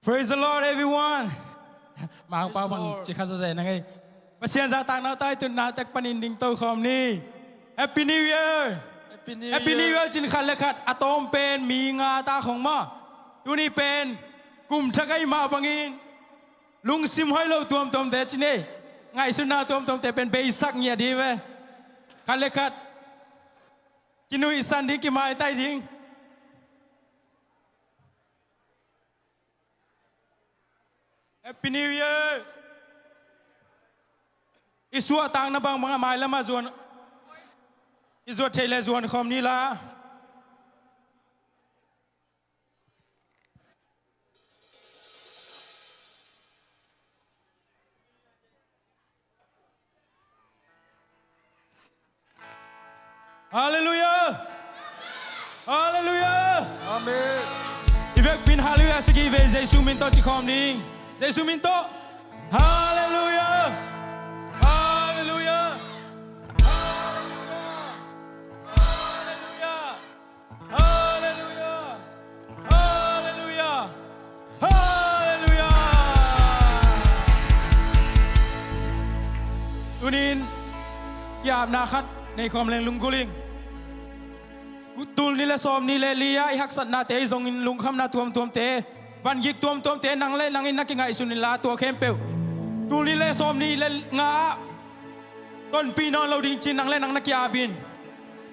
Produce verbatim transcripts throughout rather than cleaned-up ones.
Praise the Lord, everyone. Mangpau bang ci kha zawzai na ngei. Pasian zahtakna tai tun na tek panin ding to khawm ni. Happy New Year. Happy New Year cin khat le khat a tawm pen mi nga ta khong maw. Tuni pen kum thak ahi mah bangin lungsim hoih lo tuamtuamte ci ni. Ngaihsutna tuamtuamte pen beisak ngiat hi ve. Khat le khat kinuihsan ding, kimaitai ding. Happy New Year. I suahtakna bangbang a mailam ah zuan, i zuat theih le zuan khawm ni la. Halleluiah. Halleluiah. Amen. I vekpi in halleluiah sa ki ve. Jesu min tawh ci khawm ding. Jesu min tawh. Halleluiah. Halleluiah. Halleluiah. Halleluiah. Halleluiah. Halleluiah. Halleluiah. Tunin ki-apna khat nei khawm leng lunggulh ing. Tul nih le sawm nih le li-a i haksatnate, i zongin lungkhamna tuamtuamte, vangik tuamtuamte nang le nangin na kingaihsun inla, tua khempeuh tul nih le sawm nih le nga ah tonpih nawn lo ding ci-in nang le nang na ki-ap in.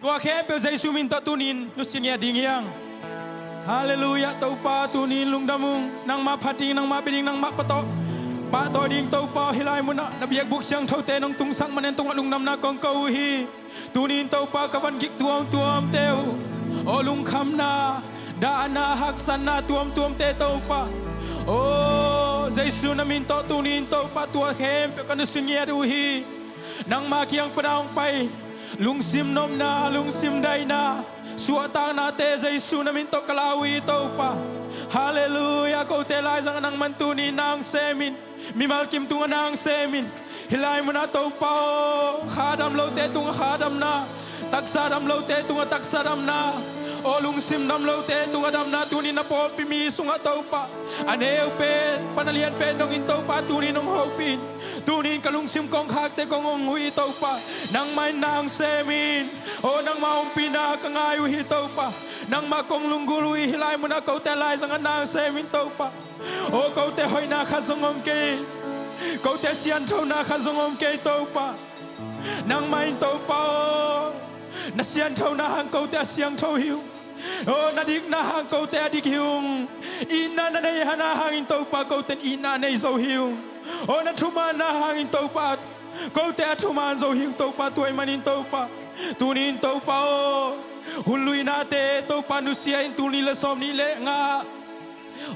Tua khempeuh Jesu min tawh tunin nusia ngiat ding hi hang. Halleluiah. Topa, tunin lungdam ung. Nangmah phat ding, nangmah bia ding, nangmah pahtawi, pahtawi ding Topa aw, hih lai munah na biakbuk siangthote nong tungsak manin tungah lungdamna kong ko uh hi. Tunin Topa ka vangik tuamtuamte uh, aw lungkhamna, dahna, haksatna tuamtuamte Topa, aw Jesu na min tawh tunin Topa tua khempeuh ka nusia ngiat uh hi. Nangma kiang pana hong pai lungsim nopna, lungsim daihna, suahtaknate Jesu na min tawh ka la uh hi Topa. Halleluiah. Kote laizang nangman tuni nang semin, mimal kim tungah nang semin, hih lai munah Topa aw, kha dam lote tungah kha damna, taksa dam lote tungah taksa damna, aw lungsim dam lote tungah damna tunin na pawlpi mi sungah Topa a neu pen pan a lian pen dongin Topa tunin hong hopih in. Tunin ka lungsim kongkhakte kong hong huh hi Topa. Nangmah in nang semin, aw nangmah ompihna ka ngai uh hi Topa. Nangmah kong lunggulh uh hi. Hih lai munah kote laizangah nang semin Topa. Aw kote hoihna khat zong om kei, kote sianthona khat zong om kei Topa. Nangmah in Topa aw, na sianthona hang kote a siangtho hi ung. Aw na dikna hang kote a dik hi ung. Itna na neihna hangin Topa kote in itna nei zo hi ung. Aw na thumanna hangin Topa kote a thuman zo hi ung Topa. Tua ahih manin Topa, tunin Topa aw, hun luihnate Topa nusia in, tul nih le sawm nih le nga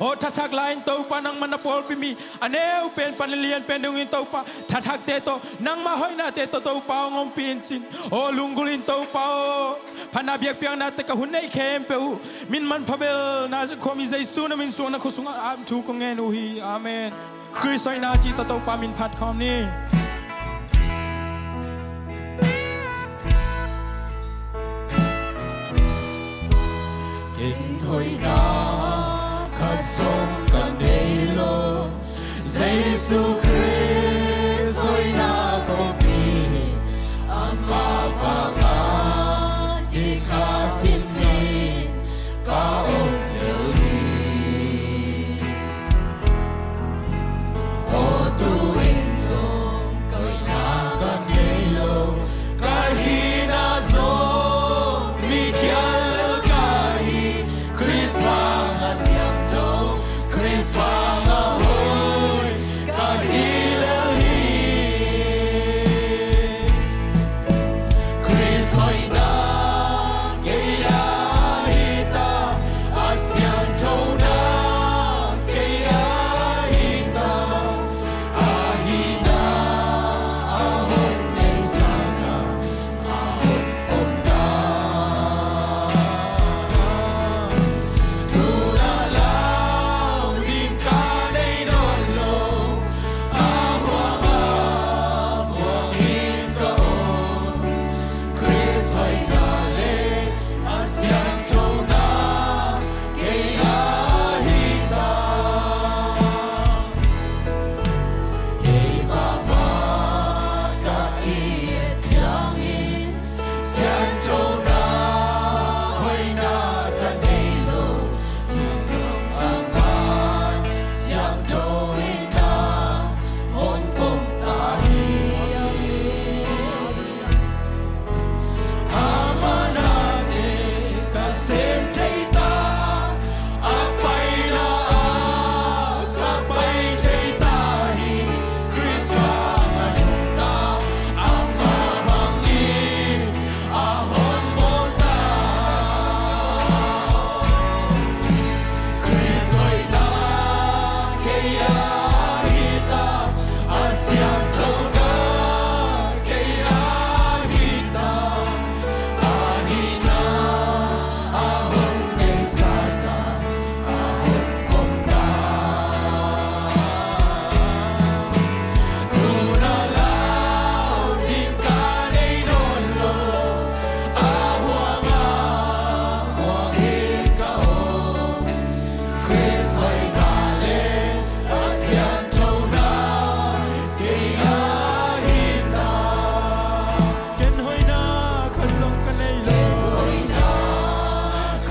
aw thathak lai-in Topa nangmah na pawlpi mi a neu pen pan a lian pen dongin Topa, thathakte tawh nangmah hoihnate tawh Topa hong ompih in cin. Aw lunggulh in Topa aw, phatna biakpiaknate ka hun neih khempeuh uh min manpha belna khuami Jesu na min suang na khua sungah ap thu kong ngen uh hi. Amen. Khrist hoihna cih tawh Topa min phat khawm ni. Ken hoihna khat zong ka nei lo, Jesu Khrist hoihna kong pi, amah vanga dik a sim in ka om lel hi. Aw tu-in zong ka hoihna ka nei lo, ka hihna zong mi khial lel ka hi. Khrist vanga siangtho, Khrist vanga hoih ka hi.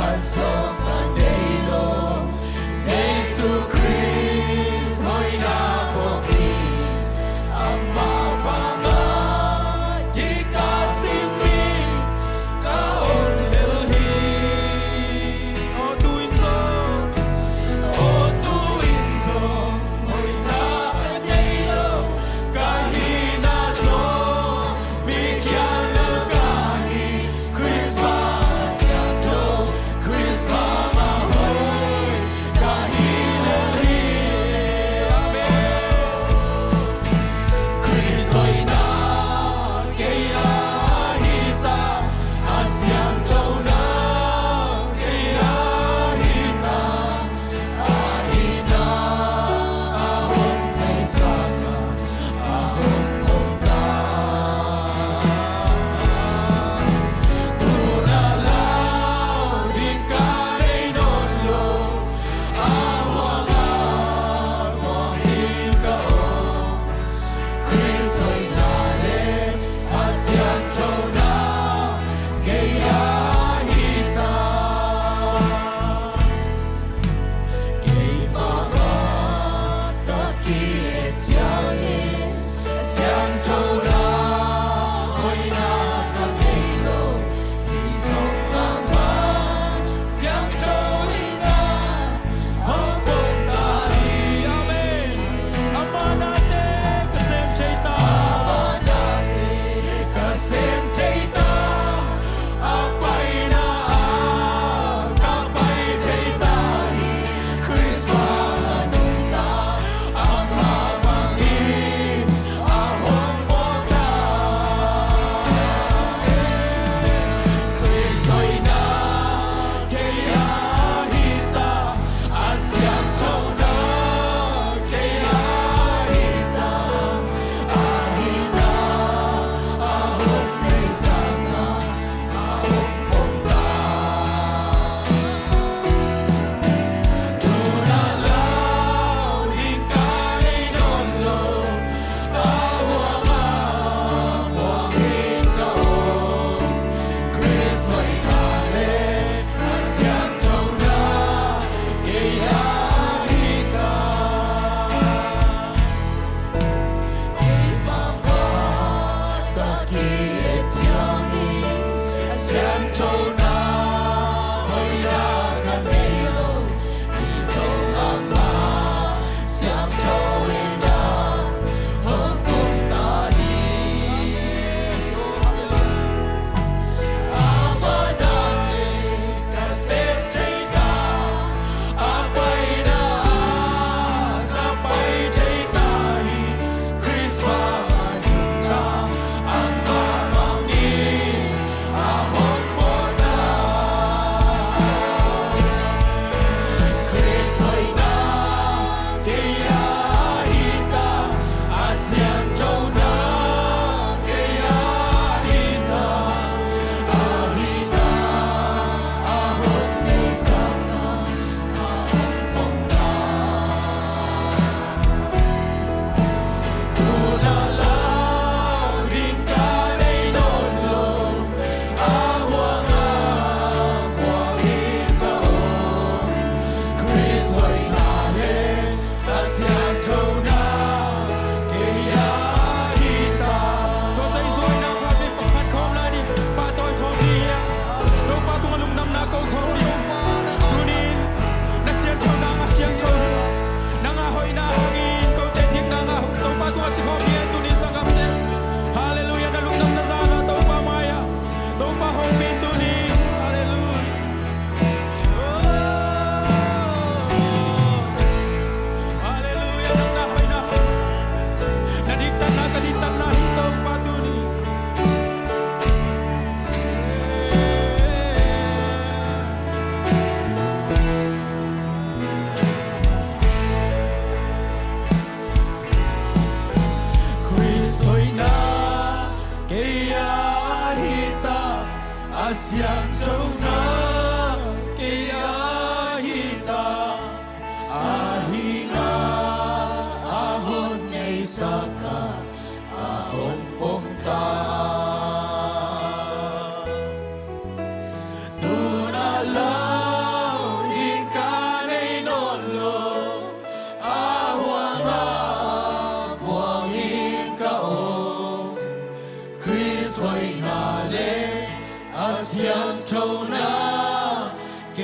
Zong ka nei lo, Jesu Khrist hoihna kong hi, amah bangah ding ka sim hi, ka om vel hi. Aw tu-in zong, aw tu-in zong hoihna ka nei lo, ka hihna zong mi khial lo ka hi. Khrist bang a siangtho, Khrist bang a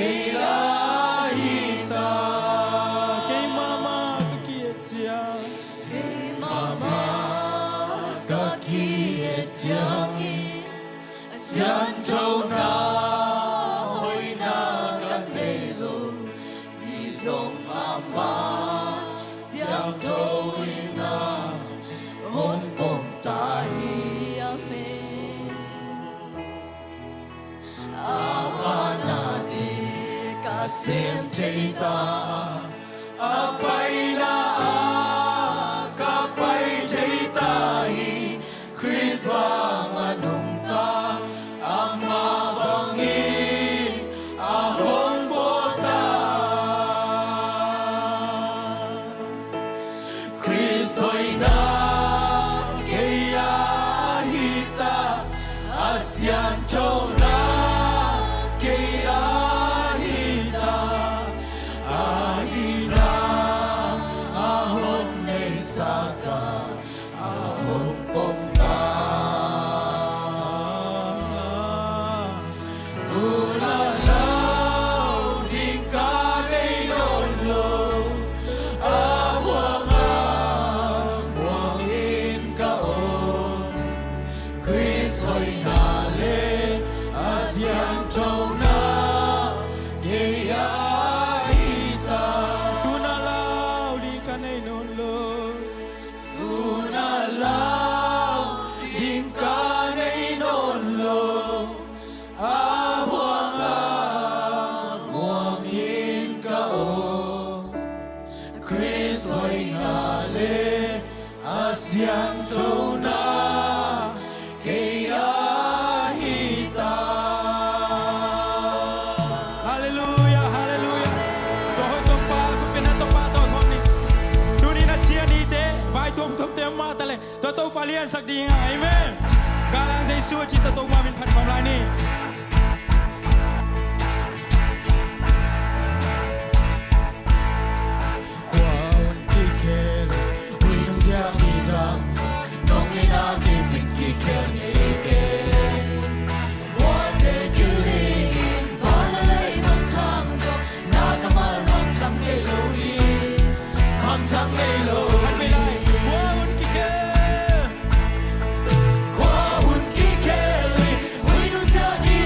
kei ahi ta. Kei mahmah ka ki-et ciang, kei mahmah ka ki-et ciangin siangthona hoihna ka nei lo. Hi zong amah siangtho in a hong pom ta hi. Amen. Amah nading ka sem thei ta, a paina ah ka pai thei ta hi. Khrist bang a nungta, amah bangin a hong bawl ta. Khrist hoihna kei ahi ta, a siangthona kei ahi ta, a hihna a hong neisak a, a hong pom ta. Tuna lau ding ka nei nawn lo, a huang ah muang in ka om. Khrist hoihna le a siangthona kei ahi ta. Tuna lau ding ka nei nawn lo. Tuna lau ding ka nei nawn lo, a huang ah muang in ka om. Khrist hoihna le a siangthona kei ahi ta. Halleluia, halleluia. Tua hoih Topa, khut beng a Topa tawh thawm ni. Tuni na sia nite, vai tuamtuamte mah ta leh, tua Topa liansak ding a. Amen. Galang Jesu a ci, tua Topa min phat khawm lai ni. Khua hun kikhel, hui nung ziak i dam, nong ina kipin kikhel ngei kei. Muate kili in, van a lei mangthang zong, na kammal mangthang ngei lo hi. Mangthang ngei lo hi. Khua hun kikhel. Khua hun kikhel hi, hui nung ziak i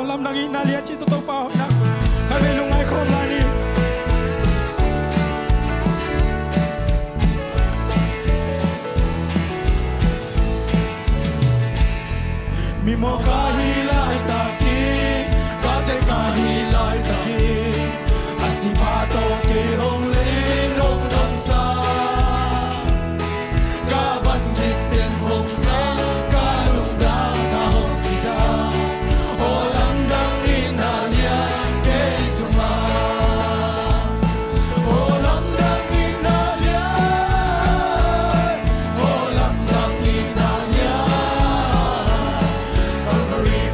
Lamdang itna lian ci tawh Topa hoihna. Khatvei lungngai khawm lai ni. Mimaw ka hih laitakin, ka tek ka hih laitakin, a sipha tawh kei hong le'n hong damsa. Ka van gikten hong zang, ka lungdamna hong kidang. Aw lamdang itna lian kei sungah. Aw lamdang itna lian. Aw lamdang itna lian. Calvary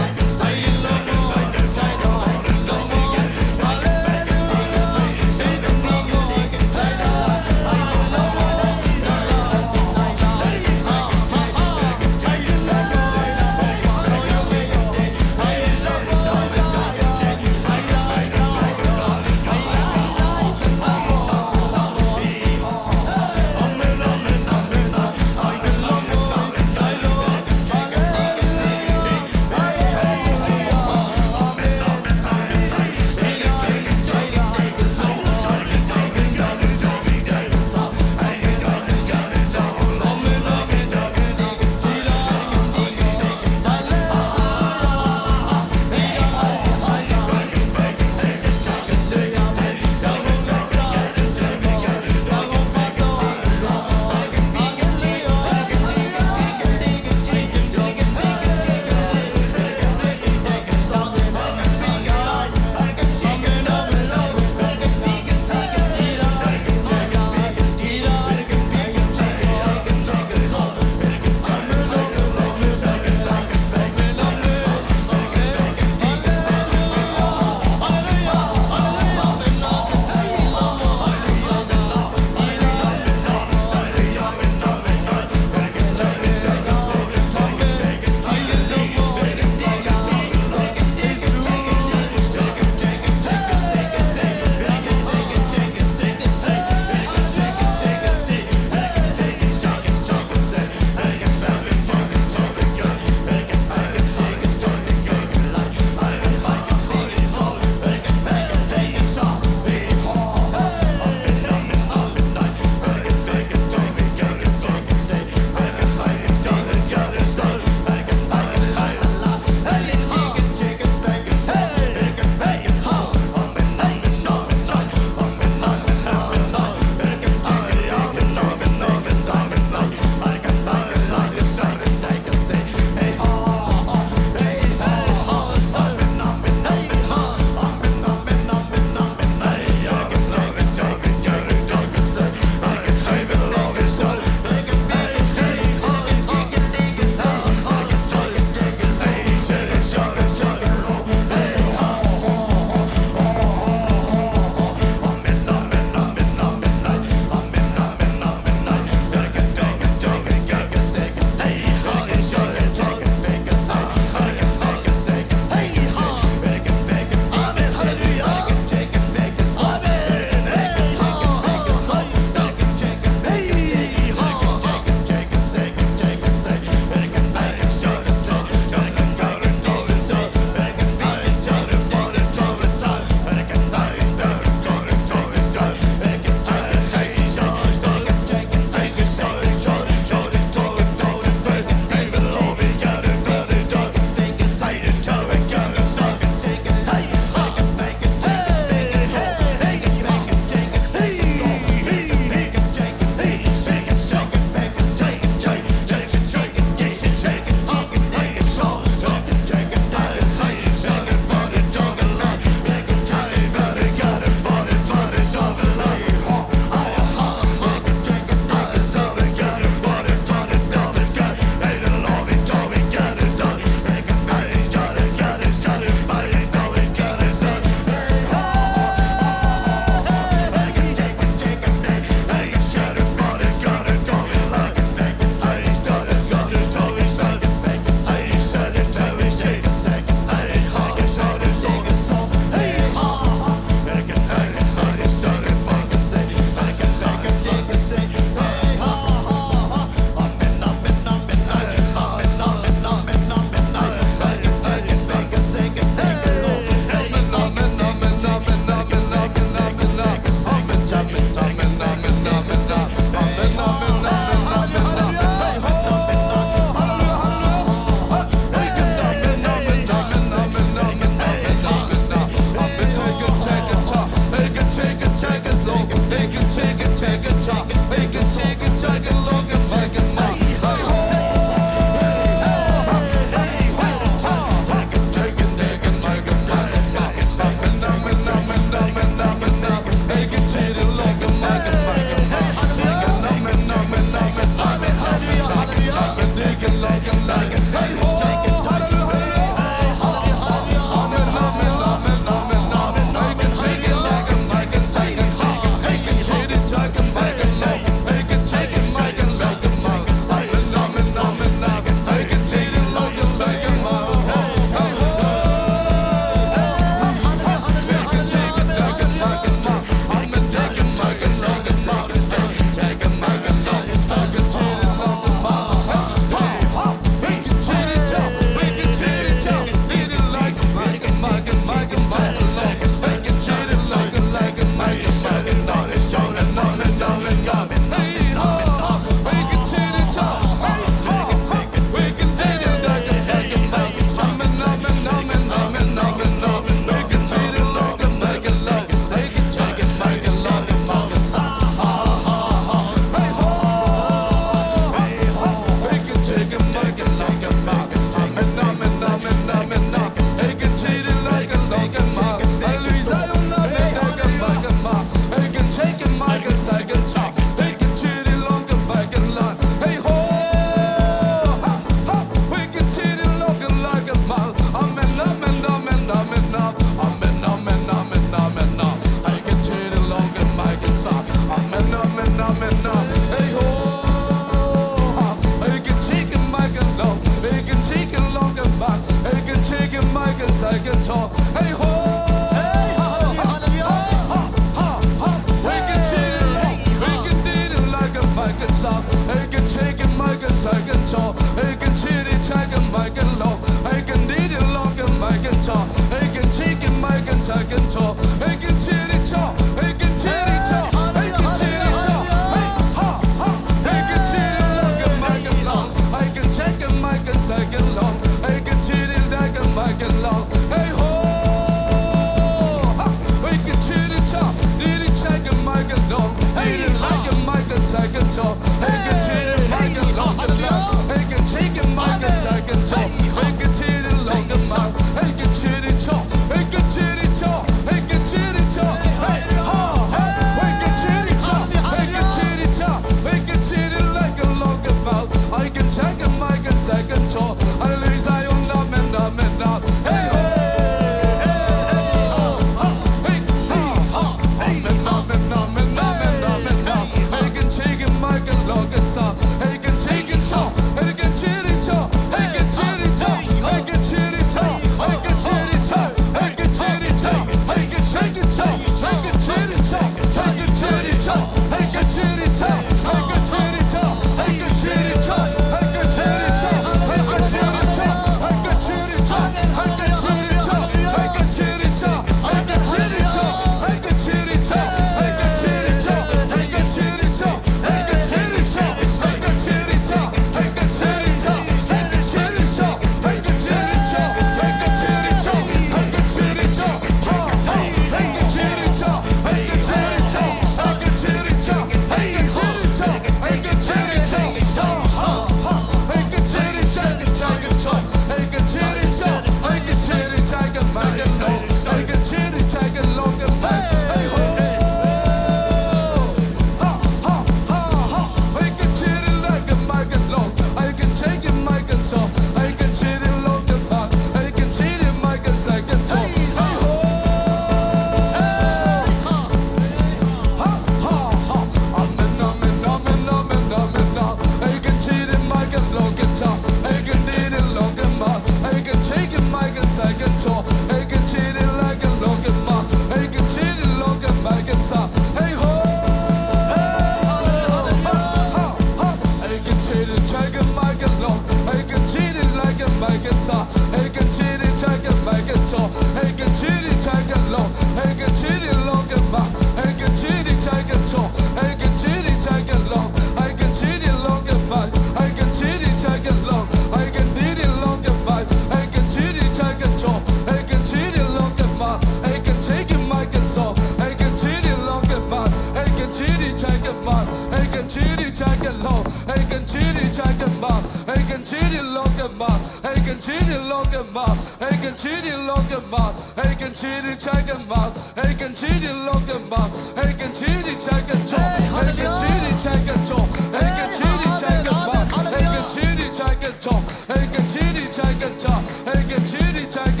Continue, Lord God, my. Hey, continue, take it, my. Hey, continue, Lord God, my. Hey, continue, take it, Lord. Hey, continue, take it, Lord. Hey, continue, take it, my. Hey, continue, take it, Lord. Hey, continue, take it, Lord. Hey, continue, take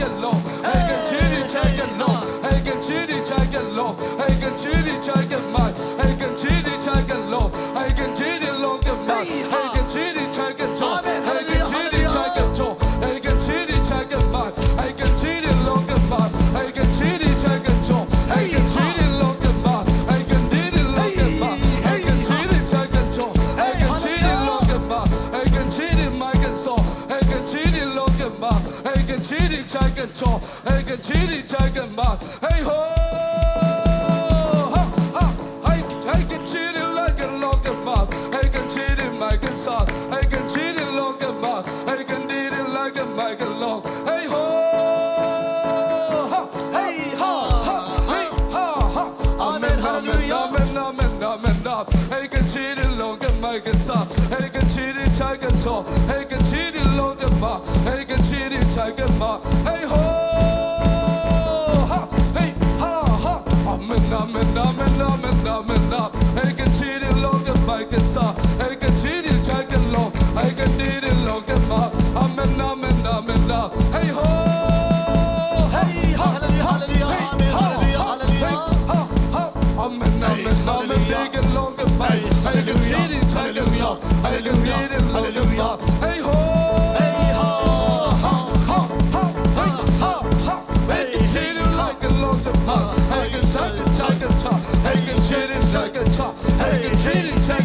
it, Lord. Hey, continue, take it, Lord. Hey, continue, take it, Lord. Hey, continue, take it, Lord. Hey, continue, take it, my. Hey, continue, take it, Lord. Hey, continue, Lord God, my. Hey, continue, take it, Lord. Hey, continue, take it, Lord. Hey, continue, take it, my. Hey, continue, Lord God, my. Hey, continue, take it, Lord. Hey, continue, Lord God, my. Hey, continue, Lord God, my. Hey, continue, take it, Lord. Hey, continue, Lord God, my. Hey, continue, my good soul. Hey, continue, Lord God, my. Hey, continue, take it, Lord. Hey, continue, take it, my. Hey, ho, ha, ha. Hey, hey, continue, Lord God, Lord God, my. Hey, continue, my good soul. Hey, continue, Lord God, my. Hey, continue, Lord God, my good Lord. Hey, ho, ha, hey, ha, ha, hey, ha, ha. Amen, hallelujah. Amen, amen, amen, amen. Hey, continue, Lord God, my good soul. Hey, continue, take it, Lord. Hey, continue, Lord God, my. Hey, continue, take it, my. Hey, ho, ha, hey, ha, ha. Amen, amen, amen, amen, amen, amen. Hey, continue, Lord God, my good soul. Hey, continue, take it, Lord. Hey, continue, Lord God, my. Amen, amen, amen, amen. Hey, ho, hey, ha, hallelujah, hallelujah, hey, amen, ha, hallelujah, ha, hallelujah, hey, ha, ha. Amen, amen, amen, hallelujah. Hey, hallelujah, hallelujah, hallelujah. Hey, ho, hey, ha, ha, ha, ha, hey, ha, ha. Hey, continue, Lord God, Lord God, my. Hey, continue, take it, take it, take it. Hey, continue, take it, take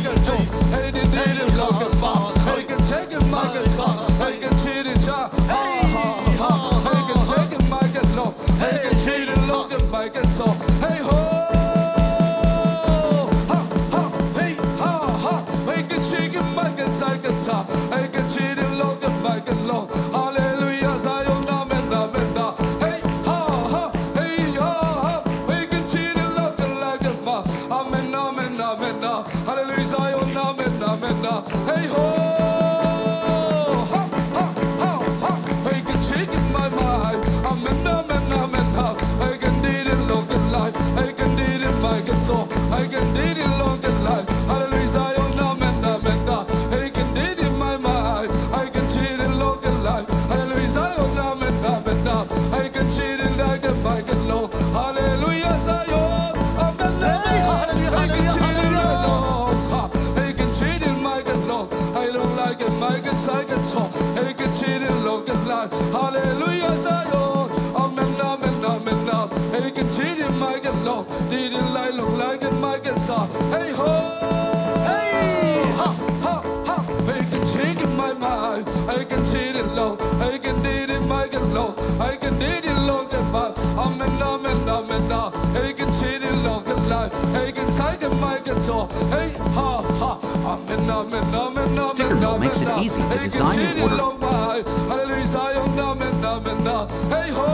it, take it. Hey, continue, take it, Lord God, my. Hey, continue, my good soul. Hey, continue, take it. Hey, ha, ha, ha. Hey, continue, my good Lord. Hey, continue, Lord God, my good soul. Hey, ho, ha, ha, hey, ha, ha. Hey, continue, my good soul, good soul. Hey, continue, Lord God, my good Lord. Hallelujah, Zion, amen, amen, amen. Hey, ha, ha, hey, ha, ha. Hey, continue, Lord God, like it, ma. Amen, amen, amen, amen. Hallelujah, Zion, amen, amen, amen. Hey, ho, ha, ha, ha, ha. Hey, continue, my, my. Amen, amen, amen, amen. Hey, continue, Lord God, like. Hey, continue, my good soul. Hey, continue, Lord God, like. Hallelujah, Zion, amen, amen, amen. Hey, continue, my, my. Hey, continue, Lord God, like. Hallelujah, Zion, amen, amen, amen. Hey, continue, like, my good Lord. Hallelujah, Zion. Amen, amen. Hey, hallelujah, hallelujah, hallelujah. Hey, continue, my good Lord. Hey, long life, my good side, good soul. Hey, continue, long good life. Hallelujah, Zion. Amen, amen, amen, amen. Hey, continue, my good Lord. Did it like, long life, my good soul. Hey, ho. Hey, ha, ha, ha. Hey, continue, my, my. Hey, continue, Lord. Hey, continue, my good Lord. Hey, continue, Lord, good, my. Amen, amen, amen, amen. Hey, continue, Lord, good life. Hey, can take it, my good soul. Hey, ha, ha. Amen, amen, amen, amen, amen. Sticker Mill makes it easy to design and order. Hey, continue, Lord, my. Hallelujah, Zion, amen, amen, amen. Hey, ho,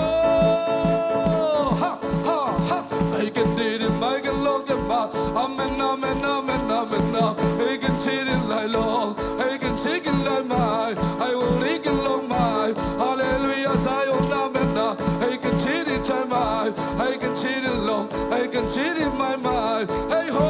ha, ha, ha. Hey, continue, my good Lord, good, my. Amen, amen, amen, amen, amen. Hey, continue, like, Lord. Hey, continue, like, my. Hey, will lead you, Lord, my. Hallelujah, Zion, amen, amen. Hey, continue, take my. Hey, continue, Lord. Hey, continue, my, my. Hey, ho,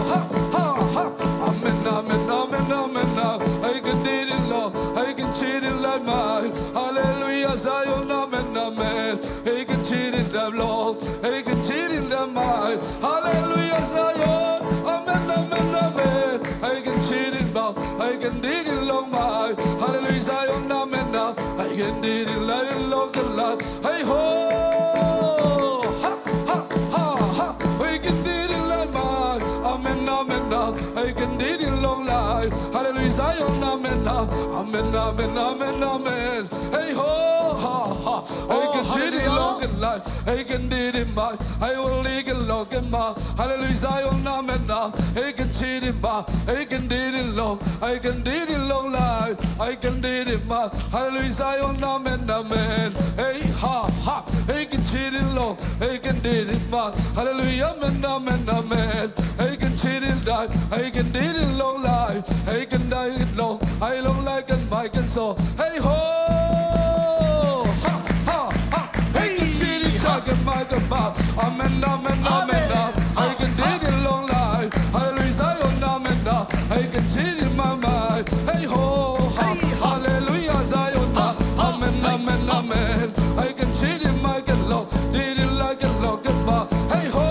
ha, ha, ha. Amen, amen, amen, amen, amen. Hey, continue, Lord. Hey, continue, like, my. Hallelujah, Zion, amen, amen. Hey, continue, Lord. Hey, continue, my. Hallelujah, Zion. Amen, amen, amen. Hey, continue, Lord. Hey, continue, Lord, my. Hallelujah, Zion, amen, amen. Hey, continue, Lord, Lord, Lord. Hey, ho, ha, ha, ha, ha. Hey, continue, Lord, my. Amen, amen, amen. Hey, continue, long life. Hallelujah, Zion, amen, amen. Amen, amen, amen, amen. Hey, ho, ha, ha. Hei, kan ci ding long kan lai. Hei, kan ding ding mai. Hei, wal ni kan long kan ma. Hallelujah, Zion, amen na. Hei, kan ci ding mai. Hei, kan ding ding long. Hei, kan ding ding long lai. Hei, kan ding ding mai. Hallelujah, Zion, amen, amen. Hei, ha, ha. Hei, kan ci ding long. Hei, kan ding ding mai. Hallelujah, amen, amen, amen. Hei, kan ci ding dai. Hei, kan ding ding long lai. Hei, kan dai long. Hei, long lai kan mai kan so. Hei ho! Ha, ha, ha! Hei, kan ci ding dai kan mai kan ma. Amen, amen, amen, amen. Hei, kan ding ding long lai. Hallelujah, Zion, amen na. Hei, kan ci ding mai mai. Hei ho! Ha, hallelujah, Zion na. Amen, amen, amen. Hei, kan ci ding mai kan long. Ding ding lai kan long kan ma. Hei ho!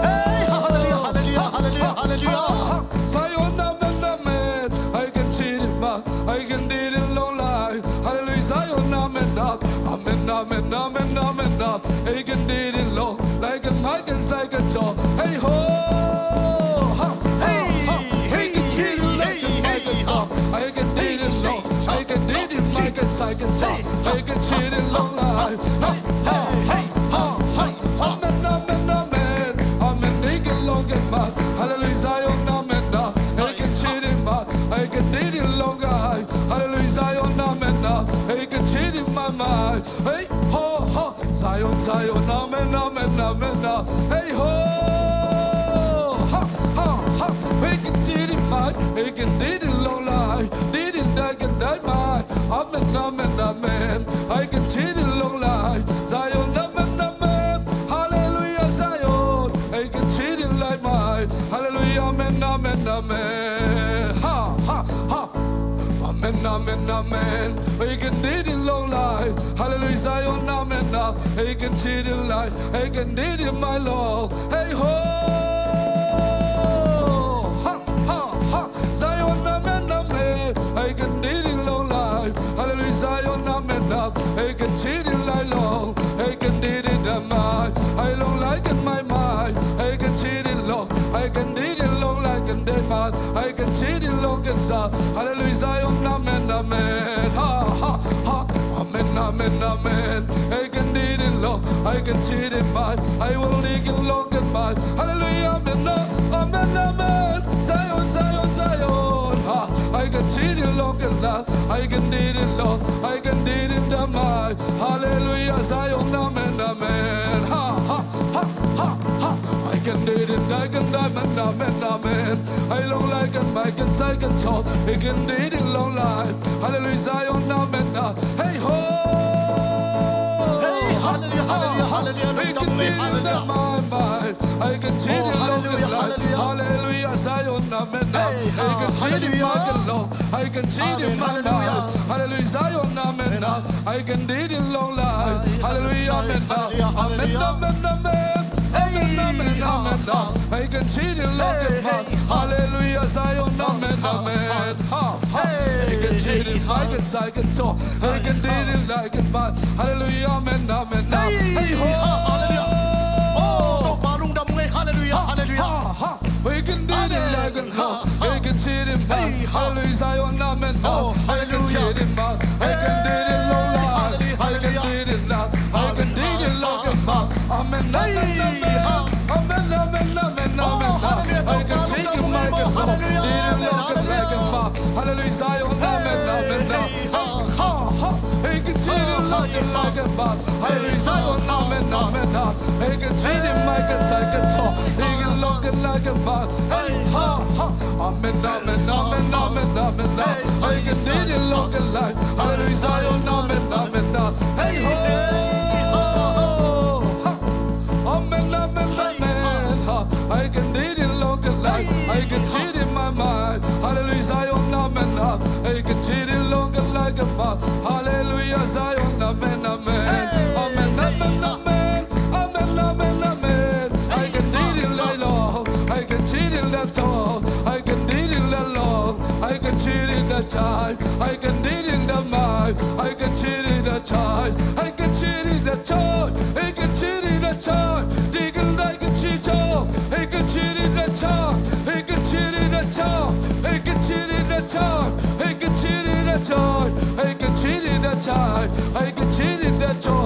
Hei, hallelujah, hallelujah, hallelujah, hallelujah. Ha, ha, ha. Zion, amen, amen. Hei, kan ci ding mai. Hei, kan ding ding long lai. Hallelujah, Zion, amen na. Amen, amen, amen, amen na. Hei, kan ding ding long lai kan mai kan sai kan so. Hei ho! Ha, ha, ha. Hei, kan ci ding long kan mai kan so. Hei, kan ding ding long. Hei, kan ding ding mai kan sai kan so. Hei, kan ci ding long lai. Hei, hei, hei, ha, ha. Amen, amen, amen. Amen, ding ding long kan mai. Hallelujah, Zion, amen na. Hei, kan ci ding mai. Hei, kan ding ding long lai. Hallelujah, Zion, amen na. Hei, kan ci ding mai mai. Hei ho, ho. Zion, Zion, amen, amen, amen na. Hei ho. Ha, ha, ha. Hei, kan ci ding mai. Hei, kan ding ding long lai. Ding ding dai kan dai mai. Amen, amen, amen. Hei, kan ci ding long lai. Zion, amen, amen. Hallelujah, Zion. Hei, kan ci ding lai mai. Hallelujah, amen, amen, amen. Ha, ha, ha. Amen, amen, amen. Hei, kan ding ding long lai. Hallelujah, Zion, amen na. Hei, kan ci ding lai. Hei, kan ding ding mai long. Hei ho. Ha, ha, ha. Zion, amen, amen. Hei, kan ding ding long lai. Hallelujah, Zion, amen na. Hei, kan ci ding lai long. Hei, kan ding ding dai mai. Hei, long lai kan mai mai. Hei, kan ci ding long. Hei, kan ding ding long lai kan dai mai. Hei, kan ci ding long kan sa. Hallelujah, Zion, amen, amen. Ha, ha, ha. Amen, amen, amen. Hei, kan ding ding long. Hei, kan ci ding mai. Hei, wal ni kan long kan mai. Hallelujah, amen na. Amen, amen. Zion, Zion, Zion. Ha. Hei, kan ci ding long kan la. Hei, kan ding ding long. Hei, kan ding ding dai mai. Hallelujah, Zion, amen, amen. Ha, ha, ha, ha, ha. Hei, kan ding ding dai kan dai mai, amen, amen. Hei, long lai kan mai kan sai kan so. Hei, kan ding ding long lai. Hallelujah, Zion, amen na. Hei ho. Hei, hallelujah, hallelujah, hallelujah. Hei, kan ding ding dai mai mai. Hei, kan ci ding long kan lai. Hallelujah, Zion, amen na. Hei, kan ci ding mai kan long. Hei, kan ci ding mai mai. Hallelujah, Zion, amen na. Hei, kan ding ding long lai. Hallelujah, amen na. Amen, amen, amen. Amen, amen, amen na. Hei, kan ci ding long kan mai. Hallelujah, Zion, amen, amen. Ha, ha. Hei, kan ci ding mai kan sai kan so. Hei, kan ding ding lai kan mai. Hallelujah, amen, amen na. Hei ho. Hallelujah. Oh, Topa lungdam ngei. Hallelujah, hallelujah. Ha, ha. Hei, kan ding ding lai kan long. Hei, kan ci ding mai. Hallelujah, Zion, amen na. Hei, kan ci ding mai. Hei, kan ding ding long lai. Hei, kan ding ding lai. Hei, kan ding ding long kan mai. Amen, amen, amen. Amen, amen, amen, amen. Hei, kan ci ding mai kan long. Ding ding long kan lai kan mai. Hallelujah, Zion, amen, amen na. Ha, ha. Hei, kan ci ding long kan lai kan mai. Hallelujah, Zion, amen, amen na. Hei, kan ci ding mai kan sai kan so. Ding ding long kan lai kan mai. Hei, ha, ha. Amen, amen, amen, amen, amen na. Hei, kan ci ding long kan lai. Hallelujah, Zion, amen, amen na. Hei ho. Ha. Amen, amen, amen. Ha. Hei, kan ding ding long kan lai. Hei, kan ci ding mai mai. Hallelujah, Zion, amen na. Hei, kan ci ding long kan lai kan mai. Hallelujah, Zion, amen, amen. Amen, amen, amen. Amen, amen, amen. Hei, kan ding ding lai long. Hei, kan ci ding lai long. Hei, kan ding ding lai long. Hei, kan ci ding lai cai. Hei, kan ding ding lai mai. Hei, kan ci ding lai cai. Hei, kan ci ding lai cai. Hei, kan ci ding lai cai. Ding kan dai kan ci cai. Hei, kan ci ding lai cai. Hei, kan ci ding lai cai. Hei, kan ci ding lai cai. Hei, kan ci ding lai cai. Hei, kan ci ding lai cai. Hei, kan ci ding lai cai.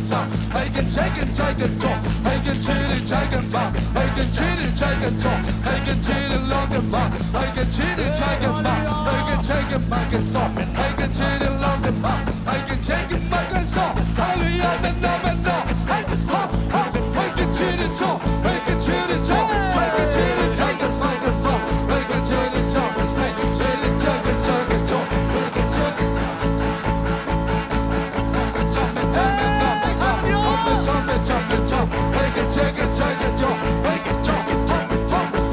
He can shake it, shake it, so. He can shake it, shake it, back. He can shake it, shake it, so. He can shake it, lock it back. He can shake it, shake it, back. He can shake it, back and so. He can shake it, lock it back. He can shake it, back and so. Hallelujah, amen, amen, no. Hey, ho, ho. He can shake it, so. He can shake it, so. He can shake it, shake it, back and so. He can shake it, so. He can shake it, shake it, shake it, so. He can shake it, shake it, shake it, so.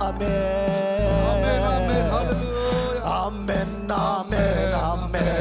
Amen, amen, hallelujah. Amen, amen, amen.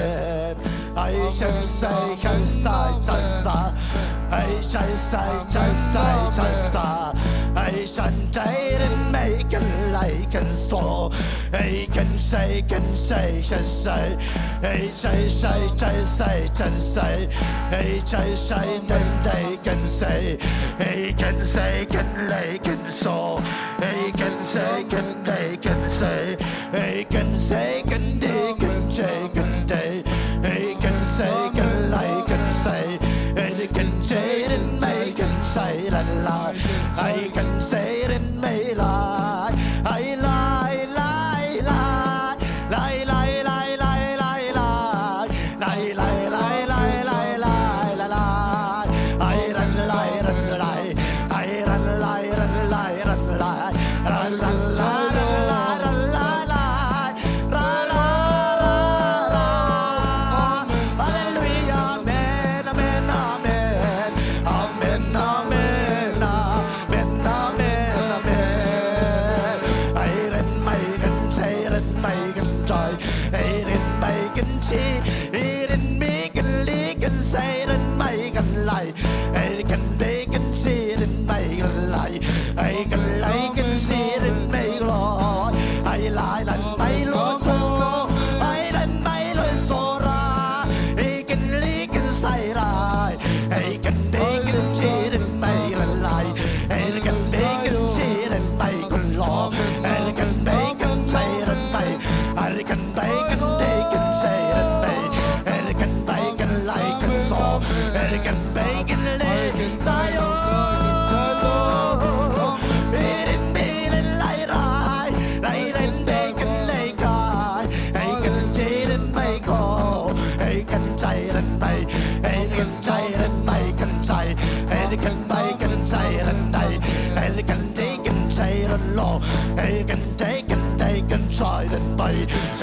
Ei kan tei kan tei kan sai den bai.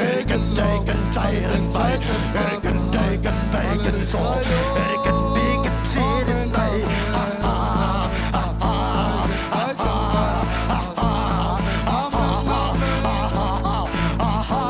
Ei kan tei kan sai den bai. Ei kan tei kan tei kan so. Ei kan bi kan si den bai. Ha ha ha ha ha ha ha ha ha ha ha ha ha ha ha.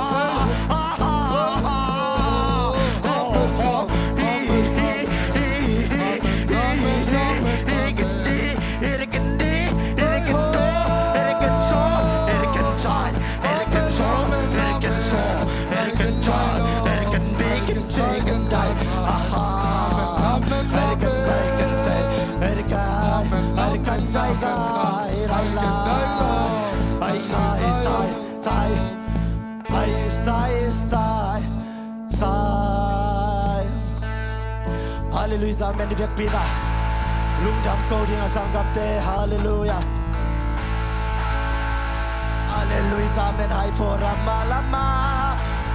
Ai, sai, sai, sai. Ai, sai, sai, sai. Halleluijah, amen. I vekpi-in ah lungdam ko ding a, sanggamte. Halleluijah. Halleluijah, amen. Hai fo rama lama,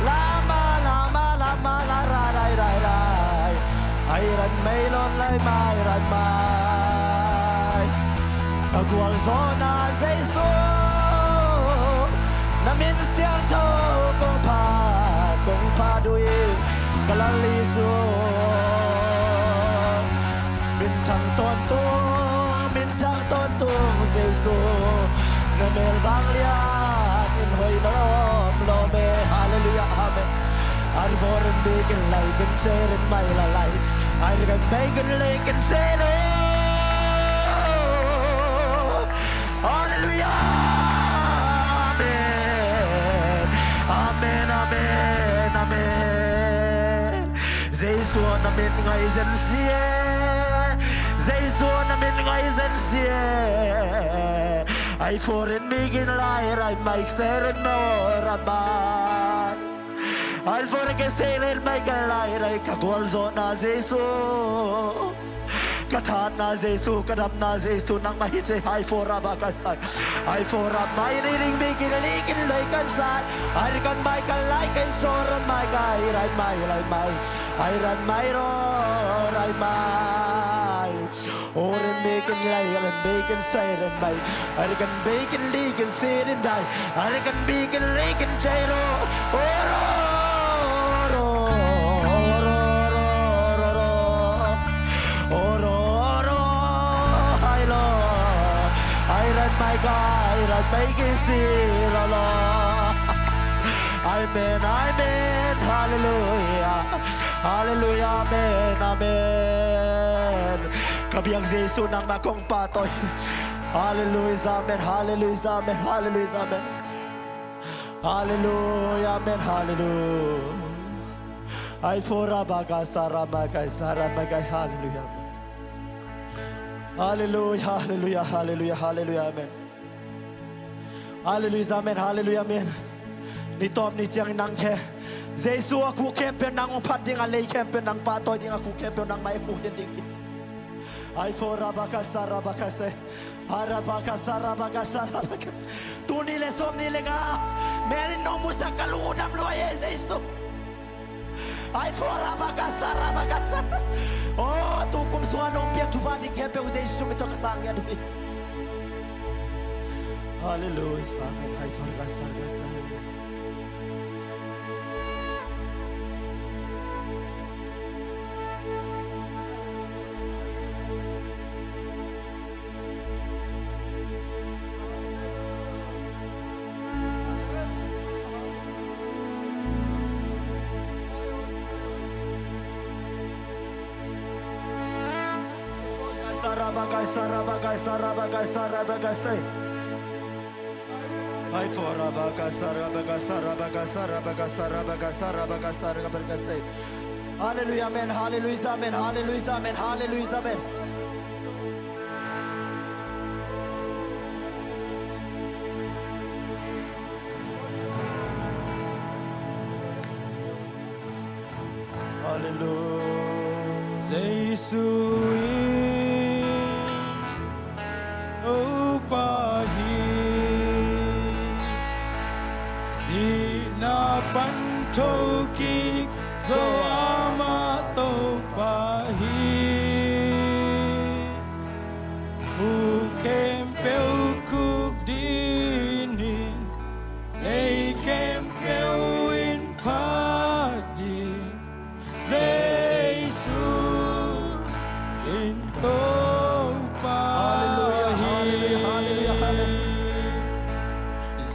lama, lama, lama, la ra rai rai rai. Ai ran mai lon lai mai ran mai. Ka gualzawhna Jesu, na min siangtho kong phat, kong phat uh hi, ka Lal Jesu. Minthang tawntung, minthang tawntung Jesu, na mel vanglian in hoih na lawm lawm e. Halleluijah, amen. Ai fo ren bi kan lai kan se ren mai la lai. Ai ren mai kan lai kan se lo. Halleluijah. Amen. Amen, amen, amen. Jesu na min ngai zen si e. Jesu na min ngai zen si e. Ai fo ren bi kan lai rai mai se ren mo ra mai. Ai fo ren ke se ren mai kan lai rai ka gualzawhna Jesu. Ka thahatna Jesu, ka damna Jesu, nangmah hi ci. Hai fo rama ka sai. Hai fo rama i ring mi kin li kin lei kan sai. Ai kan mai kan lai kan so ran mai ka ai rai mai lai mai. Ai ran mai ro rai mai. O ran mi kin lai ran mi kin sai ran mai. Ai kan bi kin li kin si rin dai. Ai kan bi kin li kin sai ro. O ro ro ro ro ro ro. Oro, oro, hai lo. Ai ran mai ka, ai ran mai ki si ro lo. Amen, amen, halleluijah. Halleluijah, amen, amen. Ka biak Jesu nangmah kong pahtawi. Halleluijah, amen, halleluijah, amen, halleluijah, amen. Halleluijah, amen, halleluijah. Ai fo rama ka sa rama ka sa rama ka, halleluijah, amen. Halleluijah, halleluijah, halleluijah, halleluijah, amen. Halleluijah, amen, halleluijah, amen. Ni tawp ni ciang nang khe Jesu a khuk khempeuh nang hong phat ding a, lei khempeuh nang pahtawi ding a, khuk khempeuh nang mai khuk din ding. Ai fo rama ka sa rama ka se. Harabakasa, rabakasa, rabakasa. Tuni le sawm ni le nga. Mel in nong musak ka lung uh dam lua e Jesu. Ai fo rabakasa, rabakasa. O, tu kum sua nong piak thupha ding khempeuh Jesu min tawh ka sang ngiat uh hi. Halleluijah, amen. Hai fo rabakasa, rabakasa. Sarabaka, sarabaka, sarabaka, sarabaka, say. Ai fo rabakasa, rabakasa, rabakasa, rabakasa, rabakasa, rabakasa, rabakasa. Halleluijah, amen. Halleluijah, amen. Halleluijah, amen. Halleluijah, amen. Halleluijah. Jesu in Topa hi, sihna pan tho kik zo amah Topa hi. Khuk khempeuh khuk ding hi.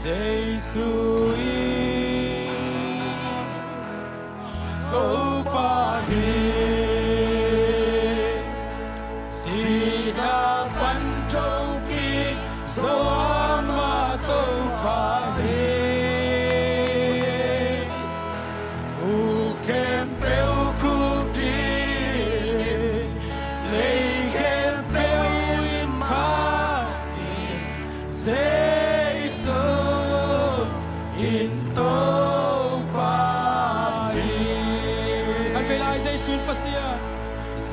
Jesu in Topa hi, sihna pan thokik zo ama Topa hi. Khempeuh khukdin, lei khempeuh in phat in, Jesu in Topa hi. Khatvei lai, Jesu in Pasian.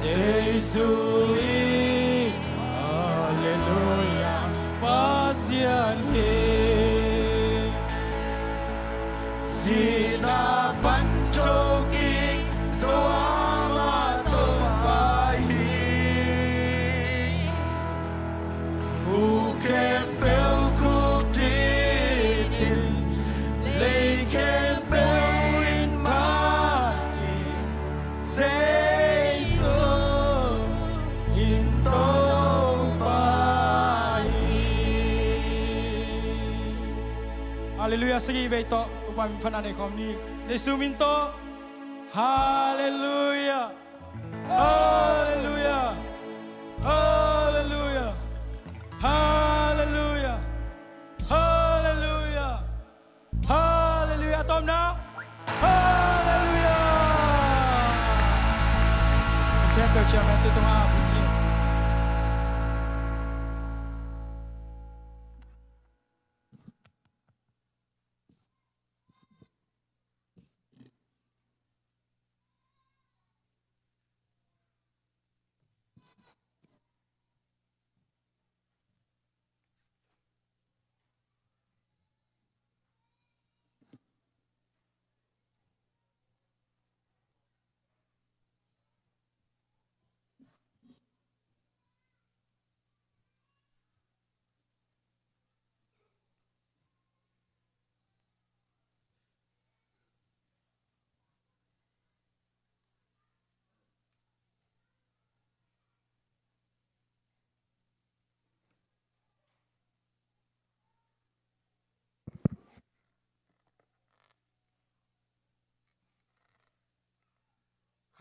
Jesu in, Halleluia, Pasian hi. Sihna pan thokik zo ama Topa hi. Khuk khempeuh khukdin, lei khempeuh in phat in, Jesu in Topa hi. Halleluia, sagih vei tawh Topa min phatna nei khawm ni. Jesu min tawh. Halleluia. Halleluia. Halleluia. Halleluia. Halleluia. Halleluia. Tawmna. Halleluia. Khempeuh ciang mete tungah a phit ni.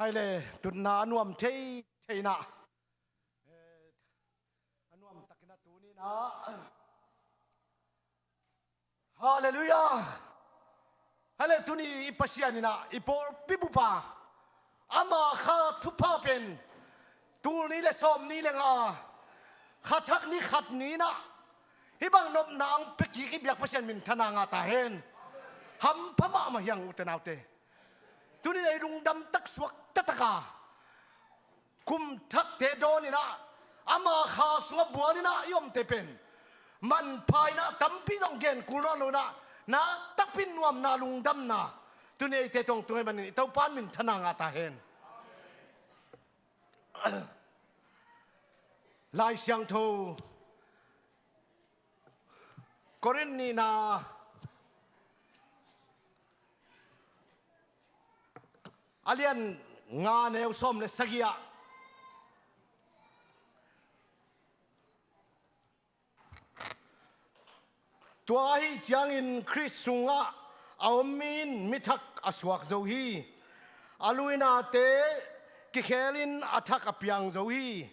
Khai le, tutna a nuam thei thei na, eh, a nuam takin a tuni na. Halleluia. Hai le, tuni i Pasian in ah i pawlpi bup a, ama Kha thupha pen tul ni le sawm ni le nga, Kha thak ni khat ni in ah hih bang nopna hong pia kik i biak Pasian minthanna ngah ta hen. Hampha mahmah hi hang, ute naute. Tuni in ah i lungdam taksuak taktak a, kum thakte dawn in ah ama Kha sungah bual in ah i omte pen manpha in ah, tampi zong gen kul nawn lo in ah, nakpi takin nuamna, lungdamna tuni eite tungah tung ahih manin i Topa in minthanna ngah ta hen. Lai Siangtho Korin nihna a lian nga, neu sawm le sagih ah, tua ahih ciangin Khrist sungah a om mi in mi thak a suak zo hi. A luinate kikhel in a thak a piang zo hi.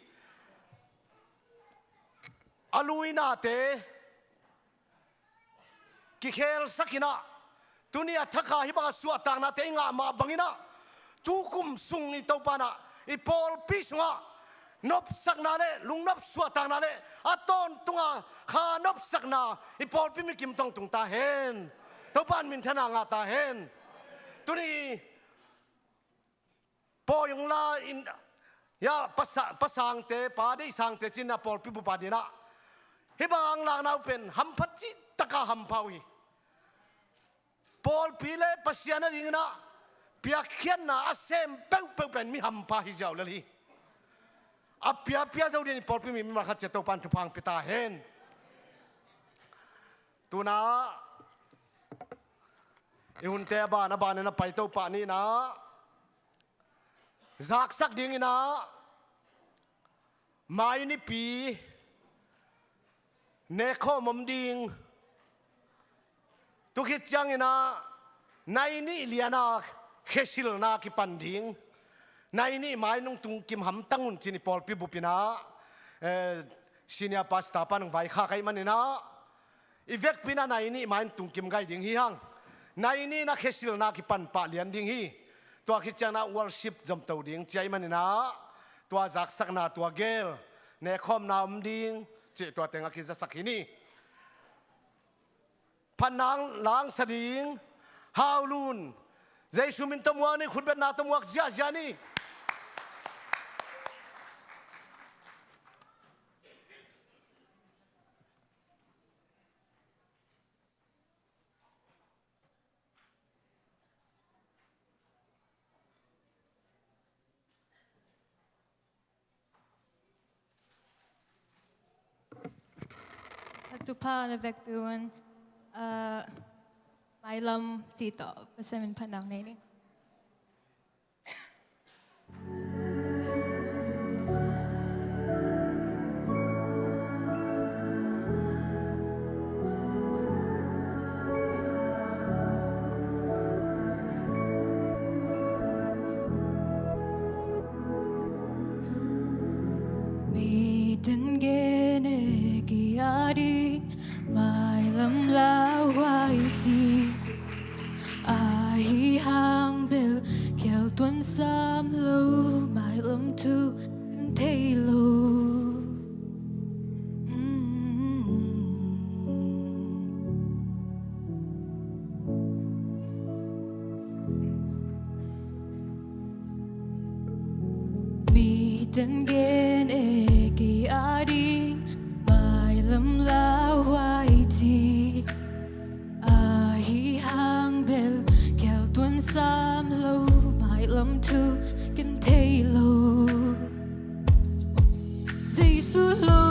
A luinate kikhelsak in ah, tuni a thak a hih bang a suahtaknate i ngah mah bangin ah, tukum sung i Topa in ah i pawlpi sungah nopsakna le lungnop suahtakna le a tawntung a Kha nopsakna i pawlpi mikim tungah tung ta hen. Topa in minthanna ngah ta hen. Tuni pawi hong la in, ya, pasa-, pasangte, pa deihsangte ci-in ah pawlpi bup a dingin ah hih bang lakna uh pen hampha cih takin hampha uh hi. Pawlpi le Pasian a dingin ah piakkhiatna a sem peuhpeuh pen mi hampha hi ziau lel hi. A piapia zo dingin pawlpi mi, mimal khat ciat Topa in thupha hong pia ta hen. Tu-in ah i hunte a ban a ban in a pai to pah ni in ah, zaksak dingin ah mai Nipi nekkhawm om ding, Tu khit ciangin ah nai nih lian a khesilna kipan ding, nai nih mai nung tungkim hamtang un ci-in i pawlpi bup in ah, eh, senior pastor pa nang vaikhak ahih manin ah, i vekpi in ah nai nih mai nung tungkim gai ding hi hang. Nai nih in ah khesilna kipan pah lian ding hi. Tua khit ciangin ah worship zomto ding ci ahih manin ah, tua zaksakna, tua gel, nekkhawmna om ding cih tua teng a kizasak hi ni. Phatna lasa ding, Hau Lun, Jesu min tawh muak ni, khutbetna tawh muak ziahziah ni. Haktupa na vekpi un, ah, mailam cih tawh Pasian min phatna nei ni. Miten gen e ki ading mailam lauhuai ci. Ahi hang bel khial tuan sam lo, mailam thu kan thei lo. Miten gen e ki ading mailam lauhuai ci. Ahi hang bel khial tuan sam lo, mailam thu kan thei lo. Jesu lo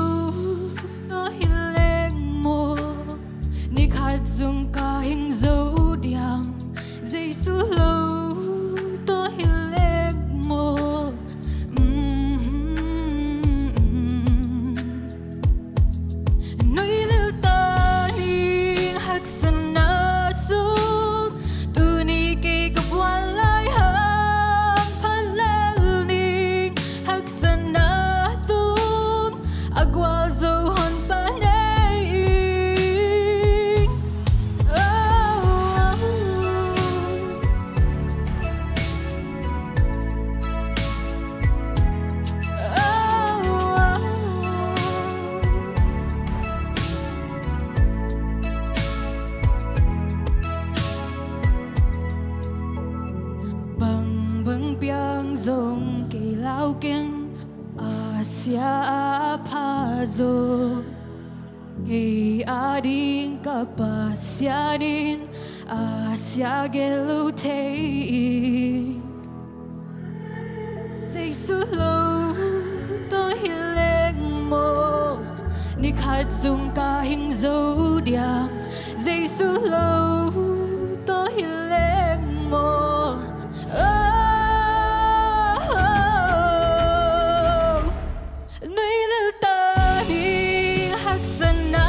tawh hi leng maw, ni khat zong ka hing zo diam. Jesu lo tawh hi leng maw. Nui lel ta ning haksatna sung, tuni kei ka buan lai hang phat lel ning. Haksatna tung a gualzo honpa nei ing. Oh, oh. Bangbang piang zong kei lau keng, a sia a pha zong kei ading ka Pasian in a sia gel lo thei ing. Jesu lo tawh hi leng maw, ni khat zong ka hing zo diam. Jesu lo tawh hi leng maw. Oh, oh, oh. Nui lel ta ning haksatna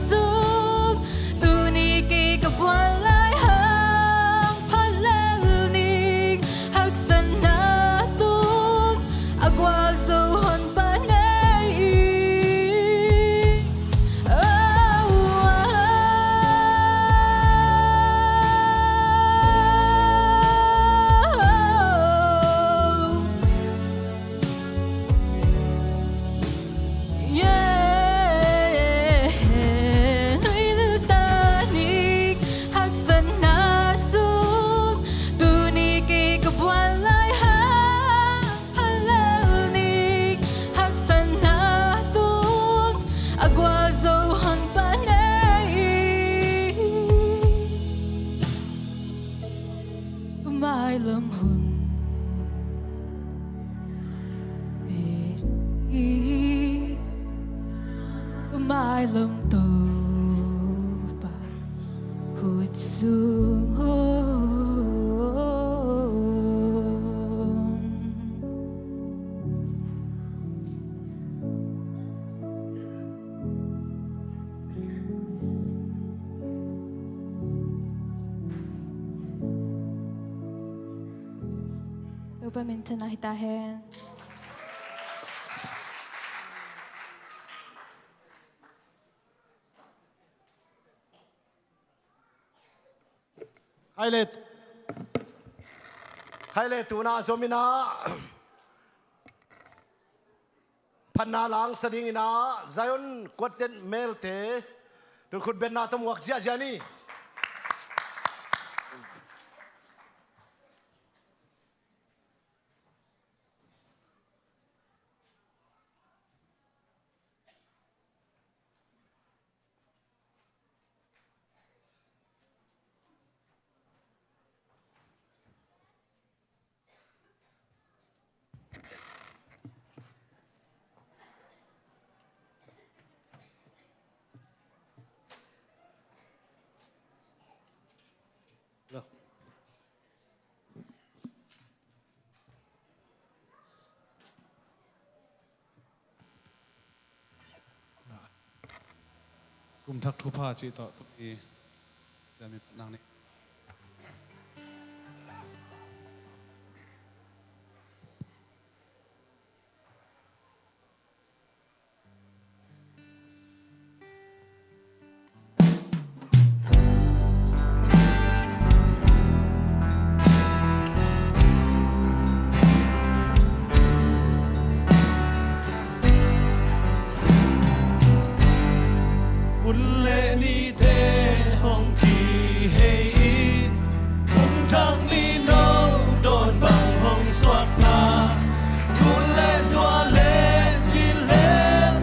sung, tuni kei ka buan lai hang phat lel ning. Haksatna tung a gualzo honpa nei ing. Oh, oh, oh. Yeah, nui lel ta ning haksatna sung, tuni kei ka buan lai hang phat lel ning. Haksatna tung a gualzo honpa nei ing. Mailam hun bet hi, mailam Topa khut sung om. Pa minthanna hi ta hen. Hai le, hai le, tuna zomin ah phatna la sa dingin ah Zion Quartet Melte tun khut betna tawh muak ziahziah ni. Kum thak thupha cih tawh tuni Siami phatna ni. Hun le nite hong kihei in, kum thak ni no dawn bang hong suakna, gun le zua le cil le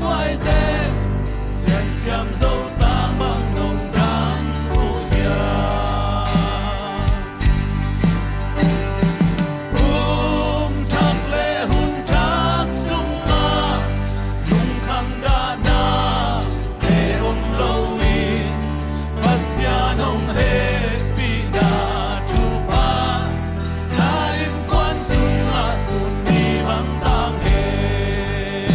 tuaite, siansiam zo tak bang nong dam uh hiam? Kum thak le hun thak sungah lungkham dahna te om lo in, Pasian hong hehpihna thupha na innkuan sungah sun ni bang tang hen.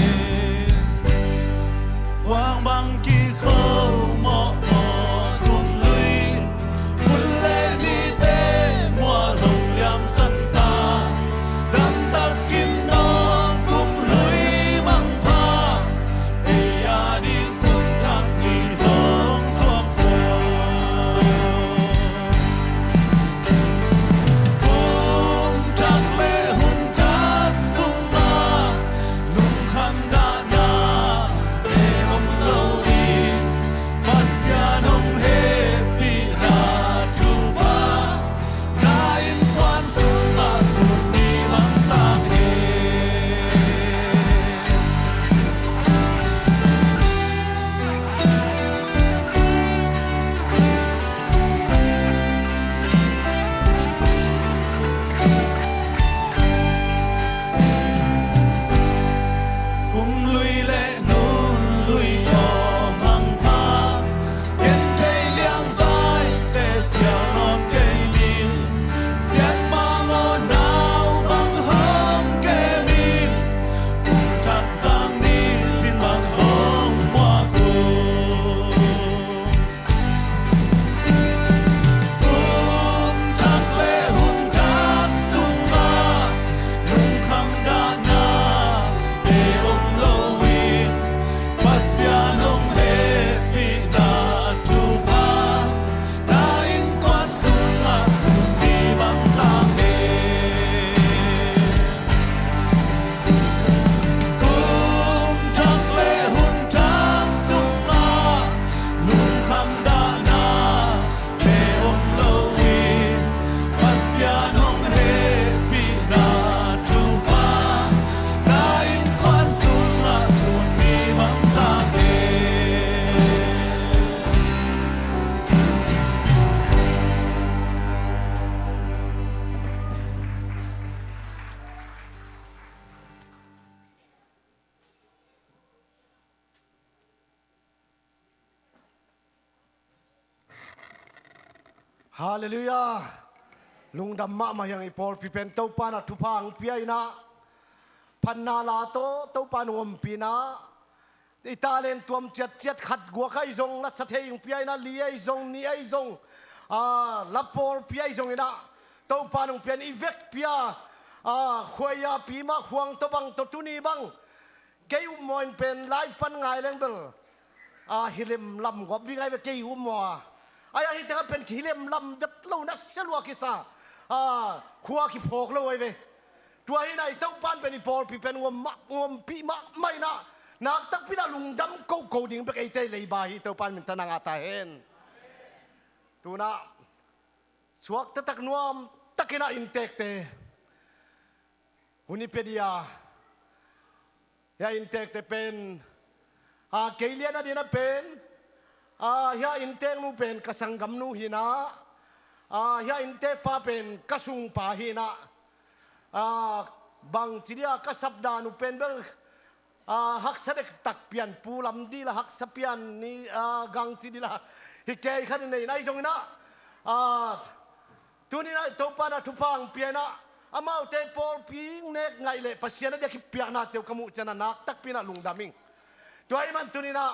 Huang bang kikho mawhmawh kum lui, hun le nite mual hong liamsan ta, damtak kim nawn kum lui bang pha, ei a ding kum thak ni hong suaksak. Kum thak le hun thak sungah lungkham dahna te om lo in, Pasian hong hehpihna thupha na innkuan sungah sun ni bang tang hen. Kum lui le nun lui aw mangpha, genthei liangzaite siau nawn kei ning. Sianmang aw nau bang hong kem in, kum thak zang ni zin bang hong muak uh. Kum thak le hun thak sungah lungkham dahna te om lo in, Pasian hong hehpihna thupha na innkuan sungah sun ni bang tang hen. Kum thak le hun thak sungah lungkham dahna te om lo in, Pasian hong hehpihna thupha na innkuan sungah sun ni bang tang hen. Halleluiah. Lungdam mahmah hi ing. I pawlpi pen Topa in ah thupha hong pia in ah, phatna la tawh Topa in hong ompih in ah, i talent tuam ciatciat, khat guak ahi zong, la sa thei hong pia in ah, li ahi zong, nih ahi zong, a, la pawlpi ahi zongin ah, Topa in hong pia in, i vekpi a A, khuaiapi mah, khuang tawh bang tawh tuni bang. Kei upmaw in pen live pan ngai leng bel, a, hi lemlam gawp ding ai ve kei upmaw a. Ai a hi tengah pen hi lemlam vet lo nasia lua kisa. A, khua kiphawk lo ai ve. Tua hi na i Topan pen i pawlpi pen ngom mah, ngompih mahmah inah, nak takpi inah lungdam koko ding bek eite leiba hi. Topan minthanna ngah ta hen. Tunah suak taktak nuam takinah inntekte hun i pia dia. Hia inntekte pen, a, kei lian a dina pen, a, hia innteknu pen ka sanggamnu hinah, a, hia inntekpa pen ka sungpa hinah, a, bangci dia ka sapdan uh pen bel, a, haksa dektak pian, pu lam dila haksa pian ni, a, gangci dila hi kei khat in nei nai zonginah, a, tuninah Topa na thupha ang pianah amaute pawlpi nek ngaih leh Pasian a dia kipiaknate uh ka muh cianah nak takpi inah lungdam ing. Tua ahih man tuninah,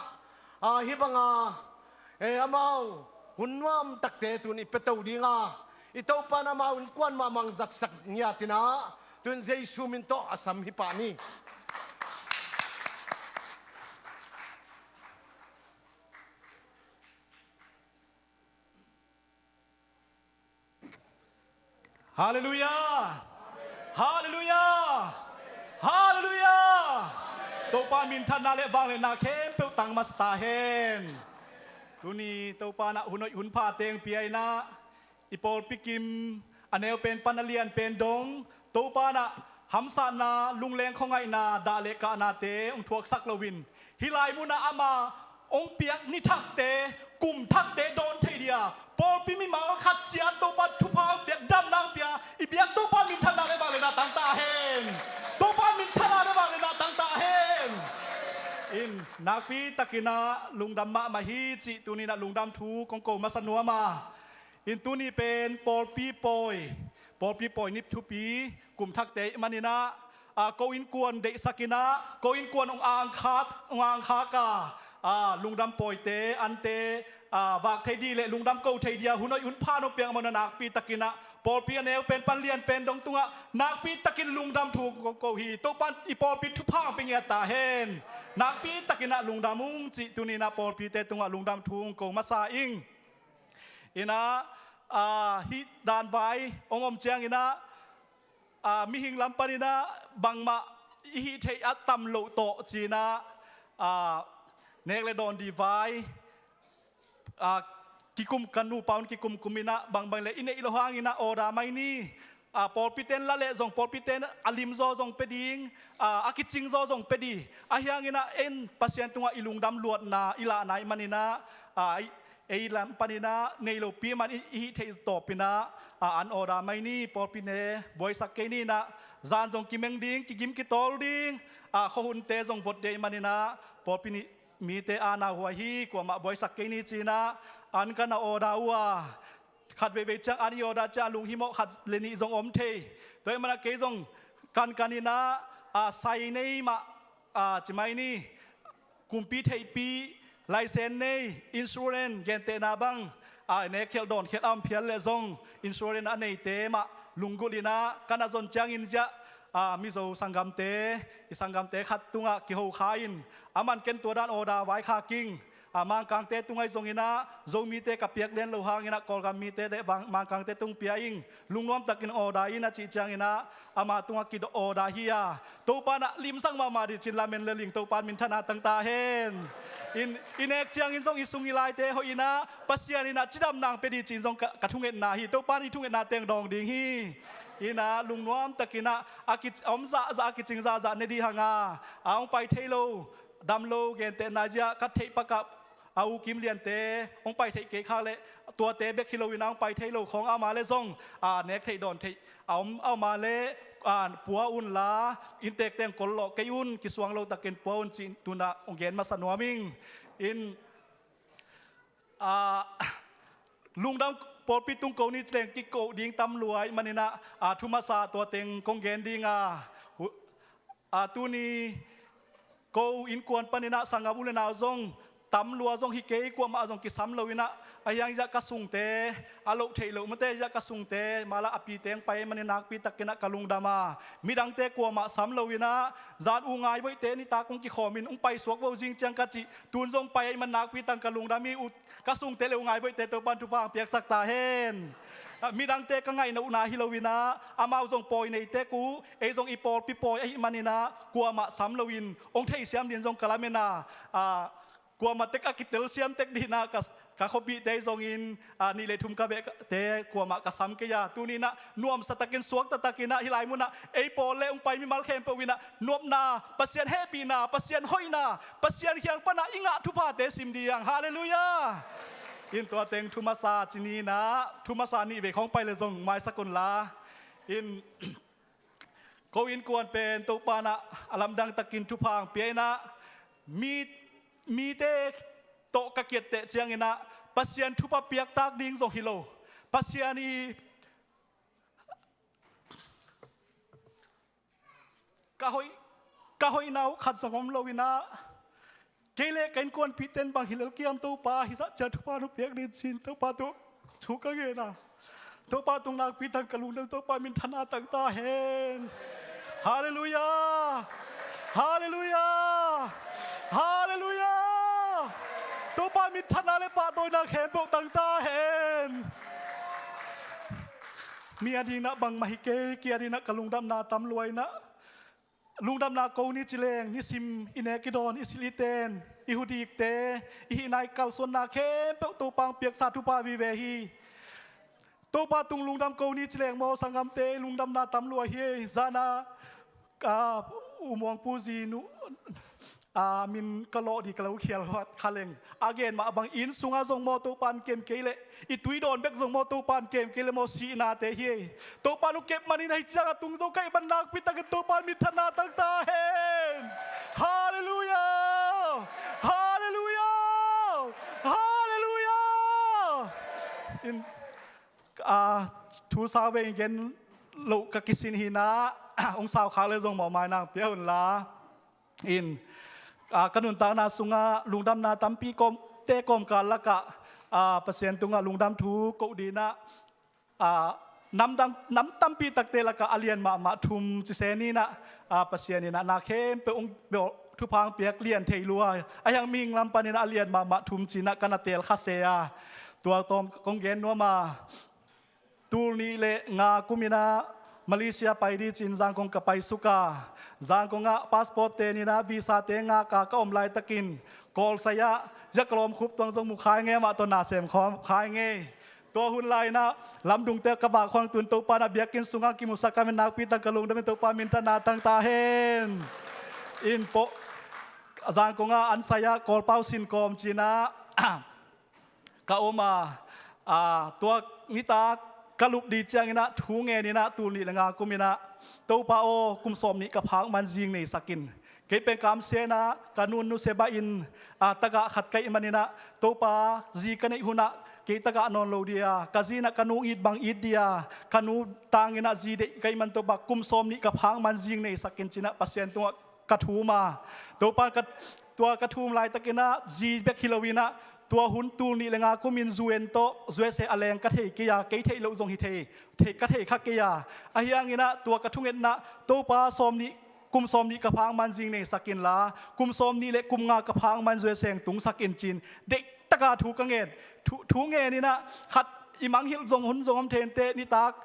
a, hih banga, e, amau hun nuam takte tun i peto dinga, i Topan amau innkuan mahmah zatsak ngiatinah tun Jesu min tawh a sam hi pah ni. Halleluiah! Halleluiah! Halleluiah! Topa minthanna le vangliatna khempeuh tang masa ta hen. Tuni Topa na hun hoih hun pha teng pia inah i pawlpi kim a neu pen pan a lian pen dong Topa na hamsatna, lungleng khuangaihna, dah le kahnate hong thuaksak loin hih lai munah ama hong piak ni thakte, kum thakte dawn thei dia pawlpi mimal khat ciat Topa thupha hong piak, damna hong pia i biak Topa minthanna le vangliatna tang ta hen. Topa minthanna le vangliatna tang ta hen. In nakpi takinah lungdam mahmah hi cih tuninah lungdam thu kong ko masa nuam a. In tuni pen pawlpi pawi, pawlpi pawi nip thupi kum thakte ih maninah, a, ko innkuan deihsak inah, ko innkuan hong angkhat, hong angkhak a, a, lungdam pawite, ante, a, vak thei dih le lungdam ko thei dia hun hoih hun pha nong piak mawh na nakpi takinah pawlpi a neu pen pan lian pen dong tungah nakpi takin lungdam thu ko, ko hi. Topan i pawlpi thupha ang pia ngiat ta hen. Nakpi takinah lungdam ung cih tuninah pawlpite tungah lungdam thu ko masa ing. Inah, a, hih dan vai hong om cianginah, a, mihing lam paninah bangmah i hih theih a tam loh tawh cinah, a, nek le dawn dih vai, a, kikum, ka nupa un kikumkum inah bangbang le i neih loh hanginah order mai ni. A, pawlpite in la leh zong pawlpite in a limzaw zong pia ding, a, a kicingzaw zong pia dih. Ahi hanginah en Pasian tungah i lungdam luatna i lahna ih maninah, a, ei lam paninah nei lopi man i, i hih theih tawpinah, a, an order mai ni. Pawlpi ne buaisak kei ninah zan zong kimeng ding, kigim kitawl ding, a, khuahunte zong vot dei maninah pawlpi nih mite a nauhuai hi, kuamah buaisak kei ni cinah an ka na order uh a. Khat veivei ciang an i order ciang a lunghimawh khat le nih zong om thei. Tua ih manah kei zong kankan inah, a, sai nei mah, a, ci mai ni. Kumpi theihpih, license nei, insurance, gentehna bang, a, nek khialh dawn khialh a om phial le zong insurance a neite mah lunggulh inah ka na zon ciangin ziah, a, Mizo sanggamte, i sanggamte khat tungah kiho kha in, aman ken tua dan order vaikhak ing. A, Mangkangte tungah i zonginah Zomite ka piak lian loh hanginah Kawlgam mite le Mang-, Mangkangte tung pia ing. Lungnuam takin order in a cih cianginah ama tungah ki-order hi a. Topa nah limsang mahmah dih cin lamen le ling Topa in minthanna tang ta hen. In, i nek ciangin zong i sung i laite hoih inah Pasian inah cidam nang pia dih cin zong ka, ka thungetna hi. Topa in i thungetna teng dawng ding hi. Inah lungnuam takinah a ki, a om zahzah, a kicing zahzah ne dih hanga, a hong pai thei lo, dam lo, gentehna ziah ka theih pakah a u Kim Liante hong pai theih kei khak leh tuate bek hi loin a hong pai thei lo khawng ama le zong, a, nek theih dawn theih a om ama le, a, pua unla, inntek teng kollawh kei un, kisuang lo takin pua un cih tunah hong gen masa nuam ing. In, a, lungdam pawlpi tung ko ni cileng kiko ding tam luai maninah, a, thu masa tua teng kong gen dinga, hu-, a, tuni ko innkuan paninah sanggam u le nau zong tam lua zong hi kei, kuamah zong kisam lo inah, a hiang ziah ka sungte, a loh theih loh mate ziah ka sungte, mala a pite hong pai ahih manin nakpi takinah ka lungdam a, midangte kuamah sam lo inah, zan U Ngai Boihte nitak hong kikhawm in hong pai suak vo zing ciang ka cih, tun zong pai ahih man nakpi tak ka lungdam hi. U, ka sungte le U Ngai Boihte Topan thupha hong piaksak ta hen. Ah, midangte ka ngaihna uh na hi lo inah, amau zong pawi nei tek uh, ei zong i pawlpi pawi ahih maninah, kuamah sam loin hong theisiam din zong ka lamen a, ah, kuamah tek a kitelsiam tek dinah ka, ka khuapihte zongin, ah, nih le thum ka behte kuamah ka sam kei a, tuninah nuamsa takin suakta takinah hih lai munah ei pawl le hong pai mimal khempeuh inah nopna, Pasian hehpihna, Pasian hoihna, Pasian kiang panah i ngah thuphate sim ding. Halleluiah. In tua teng thu masa ci ni inah, thu masa nih vei khawng pai le zong maisak unla. In ko innkuan pen Topa inah a lamdang takin thupha hong pia inah, mi, mite tawh ka kiatteh cianginah Pasian thupha piaktak ding zong hi lo. Pasian i ka hoih, ka hoihna uh khat zong om lo inah, kei le ka innkuanpihte in bang hi lel kiam, Topa hih zah ciang thupha hong piak din ci-in Topa tungah thu ka ngen a, Topa tung nakpi tak ka lungdam. Topa minthanna tang ta hen. Halleluiah. Halleluiah. Halleluiah. Topa minthanna le pahtawina khempeuh tang ta hen. Mi a dinah bangmah hi kei, kei a dinah ka lungdamna tam lua inah, lungdamna ko ni ci leng, nisim i nek i dawn, i silh i ten, i hudikte, i hihna i kalsuanna khempeuh Topa hong piaksa thupha vive hi. Topa tung lungdam ko ni ci leng maw, sanggamte, lungdamna tam lua hi. Zana, ah, U Muangpu zi nu, ah, min ka lawh dih ka lo khial huat kha leng, a gen mah bang inn sungah zong maw Topa in kem kei leh, i tui dawn bek zong maw Topa in kem kei leh maw, sihnate hi. Topa in hong kep manin ahi ciangah tung zo ka hih man nakpi takin Topa in minthanna tang ta hen. Halleluiah. Halleluiah. Halleluiah. In, ah, thu sau vei gen loh ka kisin hi inah, hong sau khak le zong mawhmaina hong pia unla. In, ah, ka nuntakna sungah lungdamna tampi kawm, te kawmkal lakah, ah, Pasian tungah lungdam thu koh dinah, ah, nam dang, nam tampi takte lakah a lian mahmah thum ci se ni inah, ah, Pasian inah na khempeuh hong, thupha hong piak lian thei lua, a hiang mihing lam paninah a lian mahmah thum ci inah ka na teel kha se a. Tua tawm kong gen nuam a, tul nih le nga kum inah Malaysia pai ding ci-in Zangkong ka pai suk a, Zangkong ah passport ten inah visa te ngak a ka om laitakin, call sai ah, zia ka lawm Khup Tuang zong mu kha ing e, amah tawh na sem khawm kha ing e. Tua hun lai inah lamdungte ka vak khawng tun Topa in a biakinn sungah kimusak ka hih man nakpi tak ka lungdam in, Topa minthanna tang ta hen. In po, Zangkong ah an sai ah Kawlpau sin kawm ci inah ka om a, ah, tua nitak ka lup ding cianginah thu ngen inah tul nih le nga kum inah, Topa aw, kum sawm nih ka phak man zing neisak in. Kei pen kamsia inah ka nu in nusia bah in, ah, tagah khat ka hih maninah, Topa, zi ka neih hunah kei tagah nawn lo ding a, ka zi inah ka nu it bang it ding a, ka nu tang inah zi deih ka hih man Topa, kum sawm nih ka phak man zing neisak in ci inah Pasian tungah ka thum a. Topa ka, tua ka thum laitakinah zi bek hi lo inah, tua hun tul nih le nga kum in U N tawh U S A a leng ka thei kei a, kei theih loh zong hi thei, thei, ka thei kha kei a. A hiang inah tua ka thungetna, Topa, sawm nih, kum sawm nih ka phak man zing neisak inla, kum sawm nih le kum nga ka phak man U S A hong tungsak in ci-in deih taka thu ka ngen. Thu, thu ngen inah khat i mangngilh zong hun zong om thei inteh, nitak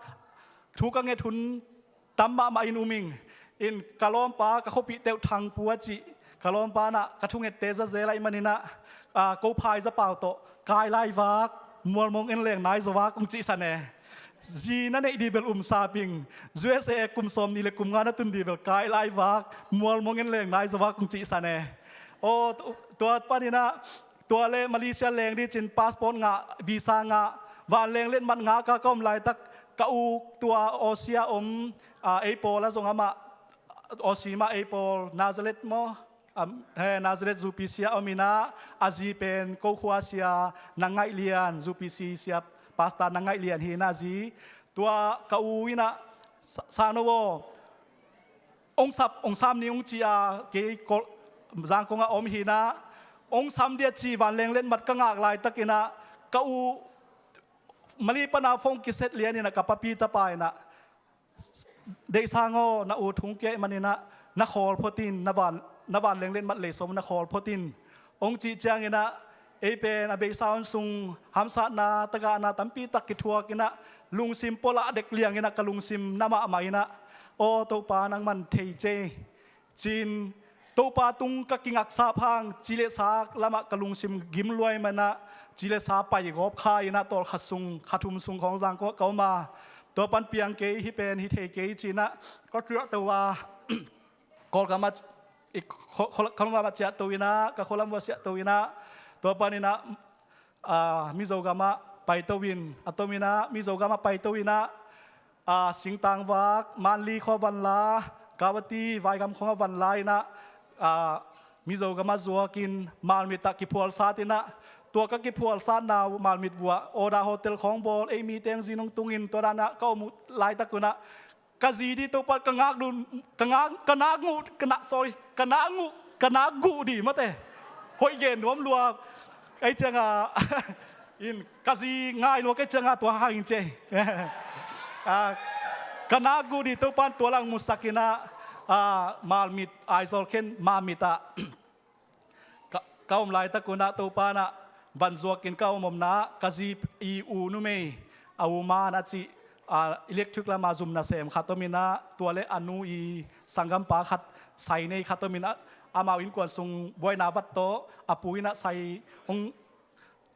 thu ka nget hun tam mahmah in um ing. In ka lawmpa, ka khuapihte uh Thangpu a cih, ka lawmpa inah ka thungette za zel ahih maninah, ah, ko phai za pau tawh, kai lai vak, mualmong en leng nai za vak, kong cihsan e. Zi na neih ding bel um sap ing, U S A kum sawm nih le kum nga na tun ding bel kai lai vak, mualmong en leng nai za vak, kong cihsan e. Aw, tu-, tua paninah, tua le Malaysia leng ding ci-in passport ngah, visa ngah, vanleng letmat ngah a ka om laitak, ka u tua Aussie a om, ah, ei pawl a zong amah, Aussie mah ei pawl, Nazareth maw? Am, he, Nazareth U P C a om inah, a zi pen ko khua sia Nang Ngaih Lian, U P C sia, Pastor Nang Ngaih Lian hi inah zi. Tua ka u inah, sa-, sa no aw, ong sap, ong sam ni ong ci a, kei Kawl-, Zangkong ah om hi inah, Ong sam dia ci vanleng letmat ka ngak laitakinah ka u Mali pana phone kiset lianinah ka papi tapa inah, "Deihsang aw, na u thung kei maninah na khawl photin, na van, na vanleng letmat lei sawm na khawl photin," ong cih cianginah ei pen a beisa hun sung hamsatna tagahna tampi tak kithuakinah lungsim pualah dek lianginah ka lungsim na mahmah inah, "Aw Topa, nangman thei cei," ci-in Topa tung ka kingaksap hang ci le sa lamah ka lungsim gim luai manah ci le sa pai gawp kha inah tawlkhat sung kha thum sung khawng Zangkong ah ka om a, tua pan piang kei, hih pen hi thei kei cinah ka ciahto a, Kawlgam ah i kho-, kho-, Kawlgam ah ciahto inah ka khualam vua ciahto inah tua paninah, ah, Mizo gamah paito in, a tominah Mizo gamah paito inah, ah, singtangvak Manli khua vanla, Guwahati vaigam khawngah vanla inah, ah, Mizo gamah zuakin Malmit ah kiphualsat inah, tua ka kiphualsatna Malmit vuah Oda Hotel khawng bawl, ei mi teng zi nung tungin tua danah ka om uh laitak unah ka zi di Topa ka ngak dun, ka ngak, ka nak nguh, ka nak, sorry, ka nak nguh, ka nak guh di mate. Hoih gen nuam lua. Ei cianga in ka zi ngai lua kei cianga tua hangin cei. Ah, ka nak guh di Topan tua lang musak inah, ah, Malmit, Aizawl khen Malmit ah ka, ka om laitak unah Topa inah vanzuakin ka om omna ka zi i u numei a u man a cih, ah, electric lama zum nasem khat om inah tua le a nu i sanggampa khat sai nei khat om inah amau innkuan sung buaina vat tawh a pu inah sai hong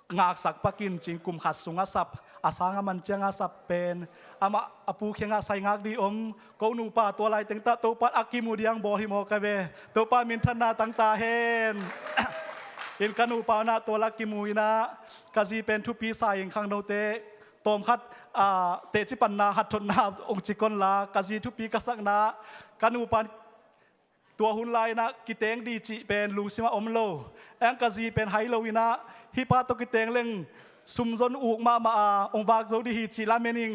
ngaksak pakin cin kum khat sung a sap, a sang a man cianga sap pen amah a pu khiangah sai ngak di om. Ko nupa tua lai tengtah Topa a kimu diang bawl hi maw ka ve. Topa minthanna tangta hen. In ka nupa unah tua la kimu inah ka zi pen thupi sa in khangnote tawmkhat, ah, tehci panna hatthotna ong ci konla ka zi thupi ka sakna ka nupa tua hun lai inah kiteng di cih pen lungsimah om lo. Eng ka zi pen hai lo inah hih pa tawh kiteng leng sumzon uk mahmah a ong vak zo di hi cih lamen ing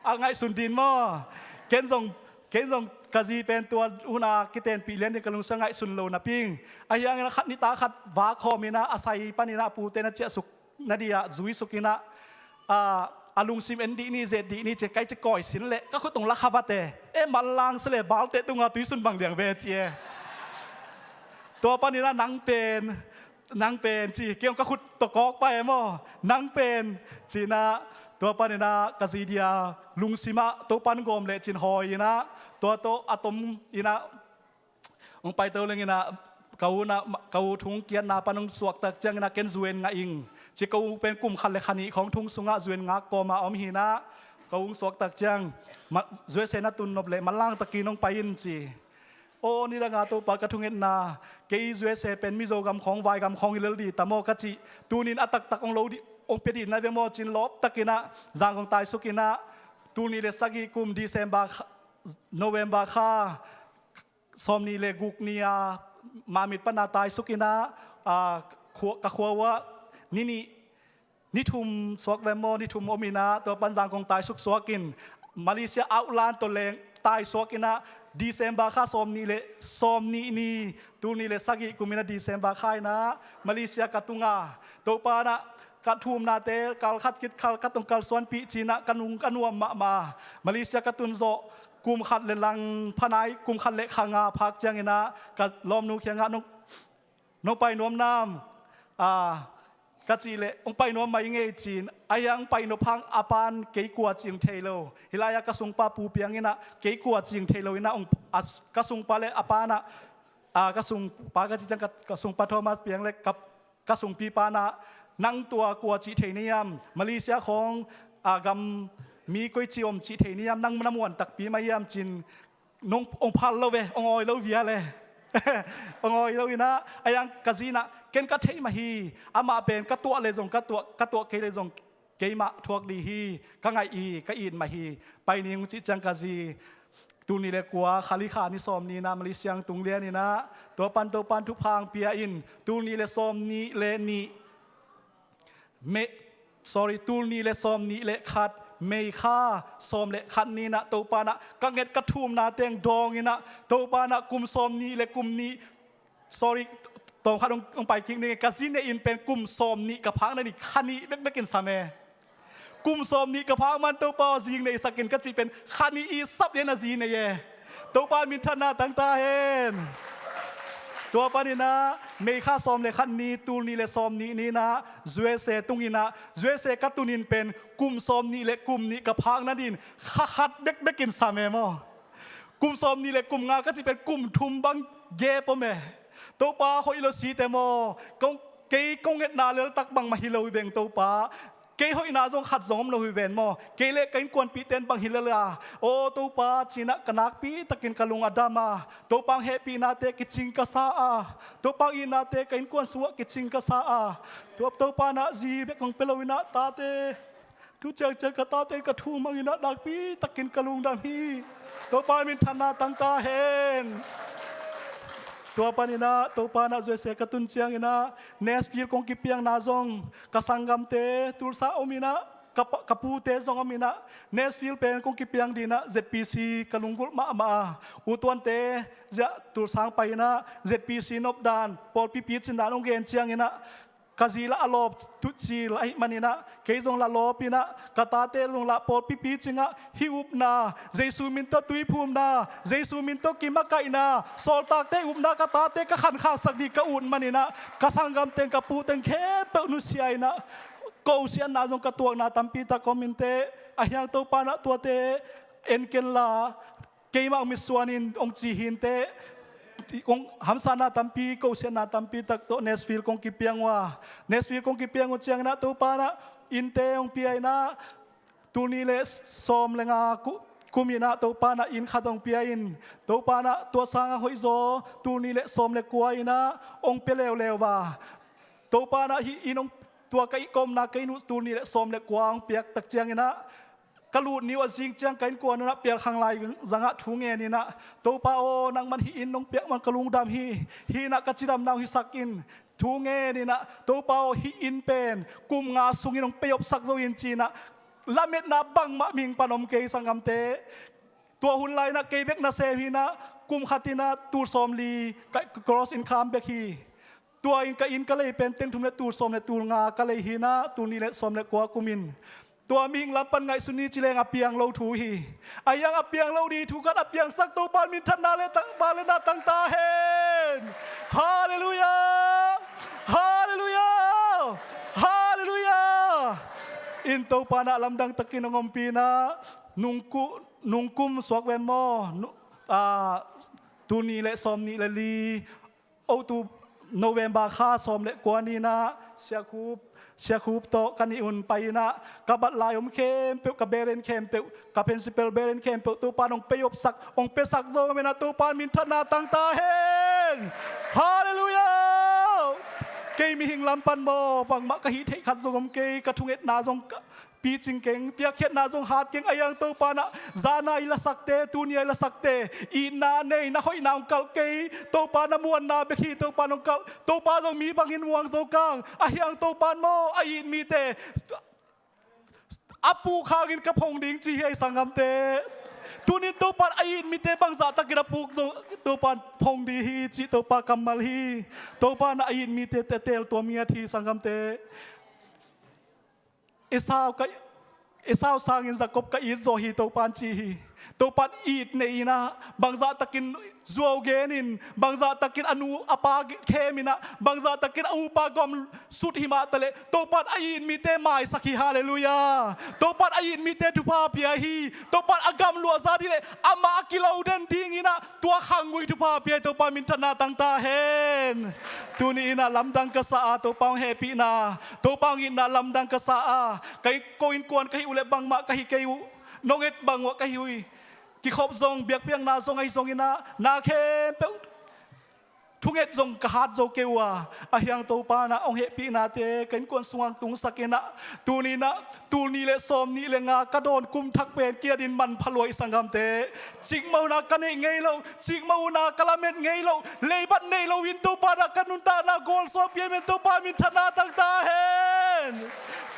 a ngaihsun din maw? Ken zong, ken zong ka zi pen tua huna kitenpih lian din ka lungsim a ngaihsun lo napi ing. Ahi hangin a khat nita khat vak khawm inah a sai paninah a pute na ciahsuk na di ah zuisuk inah, ah, a lungsim en dih ni, zet dih ni ci, kai ci kawi sin leh ka khut tung la kha vate. E, manlang si leh balte tunga tuisun bang diang ve ci e. Tua paninah nang pen, nang pen ci, kei ka khut tawh kawk pa e maw, nang pen cinah tua paninah ka zi dia lungsimah Topan gawm leh cin hawi inah tua tawh a tom inah ong paito leng inah ka u na, ka u thung kiatna pan ong suaktak cianginah ken zuen ngah ing ci, ka u pen kum khat le kha nih khawng thung sungah zuen ngak kawma om hinah ka u ong suaktak ciang, ma, U S A na tun nop leh manlang takin ong pai in ci. Aw, nidanga Topa ka thungetna, kei U S A pen Mizo gam khawng vaigam khawng hi lel di ta maw ka cih, tunin a taktak ong lo di, ong pia di na ve maw cin lawp takinah Zangkong taisuk inah tul nih le sagih kum December kha, November kha sawm nih le guk ni-a Mamit pana taisuk inah, ah, khua, ka khua uah ni nih, ni thum suak ve maw, ni thum om inah tua pan Zangkong taisuk suakin Malaysia outland tawh leng taisuak inah December kha sawm nih le sawm nih ni tul nih le sagih kum inah December kha inah Malaysia ka tunga Topa inah ka thumnate kal khat kit kal khat ong kalsuanpih cinah ka nung ka nuam mahmah. Malaysia ka tun zawh kum khat le lang phanai, kum khat le kha nga phak cianginah ka lawmnu khiangah nong, nong pai nuam nam, ah, ka cih leh ong pai nuam mai ngei cin. Ahi hang pai nop hang a pan kei kua cih ong thei lo. Hih lai-ah ka sungpa Pu Piang inah kei kua cih ong thei lo inah ong, a, ka sungpa le a pa inah, ah, ka sungpa ka cih ciang ka, ka sungpa Thomas Piang le ka ka sungpipa inah nang tua kua cih thei ni hiam, Malaysia khawng, ah, gam mi koi ci om cih thei ni hiam, nang na muan takpi mah hiam cin nong ong phal lo ve, ong awi lo via le. Ong awi lo inah, ahi hang ka zi inah ken ka theih mah hi, amah pen ka tuah le zong ka tuah, ka tuah kei le zong keimah thuak dih hi, ka ngaih hi, ka it mah hi, pai ning cih ciang ka zi tul nih le kua kha li kha ni sawm ni inah Malaysia tung lian inah tua pan Topan thupha ong pia in tul nih le sawm nih le nih, May, sorry, tul nih le sawm nih le khat May kha sawm le khat ni inah Topa inah ka nget ka thumna teng dawng inah Topa inah kum sawm nih le kum nih, sorry, Tawm khat hong, hong pai kik ning e, ka zi neih in pen kum sawm nih ka phak nading kha nih bekbek in sam e. Kum sawm nih ka phak man Topa aw zi neihsak in ka cih pen kha nih i sap lian a zi nei e. Topa minthanna tang ta hen. Tua panin ah May kha sawm le khat ni, tul nih le sawm nih ni-in ah U S A tung in ah, U S A ka tun in pen kum sawm nih le kum nih ka phak nading kha khat bekbek in sam e maw. Kum sawm nih le kum nga ka cih pen kum thum bang gap om e. Topa hoih lo si te maw. Kong, kei kong etna leltak bangmah hi lo hi veng Topa. Kei hoihna zong khat zong om lo hi ven maw. Kei le ka innkuanpihte in bang hi lel a, aw Topa ci-in ah ka nakpi takin ka lung a dam a, Topa hong hehpihnate kicing ka sa a, Topa itnate ka innkuan sungah kicing ka sa a, Topa in ah zi bek hong pia lo in ah tate, tu ciangciang ka tate in ka thu mang in ah nakpi takin ka lungdam hi. Topa minthanna tang ta hen. Tua panin ah Topa in ah U S A ka tun ciangin ah Nashville kong kipiangna zong ka sanggamte Tulsa om in ah, ka pa, ka pute zong om in ah, Nashville pen kong kipiang ding in ah Z P C ka lunggulh mahmah a, U Tuante ziah Tulsa hong pai in ah Z P C nopdan, pawlpi picin dan hong gen ciangin ah, ka zi lah a lawp tuh cil ahih manin ah, kei zong lah lawp in ah, ka tate zong lah pawlpi picing ah, hih upna, Jesu min tawh tuiphumna, Jesu min tawh kimakaihna, sawltakte upna ka tate ka khankhaksak ding ka ut manin ah, ka sanggamte in, ka pute in khempeuh nusia in ah, kosiatna zong ka tuakna tampi tak om inteh, ahi hang Topa in ah tuate en ken la, keimah hong mitsuan in hong ci hi inteh, hong hamsatna tampi, kosiatna tampi tak tawh Nashville kong kipiang uh a, Nashville kong kipiang uh ciangin ah Topa in ah innte hong pia in ah, tul nih le sawm le nga ku-, kum in ah Topa in ah inn khat hong pia in, Topa in ah tua sangah hoihzaw tul nih le sawm le kua in ah hong pia leuleu a, Topa in ah hih inn hong, tua ka inn, ka omna ka inn uh tul nih le sawm le kua hong piak tak ciangin ah, ka lut ni uh a zing ciang ka innkuan un ah pialkhang lai zangah thu ngen in ah, Topa aw, nangman hih inn hong piak man ka lungdam hi. Hih in ah ka cidamna hong hisak in. Thu ngen in ah, Topa aw, hih inn pen kum nga sungin hong peiopsak zo in ci-in ah, lametna bangmah mihing pan om kei sanggamte. Tua hun lai-in ah kei bek nasem hi-in ah, kum khat in ah tul sawmli ka gross income bek hi. Tua in ka inn ka lei pen teng thum le tul sawm le tul nga ka lei hi-in ah, tul nih le sawm le kua kum in. Tua mihing lam pan ngaihsun ni ci leng a piang lo thu hi. Ahi hang a piang lo ding thu khat a piangsak Topa minthanna le tang, vangliatna tang ta hen. Halleluiah! Halleluiah! Halleluiah! In Topa in ah lamdang takin hong ompih in ah, nungku-, nungkum suak ven maw? Nu-, ah, tul nih le sawm nih le li, October, November kha sawm le kua ni-in ah, Siakhup, Siakhup tawh ka nih un pai in ah, ka bat lai om khempeuh, ka beren khempeuh, ka principal beren khempeuh, Topa in hong peiopsak, hong piasak zo om in ah, Topa minthanna tang ta hen. Halleluiah! Kei mihing lam pan maw, bangmah ka hih theih khat zong om kei, ka thungetna zong ka, picing keng, piakkhiatna zong hat keng, ahi hang Topa in ah, zan a i lasakte, tuni a i lasakte, itna nei, na hoihna hong kalh kei, Topa na muanna bek hi, Topa in hong kalh, Topa zong mi bangin muang zo kang, ahi hang Topa in maw, a it mite, a puk hangin ka phong ding ci hi ei sanggamte. Tuni in Topa in a it mite bangzah takin a puk zo, Topa in phong ding hi, cih Topa kammal hi, Topa in a it mite tetel tuam ngiat hi sanggamte. Esau ka, Esau sangin Jakob ka it zaw hi, Topa in ci hi. Topa in it nei in ah, bangzah takin zuau gen in, bangzah takin a nu a pa khem in ah, bangzah takin a upa gawm sut hi mah taleh, Topa in a it mite maisak hi, halleluiah. Topa in a it mite thupha pia hi. Topa in a gamluah za dih leh, amah a kilo den ding in ah, tua khanggui thupha pia hi, Topa minthanna tang ta hen. Tuni in ah lamdang ka sa a, Topa hong hehpihna, Topa hong itna lamdang ka sa a, ka ko innkuan ka hih uh leh bangmah ka hi kei uh, nong et bang uh ah ka hi uh hi. Kikhop zong, biakpiakna zong ahi zongin ah, na khempeuh thunget zong ka hat zo kei uh a, ahi hang Topa in ah hong hehpihnate ka innkuan sungah tungsak in ah, tuni in ah, tul nih le sawm nih le nga ka dawn kum thak pen kiat in manpha lua hi sanggamte. Cikmah hun ah ka neih ngei lo, cikmah hun ah ka lamet ngei lo, leibat nei lo in Topa in ah ka nuntakna gualzawhpih ahih manin Topa minthanna tang ta hen.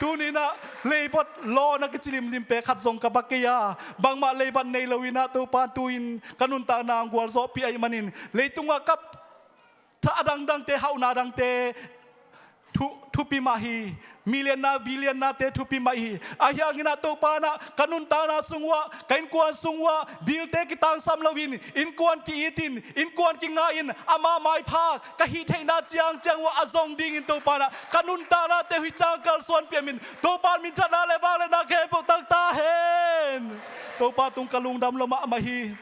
Tuni in ah leibat lawn a kici limlim pen khat zong ka bang kei a, bangmah leibat nei lo in ah Topa in tu-in ka nuntakna hong gualzawhpih ahih manin, leitungah ka Tha a dangdangte, hauhna dangte thu, thupi mah hi. Million-na, billion-nate thupi mah hi. Ahi hanginah Topa inah ka nuntakna sung uah, ka innkuan sung uah bill-te kitangsam loin, innkuan ki-itin, innkuan kingahin, ama maiphak ka hih theihna ciangciang uah a zong dingin Topa inah ka nuntaknate uh hih ciang kalsuan piamin Topa in minthanna le vangliatna khempeuh tang ta hen. Topa tung ka lungdam lua mahmah hi.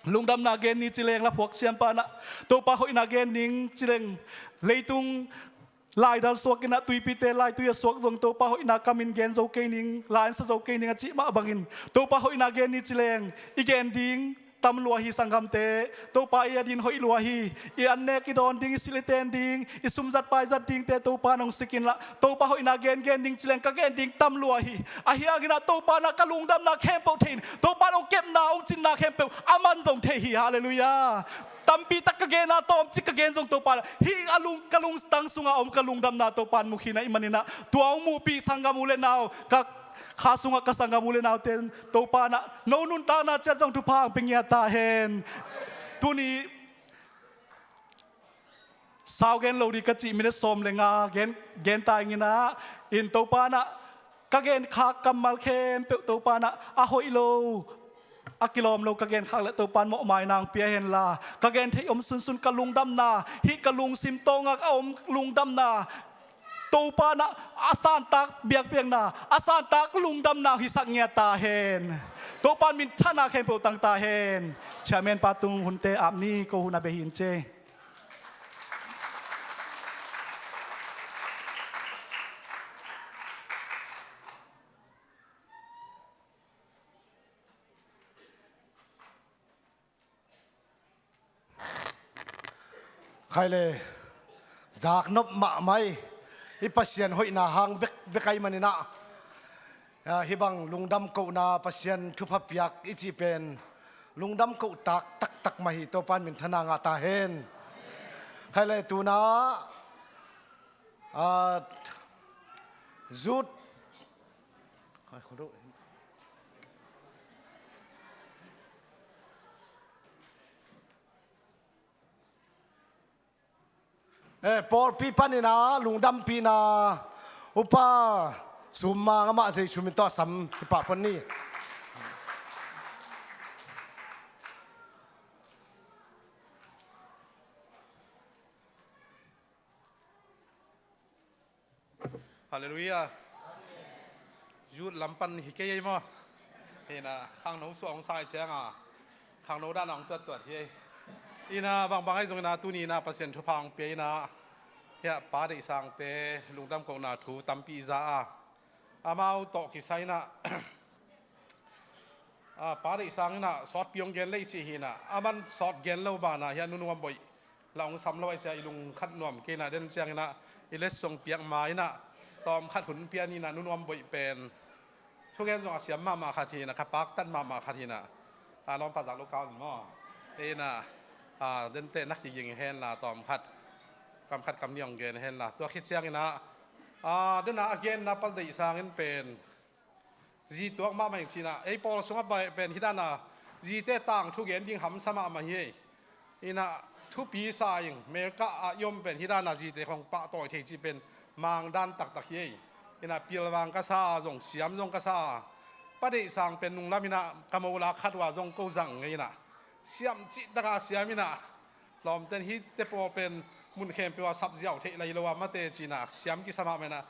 Lungdamna gen ni ci leng, la phuak siampa inah Topa hoihna gen ning ci leng, leitung laidal suak inah tuipite laitui a suak zong Topa hoihna kamin gen zo kei ning, la-in sa zo kei ning a cih mah bangin Topa hoihna gen ni ci leng, i gen ding tam lua hi sanggamte. Topa i a din hoih lua hi. I annek i dawn ding, i silh i ten ding, i sumzat paizat dingte Topa in hong sik inla, Topa hoihna gengen ding ci leng ka gen ding tam lua hi. Ahi hanginah Topa inah ka lungdamna khempeuh thei in, Topa in hong kepna, hong cinna khempeuh aman zong thei hi. Halleluiah. Tampi tak ka gen a, tawmcik ka gen zong Topa inah hih a lung, ka lungtang sunga om ka lungdamna Topa in mu khin ahih maninah tua hong muhpih sanggam u le nau, ka kha sungah ka sanggam u le naute in Topa inah no nuntakna ciat zong thupha hong pia ngiat ta hen. Tuni sau gen lo ding ka cih minute sawm le nga gen, gen ta ing inah, in Topa inah ka genkhak kammal khempeuh Topa inah a hoih lo, a kilawm lo ka genkhak le Topa in mawhmaina hong pia henla, ka gen theih om sunsun ka lungdamna, hih ka lungsim tawngah a om lungdamna Topa inah a santak biakpiakna, a santak lungdamna hisak ngiat ta hen. Topa in minthanna khempeuh tang ta hen. Chairman pa tung hunte ap ni, ko hun a beh hi in ci. Khai le, zaknop mahmah i, i Pasian hoihna hang bek, bek ahih maninah, ah, hih bang lungdam kohna, Pasian thupha piak i cih pen lungdam kohtak taktak mah hi. Topa in minthanna ngah ta hen. Khai le, tuna, ah, zut Eh, pawlpi panin ah lungdampihna upa Sum Mang amah Zeisu min tawh a sam hi pah pon ni. Halleluiah. Youth lam pan hi kei ei maw? Hi inah khangno suah hong sa i cianga khangno dan a hong tuattuat hi ei. Inah bangbang ahi zongin ah tuni inah Pasian thupha hong pia inah hiah Pa Deih Sangte lungdam kohna thu tampi i za a, amau tawh kisai inah Ah, Pa Deih Sang inah sawtpi hong gen lei cih hi inah, aman sawt gen lo banah hiah nunuam boih la hong sam lo ahih ciang i lungkhat nuam kei inah, den ciang inah i letsong piak ma inah tawmkhat hun pia ni inah, nunuam boih pen thugen zong a siam mahmah khat hi inah, kha paktat mahmah khat hi inah, a lawmpa zak lo kau in maw? Inah, ah, dente na kiging henla tawmkhat kam khat kam nih hong gen henla, tua khit ciang inah, ah, dena a genna Pa Deih Sang in pen zi tuak mahmah ing ci inah, ei pawl sungah pen hih dana zite tangthu gen ding hamsa mahmah hi ei. Inah thupi sa ing, America ah i om pen hih dana zite khong pahtawi thei cih pen mangdan taktak hi ei. Inah pilvang ka sa a, zong siam zong ka sa a, Pa Deih Sang pen nunglam inah ka mo lak khat uh a zong ko zang ngei inah siam cih taka siam inah, lawmten hihte pawl pen mun khempeuh a sap ziau theih lai lo a mate ci inah siam kisa mahmah inah,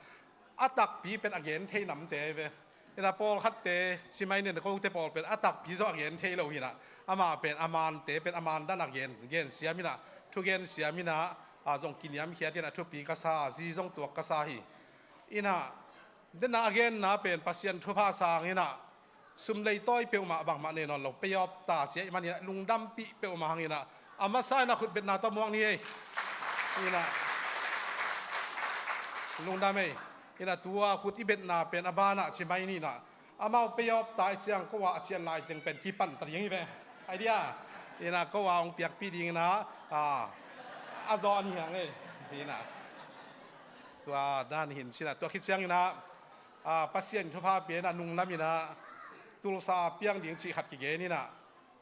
a takpi pen a gen thei namte ve. Inah pawlkhatte ci mai nen, kote pawl pen a takpi zong a gen thei lo hi inah, amah pen a mante pen a mandan a gen, gen siam inah, thugen siam inah, a zong kiniamkhiat inah thupi ka sa, zi zong tuak ka sa hi. Inah dena a genna pen Pasian thupha sang inah, sum leitawi peuhmah bangmah nei nawn lo, pay off ta ci ahih manin ah lungdampih peuhmah hang inah, a masa inah khutbetna tawh muak ni ei. Inah lungdam ei. Inah tua khut i betna pen a banah ci mai ni inah, amau pay off ta i ciang ko a a cian lai teng pen kipan ta ding hi ve. Idea. Inah ko a hong piakpih ding inah, ah, a zaw ni hang ei. Inah tua dan hin ci inah, tua khit ciang inah, ah, Pasian thupha pia inah nunglam inah Tulsa piang ding cih khat kigen inah,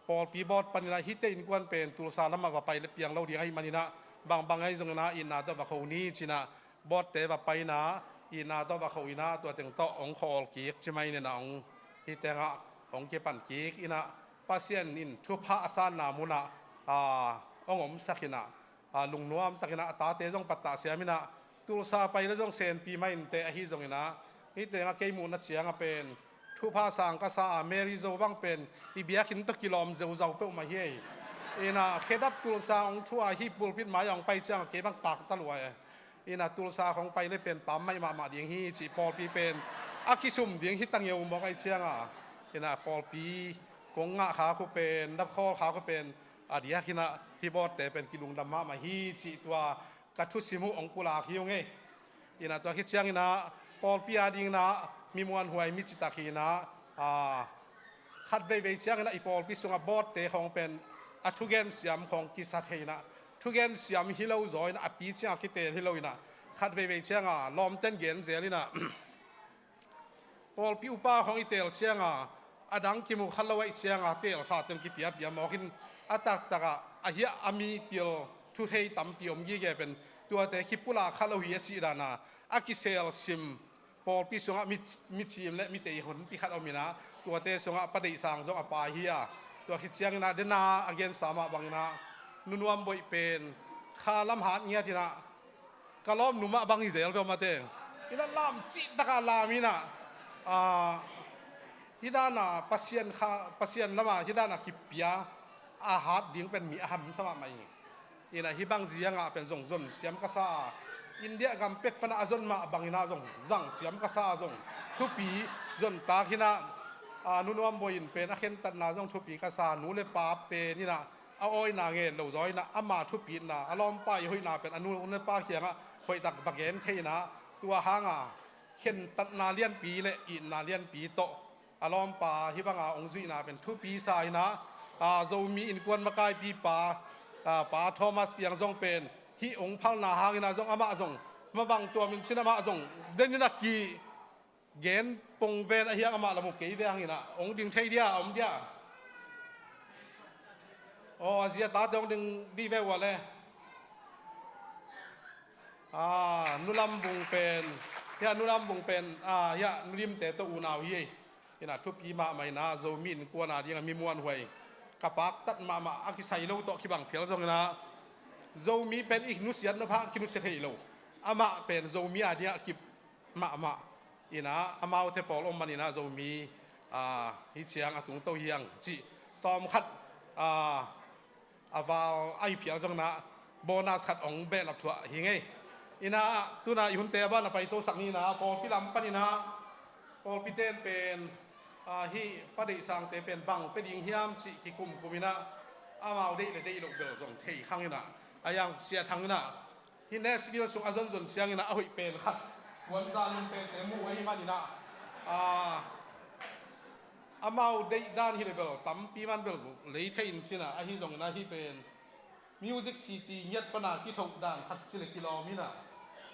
pawlpi board pan inah hihte innkuan pen Tulsa lamah va pai le piang lo ding ahih man inah, Bangbang ahi zongin ah itna tawh va kho ni ci-in ah, board-te va pai-in ah itna tawh va kho-in ah, tua teng tawh hong khawl kik ci mai-in ah, hong, hih teng ah hong kipan kik in ah, Pasian in thupha a sanna munah, aa, hong omsak in ah, aa, lungnuam takin ah a tate zong pattah siam in ah, Tulsa pai leh zong senpi mah inteh, ahi zongin ah, hih teng ah kei muhna ciang ah pen thupha sang ka sa a, Mary Zo bang pen i biakinn tawh kilawm zeuzau peuhmah hi ei. In ah khedap Tulsa hong thu a, hih pulpit mai ah hong pai ciang ah kei bang pakta lua e. In ah Tulsa khawng pai leh pen pammaih mahmah ding hi cih, pawlpi pen a kisum ding hi ta ngeu mawk ahih ciang ah. In ah pawlpi kong ngah khak uh pen, na khawl khak uh pen, a diakin ah hih board-te pen kilungdam mahmah hi cih tua ka thusim uh hong pulak hi ung ei. In ah tua khit ciangin ah pawlpi adingin ah mi muanhuai, mi citak hi-in ah, aa, khat veivei ciangin ah i pawlpi sungah board-te khawng pen a thugen siam khawng kisa thei-in ah, thugen siam hi lo zaw-in ah, a pi ciang a kiteel hi lo-in ah, khat veivei ciang ah lawmten gen zel in ah, pawlpi upa khawng i teel ciang ah, a dang kimu kha lo ahih ciang ah, teelsa teng kipiapia mawk in, a taktak ah a hiah a mi pil thu thei tampi om gige pen, tuate kipulak kha lo hi a cih dan ah, a kiselsim, pawlpi sungah mi, mi ciim leh mi teihon pi khat om in ah, tuate sungah Pa Deih Sang zong a pa hi a, tua khit ciangin ah, den a a gensa mah bangin ah, Nu Nuam Boih pen kha lam hat ngiat in ah, ka lawmnu mah bang hi zel ve maw te. In ah lam cihtak a lam in ah, aa, hih dan a Pasian kha, Pasian lam ah hih dan a kipia a hat ding pen mi a hamsa mahmah hi. In ah hih bang zia ngah pen zong zon siam ka sa a, India gam pek pan ah a zon mah bangin ah zong zang siam ka sa a, zong thupi zon tak hi-in ah, aa, Nu Nuam Boih in pen a khentatna zong thupi ka sa, nu leh pa pen in ah a awina ngen lo zaw-in ah, ama thupitna, a lawmpa i hoihna pen a nu leh pa kiangah hoihtak va gen thei-in ah, tua hang a khentatna lianpi leh itna lianpi tawh a lawmpa hih bang a hong zuihna pen thupi sa-in ah, aa, Zomi Innkuan makaipipa, aa, Pa Thomas Piang zong pen hih hong phalna hangin ah zong, amah zong mavang tuam in cin, amah zong den in ah ki gen pong ven ahi hang, amah lam uh kei ve hangin ah hong ding thei dia, a om dia? Aw, a zi a tate hong ding dih ve uh a leh. Aa, Nu Lam Vung pen, hiah Nu Lam Vung pen, aa, hiah Nu Lim-te tawh unau hi ei. In ah thupi mahmah in ah, Zomi Innkuan ading ah mi muanhuai, ka paktat mahmah, a kisai lo tawh kibang phial zongin ah, Zomi pen i nusiat nop hang kinusia thei lo. Amah pen Zomi ading ah a kip mahmah. In ah amaute pawl om manin ah Zomi, aa, hih ciang a tungto hi hang cih tawmkhat, aa, a val ahi phial zongin ah bonus khat hong behlap thuah hi ing ei. In ah tu-in ah i hunte a ban a paitosak ni-in ah, pawlpi lam panin ah pawlpite'n pen, aa, hih Pa Deih Sangte pen bang pia ding hiam cih kikumkum in ah, amau deih leh deih loh bel zong thei khang in ah, a yang Sia Thang in ah, hih Nashville sung a zonzon ciangin ah a hoih pen khat, Kuanza Lum pente mu ahih manin ah, aa, amau deih dan hi leh bel tampi man bel lei thei in cin ah, ahi zongin ah hih pen Music City ngiat pan a kithoh dan khat ci leh kilawm in ah,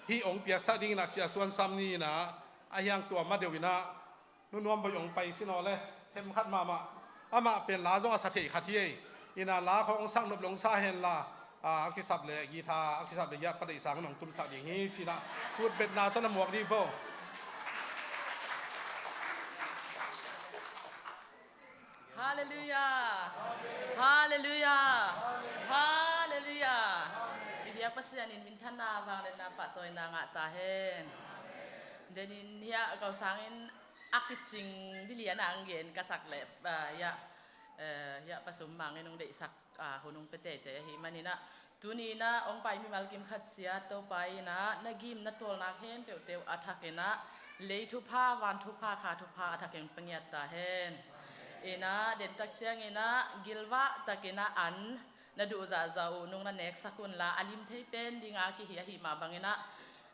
hih hong piaksak dingin ah Sia Suan Sam Ni in ah, a hiang tua ma deuh in ah Nu Nuam Boih hong pai sin aw leh, themkhat mahmah. Amah pen la zong a sa thei khat hi ei. In ah la khawng hong sak nop leh hong sa hen la, aa, a kisap leh guitar, a kisap leh hiah Pa Deih Sang in hong tumsak ding hi cin ah, kutbetna tawh na muak dih vo. Halleluiah. Halleluiah. Halleluiah. I biak Pasian in minthanna, vangliatna, pahtawina ngah ta hen. Denin hiah ko sangin a kicing dilian a ang gen ka sak leh, ah, hiah, eh, hiah Pa Sum Mang in hong deihsak, ah, hun hong pia teitei ahih manin ah, tuni in ah hong pai mimal kim khat ciat Topa in ah na gim na tawlna khempeuhte uh a thakin ah, lei thupha, van thupha, kha thupha a thakin hong pia ngiat ta hen. In ah dentak ciangin ah gilvah takin ah an na duh zahzah uh nung na neksak un la, a lim thei pen ding a kihi ahih mah bangin ah,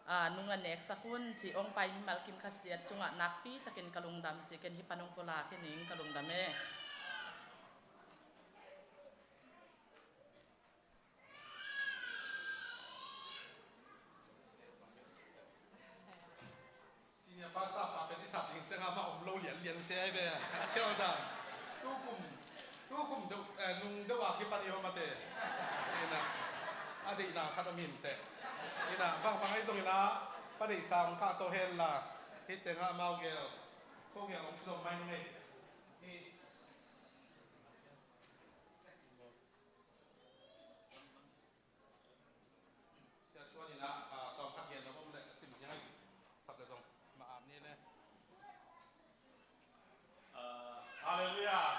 aa, nung na neksak un cih hong pai mimal kim khat ciat tungah nakpi takin ka lungdam cih ken hih pan hong pulak hi ning, ka lungdam e. Senior pastor pa pen i sap ding ciang amah om lo lianlian se ai ve. A khial dan. Tukum, tukum deuh, eh, nung deuh a kipan i om a te. Ina. A deihna khat om hi inteh. Inah bangbang ahi zongin ah, Pa Deihsa hong khahto hen la, hih tengah amau gel, ko gel hong kizom mai ning ei. Hih Sia Suan in ah, ah, tawm khat gen lo bawm leh sim ciang ahi sap leh zong mah am ni le. Ah, halleluiah.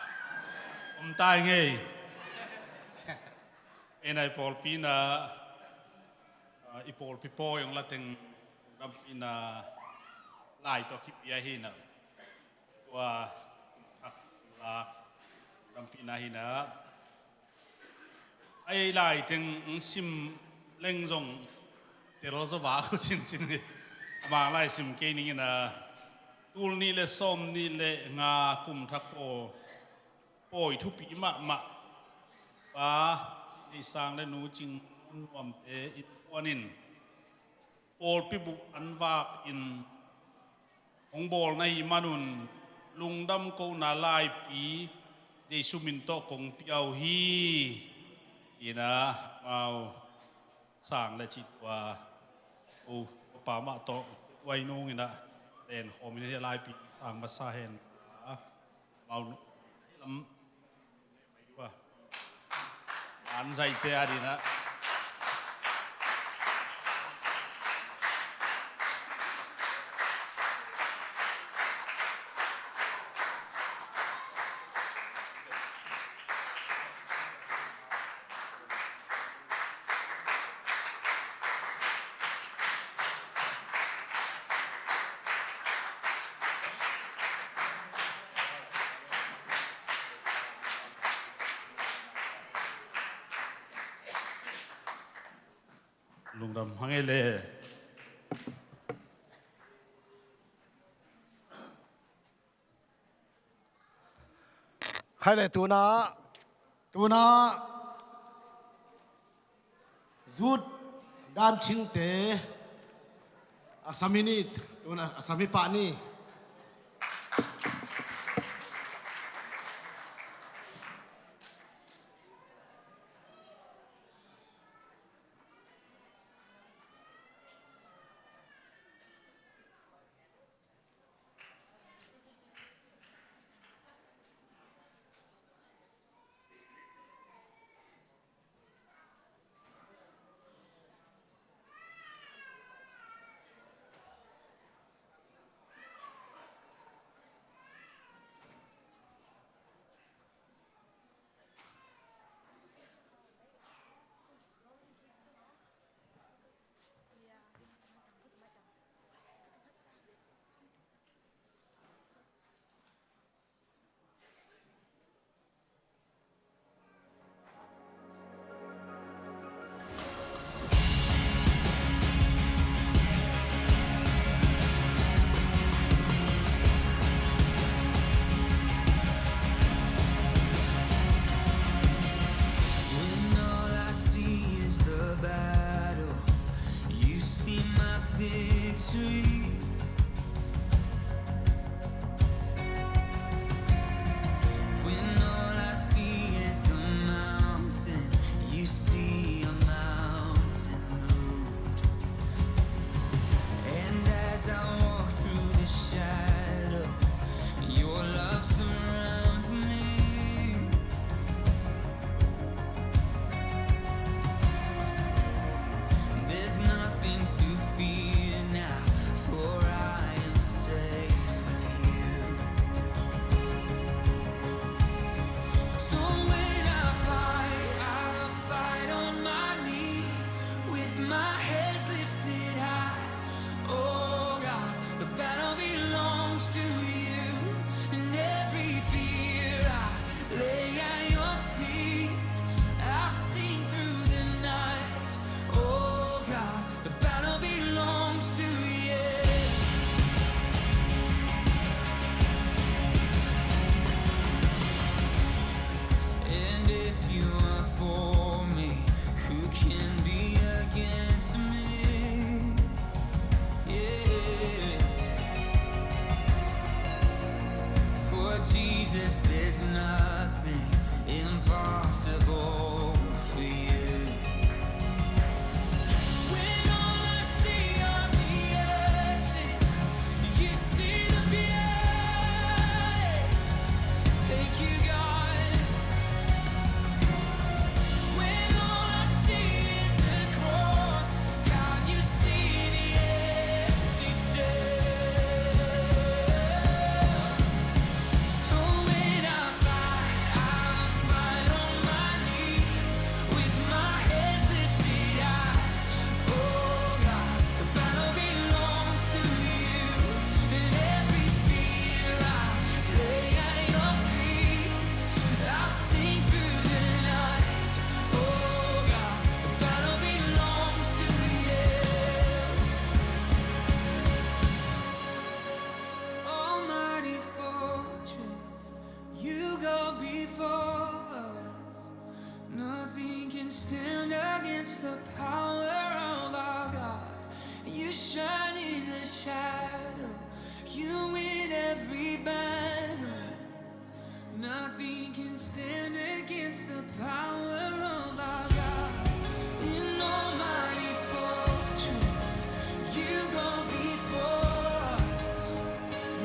Om tai ngei. Ei nai pawlpi na, ah, i pawlpi pawi ong la teng, dampi na lai tawh kipia hi na. Tua, ah, la, dampi na hi na. Ei lai teng sim leng zong tel zaw va ko cincin hi. A mang lai sim kei ning in a, tul nih le sawm nih le nga kum thak paw, pawi thupi mahmah Pa Nei Sang le Nu Cing Nuamte innkuan in pawlpi buh an vak in hong bawl na hih manun lungdam kohna laipi Jesu min tawh kong pia uh hi. Ci-in ah amau sang le cih tua, u, pa mah tawh uai nung in ah len khawm in ah hih laipi sang masa hen. Amau lam An zaite a ding ah. Lungdam hang ei le. Khai le tuna, tuna Zut dan cingte a sami ni, tuna a sami pah ni. When all I see is the battle, you see my victory. When all I see is the mountain, you see a mountain moved. And as I walk through the shadow, your love surrounds me. There's nothing to fear now, for I am safe with you. So when I fight, I'll fight on my knees, with my heads lifted high. Oh God, the battle belongs to you, and every fear I lay at your feet. I'll sing through the night. Oh God, the battle belongs to you. And if you are for me, who can be against me? Yeah. For Jesus, there's nothing impossible for you. Stand against the power of our God. You shine in the shadow. You win every battle. Nothing can stand against the power of our God. An almighty fortress, you go before us.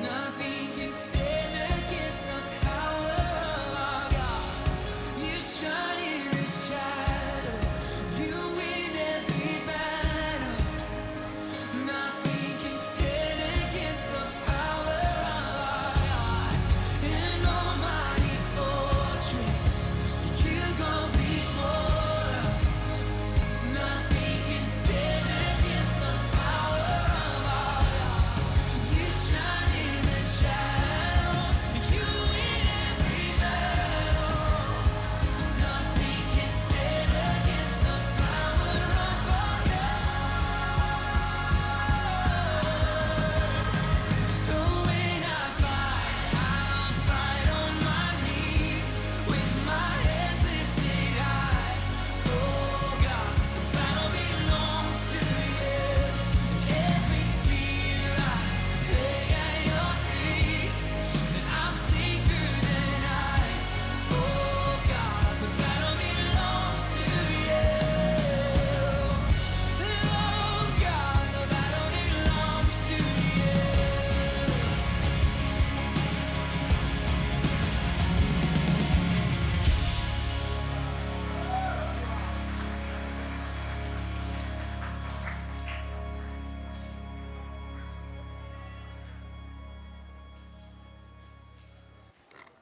Nothing can stand against the power of our God. You shine in the shadow, you win every battle. Nothing can stand against the power of our God. An almighty fortress, you go before us. Nothing can stand against the power of our God. You shine in the shadows, you win every battle. Nothing can stand against the power of our God. So when I fight, I'll fight on my knees with my hands lifted high. Oh God, the battle belongs to you. Every fear I lay at your feet, and I'll sing through the night. Oh God, the battle belongs to you. Oh God, the battle belongs to you.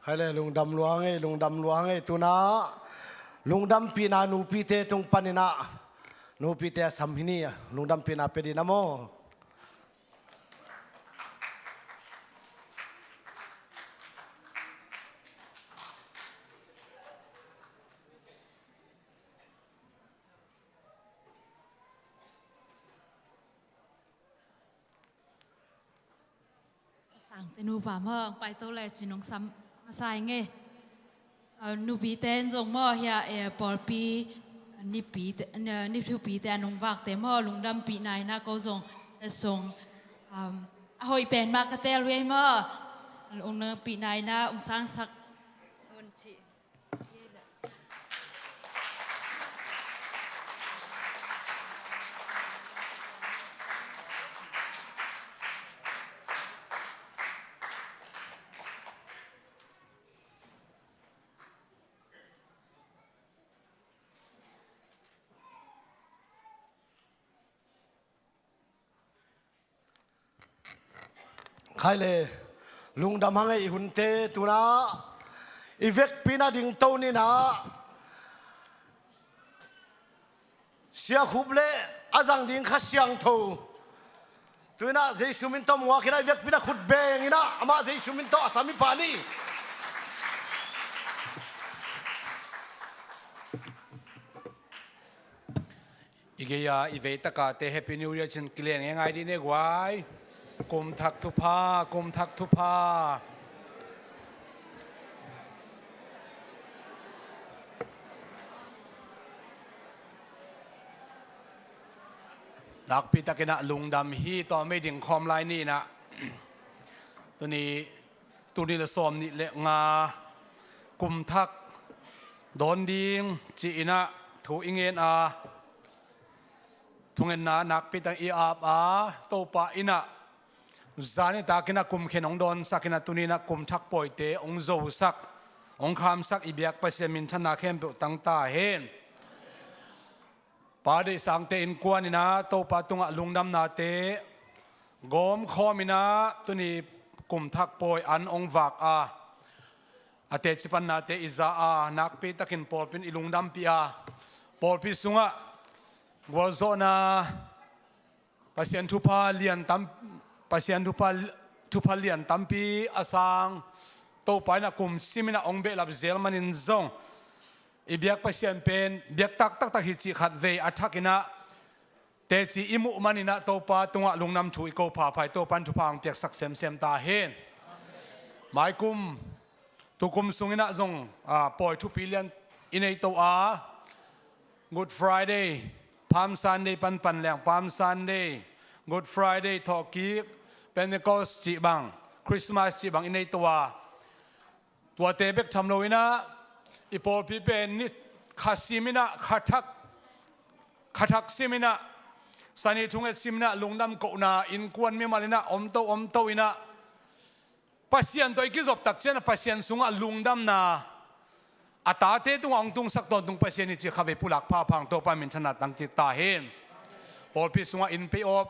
ใครเลย lungdam lua hang ei, lungdam lua hang ei. Tuna lungdampihna nupite tung panin ah, nupite a sam hi ni, lungdampihna pia ding na maw. Sangte nupa maw, hong paito le cin hong sam masa ing e. A, nupite in zong maw, hiah, eh, pawlpi, nipite, eh, nithupite a nungvakte maw, lungdampihna in ah ko zong, eh, song, um, a hoih pen mah ka teel uh ei maw. Lungdampihna in ah hong sangsak un cih. Khai le, lungdam hang ei. I hunte tuna i vekpi-in ah dingto ni in ah, Sia Khup le a zang ding Kha Siangtho, tu in ah Jesu min tawh muak in ah, i vekpi-in ah khut beng in ah, amah Jesu min tawh a sam i pah ni. I gei-a i veitakate Happy New Year cin kilen ngeingai dih ni guai. Kum thak thupha, kum thak thupha. Nakpi takin ah lungdam hi. Tua mei ding khawm lai ni in ah, tuni, tuni le sawm nih le nga kum thak dawn ding ci-in ah thu i ngen a, thungetna nakpi takin i ap a, Topa in ah zan i takin ah kum khen hong dawnsak in ah, tuni in ah kum thak pawite hong zosak, hong khamsak, i biak Pasian minthanna khempeuh tang ta hen. Pa Deih Sangte innkuan in ah Topa tungah lungdamnate gawm khawm in ah, tuni kum thak pawi an hong vak a, a teci pannate i za a, nakpi takin pawlpi in i lungdampih a, pawlpi sungah gualzawhna, Pasian thupha lian tam, Pasian thupha, thupha lian tampi a sang, Topa in ah kum sim in ah hong behlap zel manin zong, i biak Pasian pen biaktak taktak hi cih khatvei a thak in ah teci i muh manin ah Topa tungah lungdam thu i ko phapha hi. Topa in thupha hong piaksak semsem ta hen. Maikum, tukum sung in ah zong, a, pawi thupi lian i neito a, Good Friday, Palm Sunday panpan leng Palm Sunday, Good Friday thawhkik, Pentecost cih bang, Christmas cih bang i nei to a, tuate bek tham lo inah i pawlpi pen ni kha sim inah, kha thak, kha thak sim inah, Sani thunget sim inah lungdam kohna innkuan mimal inah omto omto inah Pasian tawh i kizop tak ciangin Pasian sungah lungdamna a tate tungah hong tungsak tawntung Pasian hi ci khavei pulak phaphang Topa min thanna tangkik ta hen. Pawlpi sungah inn pay off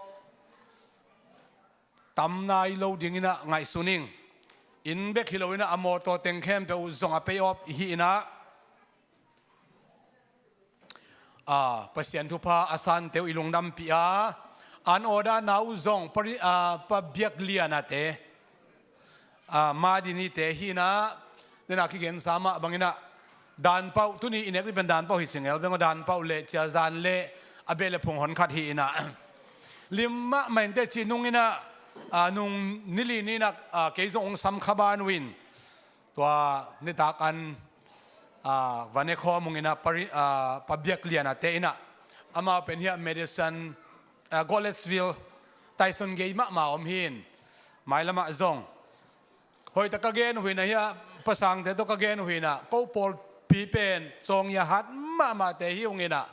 tam nai lo ding inah ngaihsun ing. Inn bek hi lo inah a mawtaw teng khempeuh uh zong a pay off hi inah, Pasian thupha a sante uh i lungdampih a, an order na uh zong pa biak lianate, Madinite hi inah, dena kigensa mah bang inah, danpauh tuni i nek dih pen danpauh hi cingel beng aw, danpauh le ciazan le a beh le phung hon khat hi inah, lim mahmah inteh cih nung inah, nung nili ni inah kei zong hong sam kha ban uh in, tua nitak an va ne khawm ung inah, pa biak lianate inah, amau pen hiah Madison, Goodlettsville, Tyson gei mahmah om hi in, mailamah zong hoihtak ka gen uh hi inah, hiah pasangte tawh ka gen uh hi inah, ko pawlpi pen cawngia hat mahmahte hi ung inah,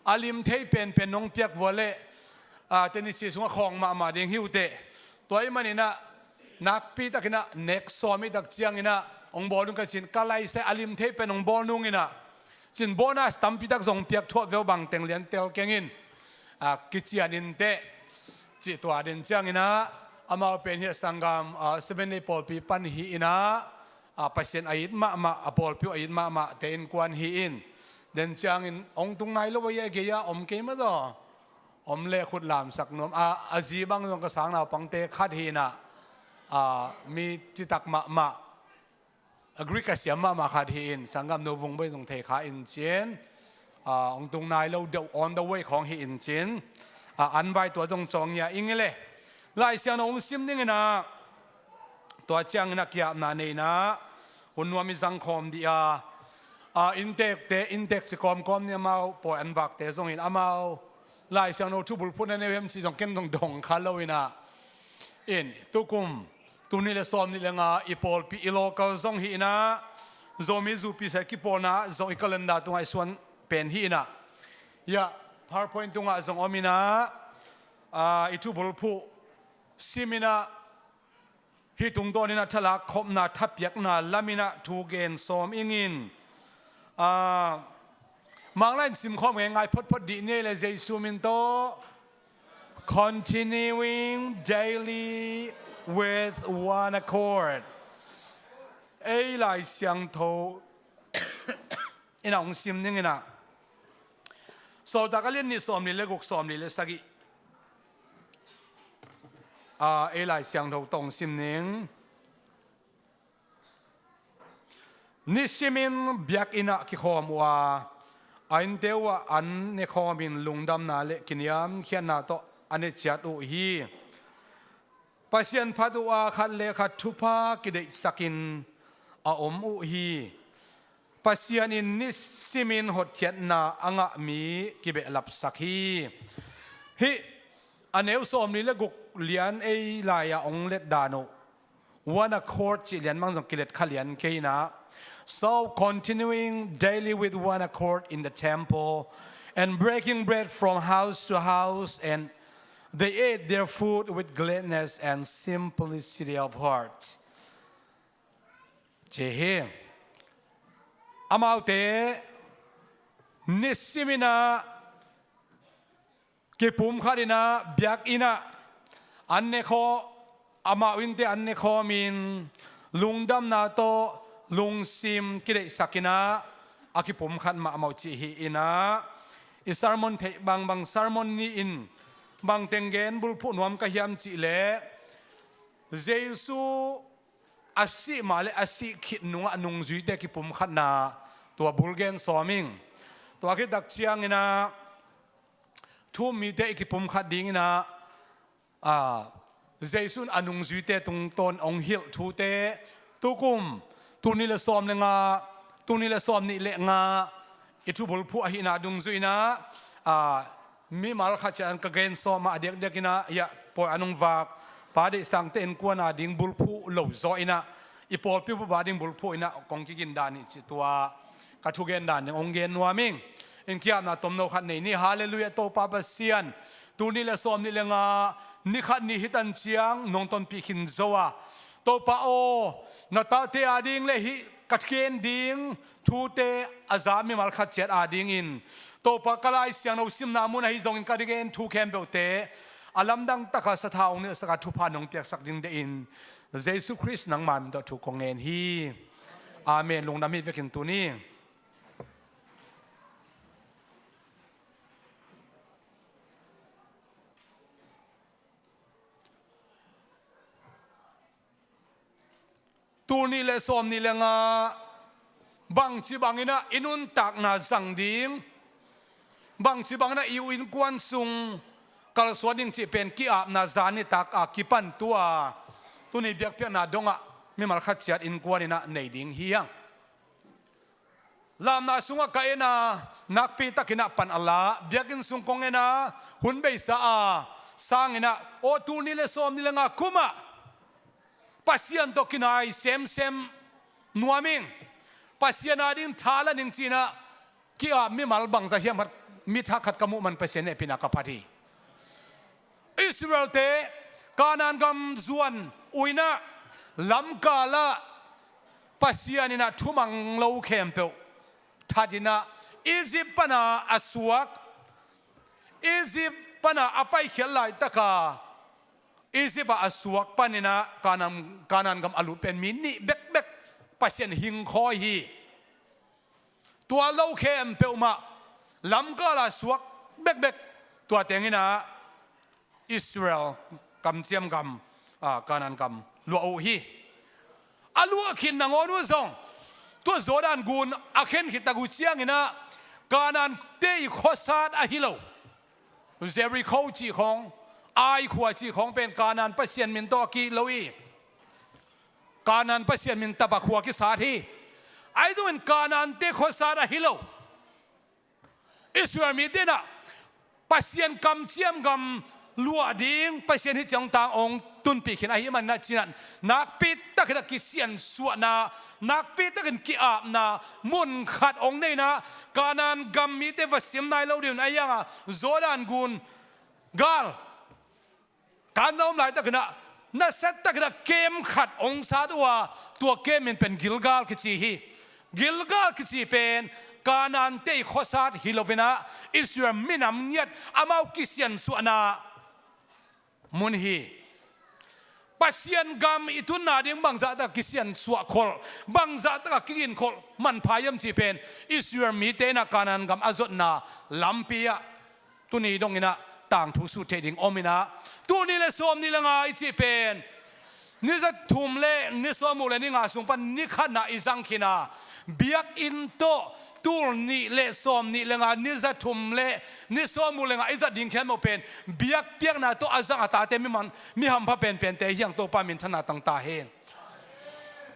a lim thei penpen nong piak vua leh, tenisi sungah khawng mahmah ding hi uh teh. Tua ahih man inah nakpi tak inah nek sawm i tak ciang inah hong bawl nung ka cin, ka laisai a lim thei pen hong bawl nung inah, cin bonus tampi tak zong piak thuah veu, bang teng lian tel keng in, kician inteh, cih tua den ciang inah, amau pen hiah sanggam, Seven Day pawlpi pan hi inah, Pasian a it mahmah, a pawlpi uh a it mahmahte innkuan hi in, den ciangin hong tung nai lo a, hiah gei-ah om kei mah zaw. Om le khut lamsak nuam a, a zi bang zong ka sang naupangte khat hi inah, mi citak mahmah, a Greek a siam mahmah khat hi in, sanggam nu Vung Boi zong thei kha in cin, hong tung nai lo deuh, on the way khawng hi in cin, an vai tua zong cawngia ing i le. Lai Siangtho hong sim ding inah, tua ciang inah kiapna nei inah hun nuam i zang khawm dih a, inntekte inntek ci kawmkawm ni, amau pawi an vakte zong in amau Lai Siangtho thubulphutna nei uh hiam cih zong ken zong dong kha lo inah, in tukum tul nih le sawm nih le nga i pawlpi i local zong hi inah, Zomi Zupi Seh kipawlna zong i calendar tungah i suan pen hi inah, hiah PowerPoint tungah zong om inah, i thubulphuh sim inah, hih tungtawn inah thalak khopna, thapiakna lam inah thu gen sawm ing in, Manglai in sim khawm ngei ngai photphot dih ni ei le, Jesu min tawh. Continuing daily with one accord. Ei Lai Siangtho inah hong sim ding inah, Sawltak a lian nih, sawmli le guk, sawmli le sagih. Ei Lai Siangtho tawh hong sim ning. Nisimin biakinn ah kikhawm uh a, a innte uh ah an nekhawmin lungdamna le kiniamkhiatna tawh a neciat uh hi. Pasian phat uh a, khat le khat thupha kideihsakin a om uh hi. Pasian in nisimin hotkhiatna a ngah mi kibehlapsak hi. Hih a neu sawmli le guk lian ei lai-ah hong let dan uh, one accord cih lian mang zong kilet kha lian kei inah. So continuing daily with one accord in the temple and breaking bread from house to house, and they ate their food with gladness and simplicity of heart. Ci hi. Amaute nisimin ah kipumkhat inah, biakinn ah an nekhawm, amau innte an nekhawmin lungdamna tawh lungsim kideihsak inah a kipumkhat mahmah uh cih hi inah. I sermon theih bangbang sermon nih in bang teng gen bulphuh nuam ka hiam cih leh, Jesu a sih mah le a sih khit nungah nungzuite kipumkhatna tua bul gen sawm ing. Tua khit tak ciang inah thu-um mite i kipumkhat ding inah, Jesu in a nungzuite tungtawn hong hilh thute, tukum tul nih le sawm le nga, tul nih le sawm nih le nga I thu bulphuh ahihna dungzui inah, a, mimal khat ciat an ka gen sawm ah, a diakdiak inah, hiah pawi an hong vak Pa Deih Sangte innkuan a ding bulphuh lo zaw inah, i pawlpi bup a ding bulphuh inah kong kigin dan hi cih tua ka thugen dan ding hong gen nuam ing. Inn kiapna tomno khat nei ni. Halleluiah, Topa Pasian, tul nih le sawm nih le nga, ni khat ni hi tan ciang nong tonpih khin zo a, Topa aw, na tate a ding le hih ka gen ding thute a za mimal khat ciat a dingin, Topa, ka Lai Siangtho simna mun ahi zongin ka gen thu khempeuhte a lamdang taka sathau hong nilhsak a, thupha nong piaksak ding deihin, Jesu Khrist nangma min tawh thu kong ngen hi. Amen. Lungdam hi vekin tuni. Tul nih le sawm nih le nga, bangci bangin ah i nuntakna zang ding, bangci bangin ah i u innkuan sung kalsuan ding cih pen ki-apna zan nitak a kipan tua tuni biakpiakna dongah mimal khat ciat innkuan inah nei ding hi hang. Lamna sungah ka en a, nakpi takin ah pan a la, biakinn sung kong en a, hun beisa a, sang inah, aw, tul nih le sawm nih le nga kum ah Pasian tawh kinai semsem nuam ing, Pasian a ding tha la ning ci-in ah ki-ap mimal bangzah hiam khat, mi thak khat ka muh man Pasian hehpihna ka phat hi. Israelte Kanaan gam zuan uh inah lamkal ah Pasian inah thumang lo khempeuh that inah Egypt pan a a suak, Egypt pan a a paikhiat laitak a Egypt ah a suak pan inah Kanaan, Kanaan gam a lut pen mi nih bekbek Pasian hingkhawi hi. Tua lo khempeuh mah lamkal a suak bekbek, tua teng inah Israel kamciam gam, a, Kanaan gam luah uh hi. A luah khit nangawn uh zong tua Jordan gun a khen khit tak uh ciang inah Kanaan te i khuasat ahi lo, Jericho cih khawng, Ai khua cih khawng pen Kanaan Pasian min tawh a ki lo hi. Kanaan Pasian min tapa khua kisat hi. Ahi zongin Kanaan te khuasat ahi lo. Israel mite inah Pasian kamciam gam luah ding, Pasian hih ciang tang hong tunpih khin ahih manin ah ci-in ah nakpi takin ah kisiansuahna, nakpi takin ki-apna mun khat hong nei inah, Kanaan gam mite va sim nai lo ding un, ahi hang a Jordan gun gal kan a om laitakin ah, nasiatakin ah kem khat hong sat uh a, tua kem min pen Gilgal kici hi. Gilgal kici pen Kanaan te i khuasat hi lo inah, Israel minam ngiat amau kisiansuahna mun hi. Pasian gam i tunna ding bangzah taka kisiansuah kholh, bangzah taka kiginkholh manpha hiam cih pen Israel mite inah Kanaan gam a zotna lampi ah tuni dong inah tangthu sut theih ding om inah, tul nih le sawm nih le nga i cih pen ni za thum le ni sawm uk le ni nga sung pan ni khat na i zang khin a, biakinn tawh tul nih le sawm nih le nga, ni za thum le ni sawm uk le nga i zat ding khempeuh pen biakpiakna tawh a zang a tate mi man, mi hampha penpente hi hang, Topa minthanna tang ta hen.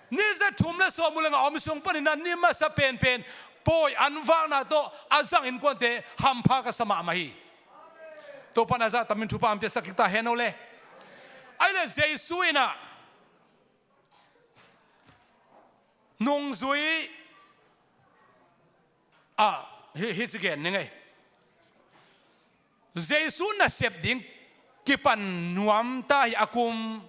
Ni za thum le sawm uk le nga a om sung pan inah ni masa penpen pawi an vakna tawh a zang innkuante hampha ka sa mahmah hi. Topa in a zahtamin thupha hong piaksak kik ta hen o le. Ahih leh Jesu inah nungzui ah hi, hi ci gen ning ei. Jesu nasep ding kipan nuam ta hi, a kum,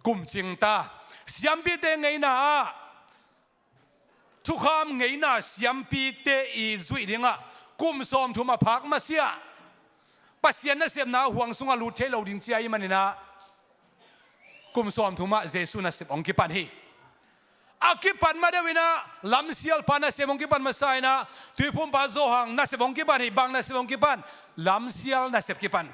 kum cing ta. Siampite ngeina ah, thukham ngeina siampite i zuih dingah kum sawmthum a phak masiah Pasian nasepna huang sungah lut thei lo ding ci ahih maninah kum sawmthum ah Jesu nasep hong kipan hi. A kipan ma deuh inah lamsial pa nasep hong kipan masa inah Tuiphumpa Johan nasep hong kipan hi. Bang nasep hong kipan? Lamsial nasep kipan.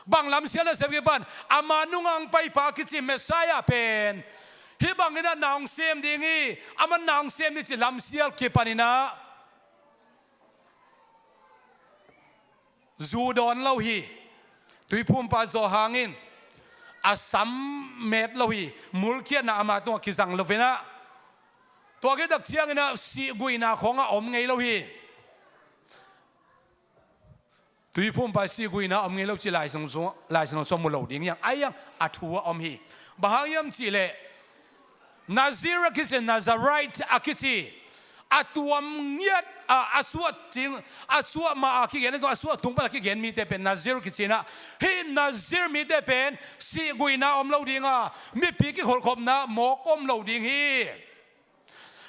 Bang lamsial nasep kipan? Ama nungang paipa kici Messiah pen hih bang inah na hong sem ding hi, aman na hong sem ding ci lamsial kipan inah zu dawn lo hi. Tuiphumpa Johan in a sam met lo hi. Mulkhiatna ama tungah kizang lo inah, tua khit tak ciang inah sihguihna khawngah om ngei lo hi. Tuiphumpa sihguina om ngei lo ci Lai Siangtho sung, Lai Siangtho sung mu lo ding hi hang. Ahi hang a thu a om hi. Bang hang hiam cih leh Nazir a kici, Nazarite a kici, a tuam ngiat a, a suah cing, a suah ma a kigen, a suah tung pan a kigen mite pen Nazir kici in ah, hih Nazir mite pen sihguina om lo ding a, mipi kikholhkhopna mawk om lo ding hi.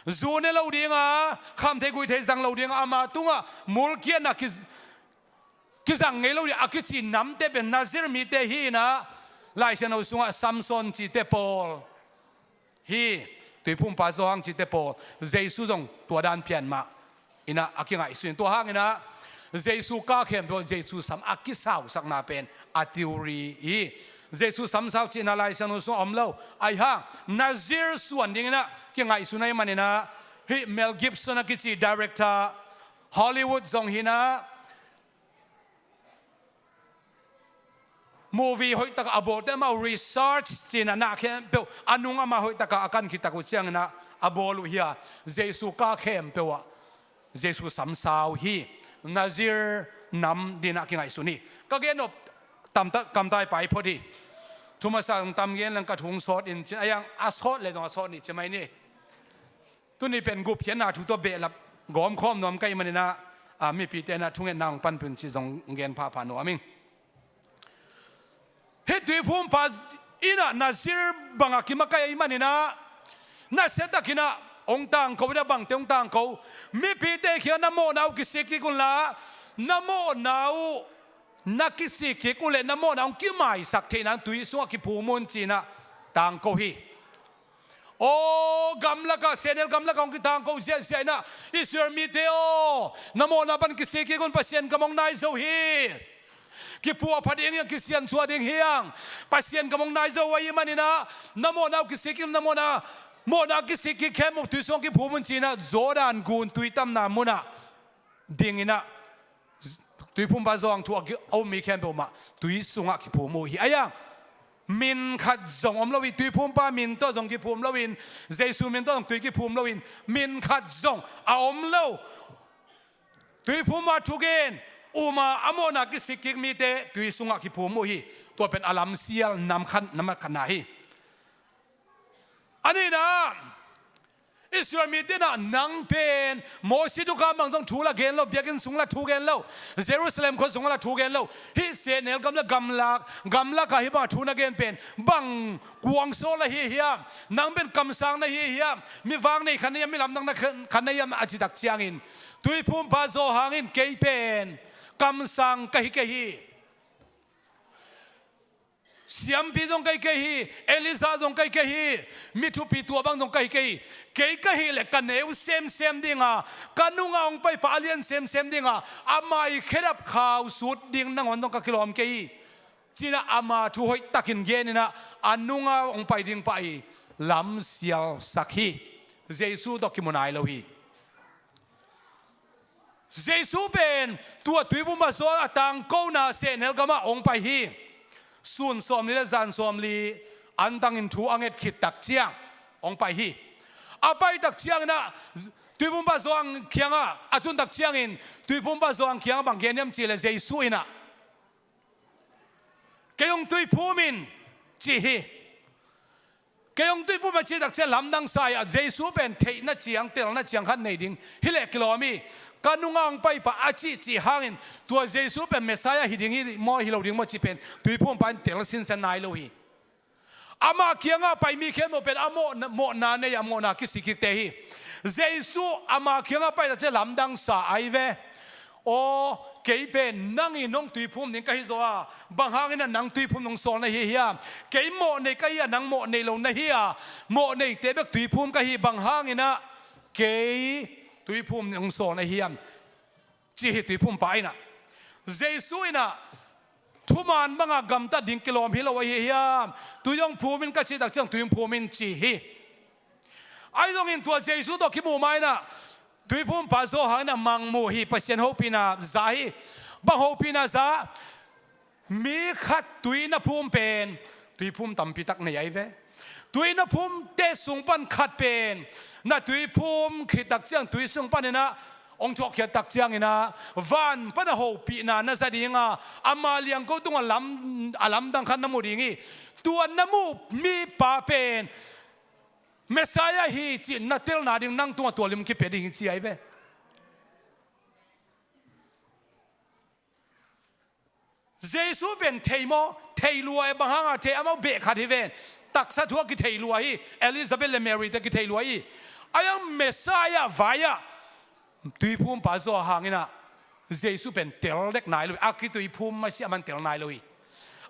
Zu ne lo ding a, khamthei guithei zang lo ding a, ama tungah mulkiatna ki, kizang ngei lo ding a kici namte pen Nazir mite hi in ah, Lai Siangtho sungah Samson cite pawl hi, Tuiphumpa Johan cite pawl, Jesu zong tua dan pian mah in ah a kingaihsun. Tua hang in ah Jesu ka khempeuh, Jesu sam a kisausakna pen a theory hi. Jesu sam sau cihna Lai Siangtho sung a om lo. Ahi hang Nazir suan ding in ah kingaihsun ahih man in ah, hih Mel Gibson a kici director, Hollywood zong hi in ah, movie hoih taka a bawlte, amau research cih in ah na khempeuh a nung ama hoih taka a kan khit tak uh ciangin ah a bawl uh hi a, Jesu ka khempeuh ah Jesu sam sau hi. Nazir nam ding in ah kingaihsun hi. Ka gen nop tamtak kamtai pai phot hi. Thu masa tam gen leng ka thu hong sawt in cin, ahi hang a sawt leh zong a sawt ni ci mai ni. Tuni pen gupkhiatna thu tawh behlap gawmkhawm nuam ka hih man in ah, a, mipite in ah thungetna hong panpih un cih zong gen phapha nuam ing. Hih Tuiphumpa in ah Nazir bangah kimakaih ahih man in ah, nasia takin ah hong tangko in ah, bangte hong tangko? Mipite kiangah na mawhna uh kisik kik un la, na mawhna uh na kisik kik uh leh na mawhna hong kimaisak theihna tui sungah kiphum un ci in ah tangko hi. Aw, gamlakah, sehnel gamlakah hong kitangko ziahziah in ah, Israel mite aw, na mawhna pan kisik kik un, Pasian gam hong nai zo hi. Kiphuah pha ding hi hang, kisiansuah ding hi hang. Pasian gam hong nai zo ahih man in ah, na mawhna uh kisik kik un, na mawhna, mawhna kisik kik khempeuh tui sungah kiphum un ci in ah, Jordan gun tui tamna munah ding in ah, Tuiphumpa Johan thu a ki, a um mi khempeuh mah tui sungah kiphum uh hi. Ahi hang min khat zong om lo hi. Tuiphumpa min tawh zong kiphum lo in, Jesu min tawh zong tui kiphum lo in, min khat zong a om lo. Tuiphumpa thugen, um a, a mawhna kisik kik mite tui sungah kiphum uh hi. Tua pen a lamsial nam khat, nam khatna hi. A nihna, Israel mite in ah, nang pen Mosi thukham bang zong thu la gen lo, biakinn sung la thu gen lo, Jerusalem khua sung la thu gen lo, hih sehnel gam la gamlak, gamlakah hih bangah thu na gen pen bang kuangsawl na hi hiam? Nang pen kamsang na hi hiam? Mi vak nei khat na hiam, mi lamdang na khat na hiam? A cih tak ciangin Tuiphumpa Johan in, kei pen kamsang ka hi kei hi. Siampi zong ka hi kei hi, Elijah zong ka hi kei hi, mi thupi tua bang zong ka hi kei hi. Kei ka hih leh ka neu semsem ding a, ka nungah hong paipa a lian semsem ding a, a mai khedap khau sut ding nangawn zong ka kilawm kei hi, ci in ah ama thu hoih takin gen in ah, a nungah hong pai ding pa i lamsialsak hi. Jesu tawh kimu nai lo hi. Jesu pen tua Tuiphumpa Johan a tangkona sehnel gamah hong pai hi. Sun sawmli le zan sawmli antangin thu a nget khit tak ciang hong pai hi. A pai tak ciangin ah Tuiphumpa Johan kiangah a tun tak ciangin Tuiphumpa Johan kiangah bang gen hiam cih leh Jesu in ah, kei hong tuiphum in, ci hi. Kei hong tuiphum a cih tak ciang lamdang sa hi a, Jesu pen theihna ciang, telna ciang khat nei ding hi leh kilawm hi. Ka nungah hong paipa a cih cih hangin tua Jesu pen Messiah hi ding hi maw, hi lo ding maw cih pen Tuiphumpa in tel sinsen nai lo hi. Amah kiangah pai mi khempeuh pen a mawhna, mawhna nei a, mawhna kisik kikte hi. Jesu ama kiangah pai tak ciang lamdang sa ahi ve. Aw, kei pen nang in hong tuiphum ding ka hi zaw a, bang hangin ah nang tuiphum hong sawl na hi hiam? Kei mawhnei ka hi a, nang mawhnei lo na hi a, mawhneite bek tuiphum ka hi, bang hangin ah kei tuiphum hong sawl na hi hiam? Ci hi Tuiphumpa in ah. Jesu in ah thuman bangah gamtat ding kilawm hi lo ahi hiam? Tui hong phum in ka cih tak ciang tui hong phum in, ci hi. Ahi zongin tua Jesu tawh kimuh ma in ah Tuiphumpa Johan in ah mangmuh hi, Pasian hopihna za hi. Bang hopihna za? Mi khat tui na phum pen tuiphum tampi tak nei ahi ve. Tui na phumte sung pan khat pen na tuiphum khit tak ciang tui sung panin ah hong thawhkhiat tak ciangin ah, van pana hopihna na za ding a, ama liangko tungah lam, a lamdang khat na mu ding hi. Tua na muh mipa pen Messiah hi cih na telna ding, nang tungah tua lim kipia ding hi ci ahi ve. Jesu pen thei maw? Thei lua e. Bang hanga thei? Amau beh khat hi ven. Taksa thu a kithei lua hi. Elizabeth le Mary te kithei lua hi. A yang Messiah vai-ah tuiphumpa Johan in ah Jesu pen tel dek nai lo hi. A kituiphum masiah man tel nai lo hi.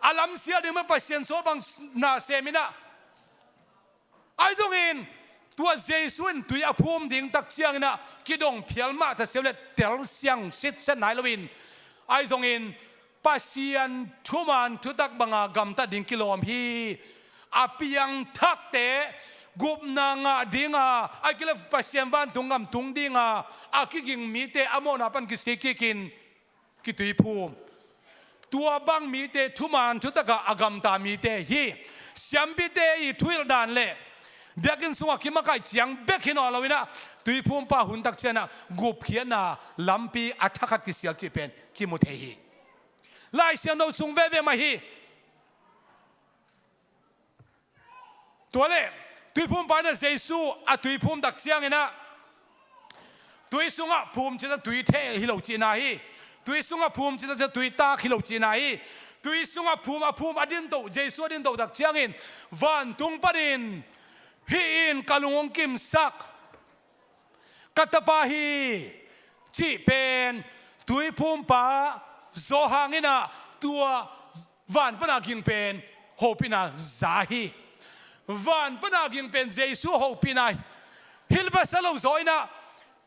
A lamsial ding mah Pasian sawlbang na sem in ah, ahi zongin tua Jesu in tui a phum ding tak ciangin ah kidong phial mah ta siam le tel siang sitset nai loin, ahi zongin Pasian thuman thutak banga gamtat ding kilawm hi. A piangthakte gupna ngah dinga, a kile Pasian vantung gam tung dinga a kiging mite a mawhna pan kisik kikin kituiphum. Tua bang mite thuman thutaka a gamta mite hi. Siampite i thuhilh dan le biakinn sungah kimakaih ciang bek hi nawn lo in ah, tuiphumpa hun tak ciangin ah gupkhiatna lampi a thakhat kisial cih pen kimu thei hi. Lai Siangtho sung veve mah hi. Tua le, tuiphumpa in ah Jesu a tuiphum tak ciangin ah, tui sungah phum cih tak tui theh hi lo cihna hi. Tui sungah phum cih tak tui tak hi lo cihna hi. Tui sungah phum, a phum a dinto, Jesu a dinto tak ciangin, vantung panin, "Hih in ka lung hong kimsak ka tapa hi," cih pen tuiphumpa Johan in ah tua van pana ging pen hopihna za hi. Van pana ging pen Jesu hopihna hi. Hih le pasa lo zaw in ah,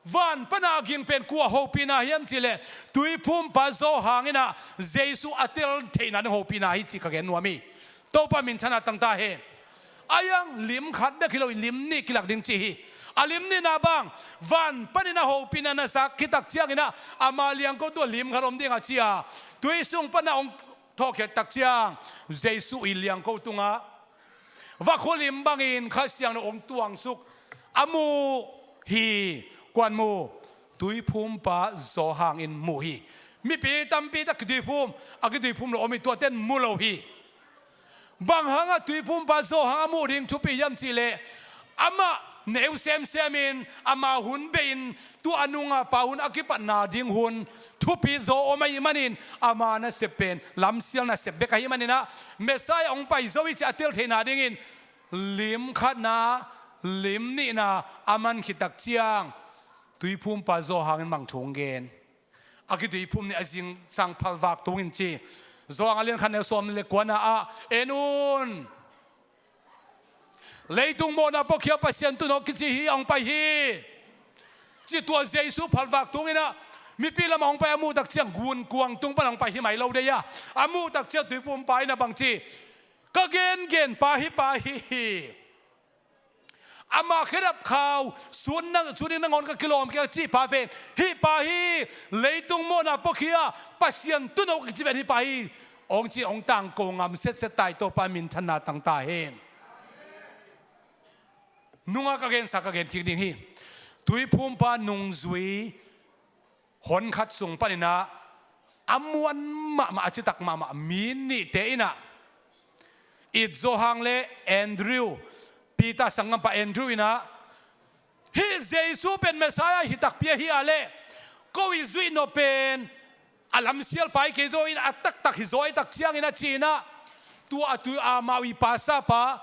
van pana ging pen kua hopihna hiam cih leh, tuiphumpa Johan in ah Jesu a tel theihna ding hopihna hi cih ka gen nuam hi. Topa minthanna tang ta hen. A yang lim khat bek hi lo hi, lim nih kilak ding ci hi. A lim nihna bang, van panin a hopihna na zak khit tak ciangin ah, ama liangko tungah lim khat om ding a ci a, tui sung pana hong thawhkhiat tak ciang, Jesu i liangko tungah vakhu lim bangin Kha Siangtho hong tuangsuk a mu hi. Kuan mu? Tuiphumpa Johan in mu hi. Mipi tampi tak kituiphum, a kituiphum lo om hi, tuate in mu lo hi. Bang hanga tuiphumpa Johan a muh ding thupi hiam cih leh, amah neu semsemin, ama hun beihin, tua a nunga pa hun a kipatna ding hun thupi zaw om ahih manin, ama nasep pen, lamsial nasep bek ahih manin ah, Messiah hong pai zo hi cih a tel theihna dingin, lim khatna, lim nihna a man khit tak ciang, tuiphumpa Johan in bang thu hong gen? A kituiphum ni a zingsang phalvak tung in ci. Johan a lian khat neu sawm le kuana ah, "En un, leitung mawhna puakhia Pasian tunawk kici hi, a hong pai hi," ci tua Jesu phalvak tung in ah, mipi lamah hong pai a muh tak ciang gunkuang tung pan hong pai hi mai lo dei a, a muh tak ciang tuiphumpa in ah bang ci? "Ka gengen pa hih pa hi hi. Ama khedap khau, sun na, sun in nangawn ka kilawm kei a cih pa pen, hih pa hi, leitung mawhna puakhia Pasian tunawk kici pen hih pa hi," hong ci, hong tangko ngam setset ta hi. Topa minthanna tang ta hen. Nunga ka gensa ka gen kik ding hi. Tuiphumpa nungzui hon khat sung panin ah, a muan mahmah, a citak mahmah mi nihte in ah, it Johan le Andrew, Peter sanggampa Andrew in ah, "Hih Jesu pen Messiah hi takpi ahi a leh, ko i zuih nop pen a lamsial pa hi kei zaw in, a taktak hi zaw hi tak ciangin," a ci in ah, tua a tui, amau i pasapa,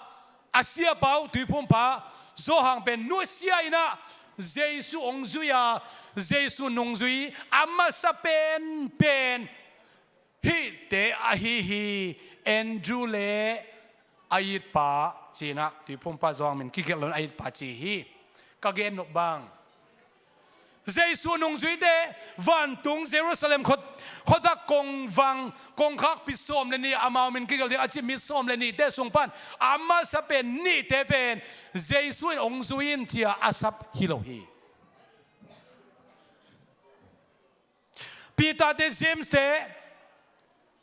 a siapa uh, tuiphumpa Johan pen nusia in ah, Jesu hong zui a, Jesu nungzui a masa penpen hihte ahi hi. Andrew le a itpa ci in ah, tuiphumpa Johan min kigelh lo in a itpa ci hi. Ka gen nop bang, Jesu nungzuite vantung Jerusalem khuat, khuatak kongvang, kongkhakpi sawm le nih, amau min kigelh ding a ci mi sawm le nihte sung pan a masa pen nihte pen Jesu in hong zui in ci a a sap hi lo hi. Peter te, James te,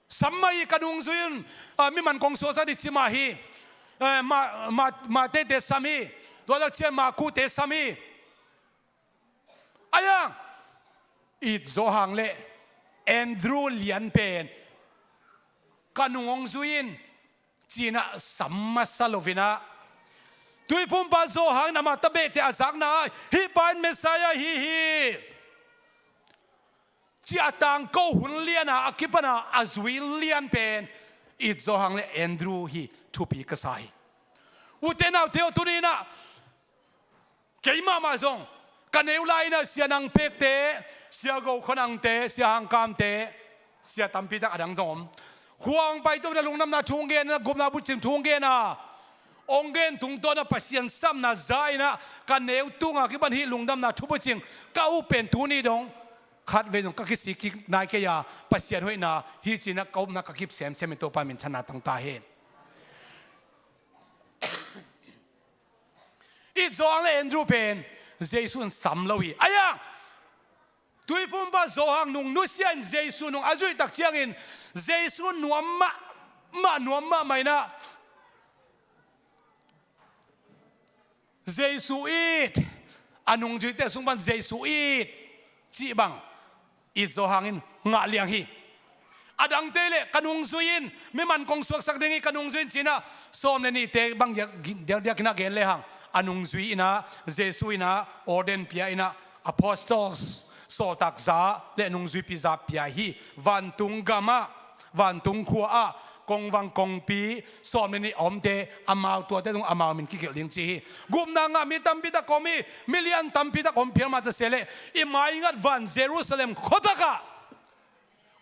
"Sam mah hi, ka nungzui in, ah, mi man kong suaksak ding," ci mah hi. Eh, Ma, Ma, Mate te sam hi. Tua tak ciang Maku te sam hi. A yang, It Zawhang le Andrew lian pen ka nung hong zui in, ci-in ah sam masa lo-in ah, Tuiphumpa Zawhang in amah tabehte a zakna ah, "Hih pa in Messiah hi hi," ci a tangko hun lian a, a kipan a a zui lian pen It Zawhang le Andrew hi thupi ka sa hi. Ute naute aw, tuni-in ah kei mahmah zong ka neu lai-in ah Sia Nang Pekte, Sia Go Khua Nangte, Sia Hang Kamte, sia tampi tak a dang zong om. Khua hong pai to-in ah lungdamna thu hong gen a, gupna bucing thu hong gen a, hong gen tungtawn a Pasian sapna za-in ah ka neu tung a kipan hih lungdamna thu bucing ka up pen tuni dong khatvei zong ka kisik kik nai kei a, Pasian hoihna hi ci-in ah ka upna ka kip semsem hi. Topa minthanna tang ta hen. It Zawhang le Andrew pen Jesu in sam lo hi. Ahi hang Tuiphumpa Zawhang nung nusia in Jesu nung a zuih tak ciangin Jesu nuam mahmah, nuam mahmah in ah, "Jesu it," a nungzuite sung pan "Jesu it," cih bang It Zawhang in ngah liang hi. A dangte leh, "Ka nungzui in, mi man kong suaksak ding hi, ka nungzui in," ci-in ah sawm le nihte bang diak, diak, diak in ah gen lehang, a nungzui in ah, Jesu in ah ordain pia in ah, apostles, sawltak za le nungzuipi za pia hi. Vantung gam ah, vantung khua ah kongvang kongpi sawm le nih a omte, amau tuate zong amau min kigelh ding ci hi. Gupna ngah mi tampi tak om hi, milian tampi tak om phial mah ta se leh, i maingat van Jerusalem khuatak ah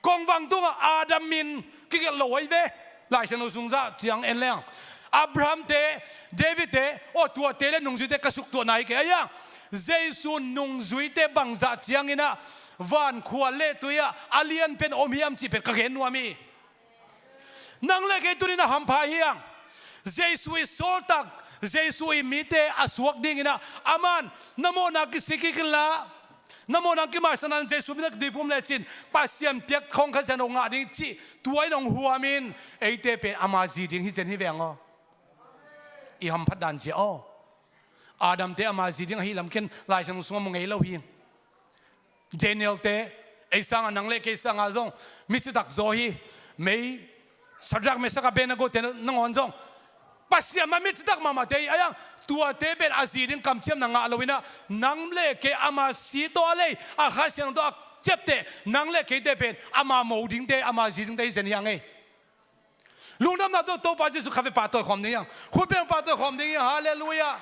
kongvang tungah Adam min kigelh lo hi ve. Lai Siangtho sung zah ciang en leng, Abraham-te, David-te, aw, tuate le nungzuite ka suktuahna hi kei. Ahi hang Jesu nungzuite bangzah ciangin ah van khua le tui ah a lianpen om hiam cih pen ka gen nuam hi. Nang le kei tuni-in ah hampha hi hang. Jesu i sawltak, Jesu i mite a suak dingin ah, aman, "Na mawhna kisik kik inla, na mawhna kimaisak nading Jesu min a kituiphum lecin Pasian piak khawng Kha Siangtho ngah ding," cih tua in hong huam in, eite pen ama zi ding hi zen hi veng aw. I hamphat dan zia aw. Adam-te ama zi ding ahi lam ken Lai Siangtho sungah mu ngei lo hi. Daniel-te, ei sangah, nang le kei sangah zong mi citak zaw hi. Mei, Shadrach, Meshach, Abednego-te nangawn zong Pasian mah mi citak mahmahte hi. Ahi hang tuate pen a zi ding kamciamna ngah lo-in ah, nang le kei ama si tawh a lei, a Kha Siangtho tawh a ciapteh, nang le keite pen ama mo dingte, ama zi dingte hi zen hi hang ei. Lungdamna tawh Topa Jesu khatvei pahtawi khawm ding hi hang. Khut beng pahtawi khawm ding hi hang. Halleluiah.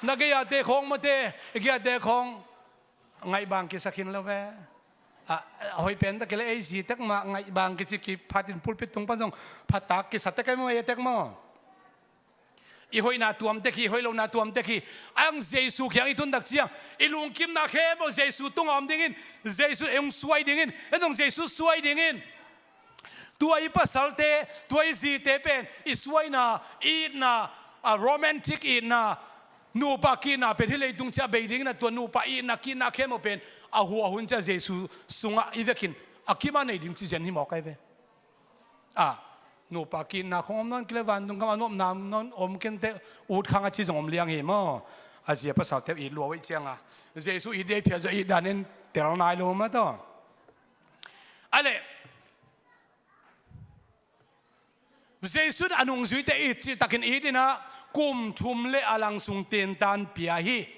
Na gei-a te khawng mawte, i gei-a te khawng ngaihbang kisa khin lo ve. A, a hoih pen tak kei leh ei zi tek mah ngaihbang kici kiphat in pulpit tung pan zong phatak kisa tek ei maw, ei tek maw? I hoihna tuam tek hi, i hoih lohna tuam tek hi. Ahi hang Jesu kiang i tun tak ciang, i lungkimna khempeuh Jesu tungah om dingin, Jesu ei hong suai dingin, ei zong Jesu suai dingin. Tua i pasalte, tua i zite pen i suaina, i itna, a romantic itna, nupa ki-itna pen hih leitung ciah bei dingin ah, tua nupa itna ki-itna khempeuh pen a hua hun ciah Jesu sungah i vekin a kim a nei ding ci zen hi mawk ai ve. A, nupa ki-itna khong om nawn kei leh vantung gam a nopna nawn om kenteh, ut khang a ci zong om liang hi maw? A zia pasalte it lua uh ahih cianga Jesu it dei phial zaw, it dan in tel nai lo mah tawh. A leh, Jesu in a nungzuite it cihtakin it in ah, kum thum le a lang sung tentan pia hi.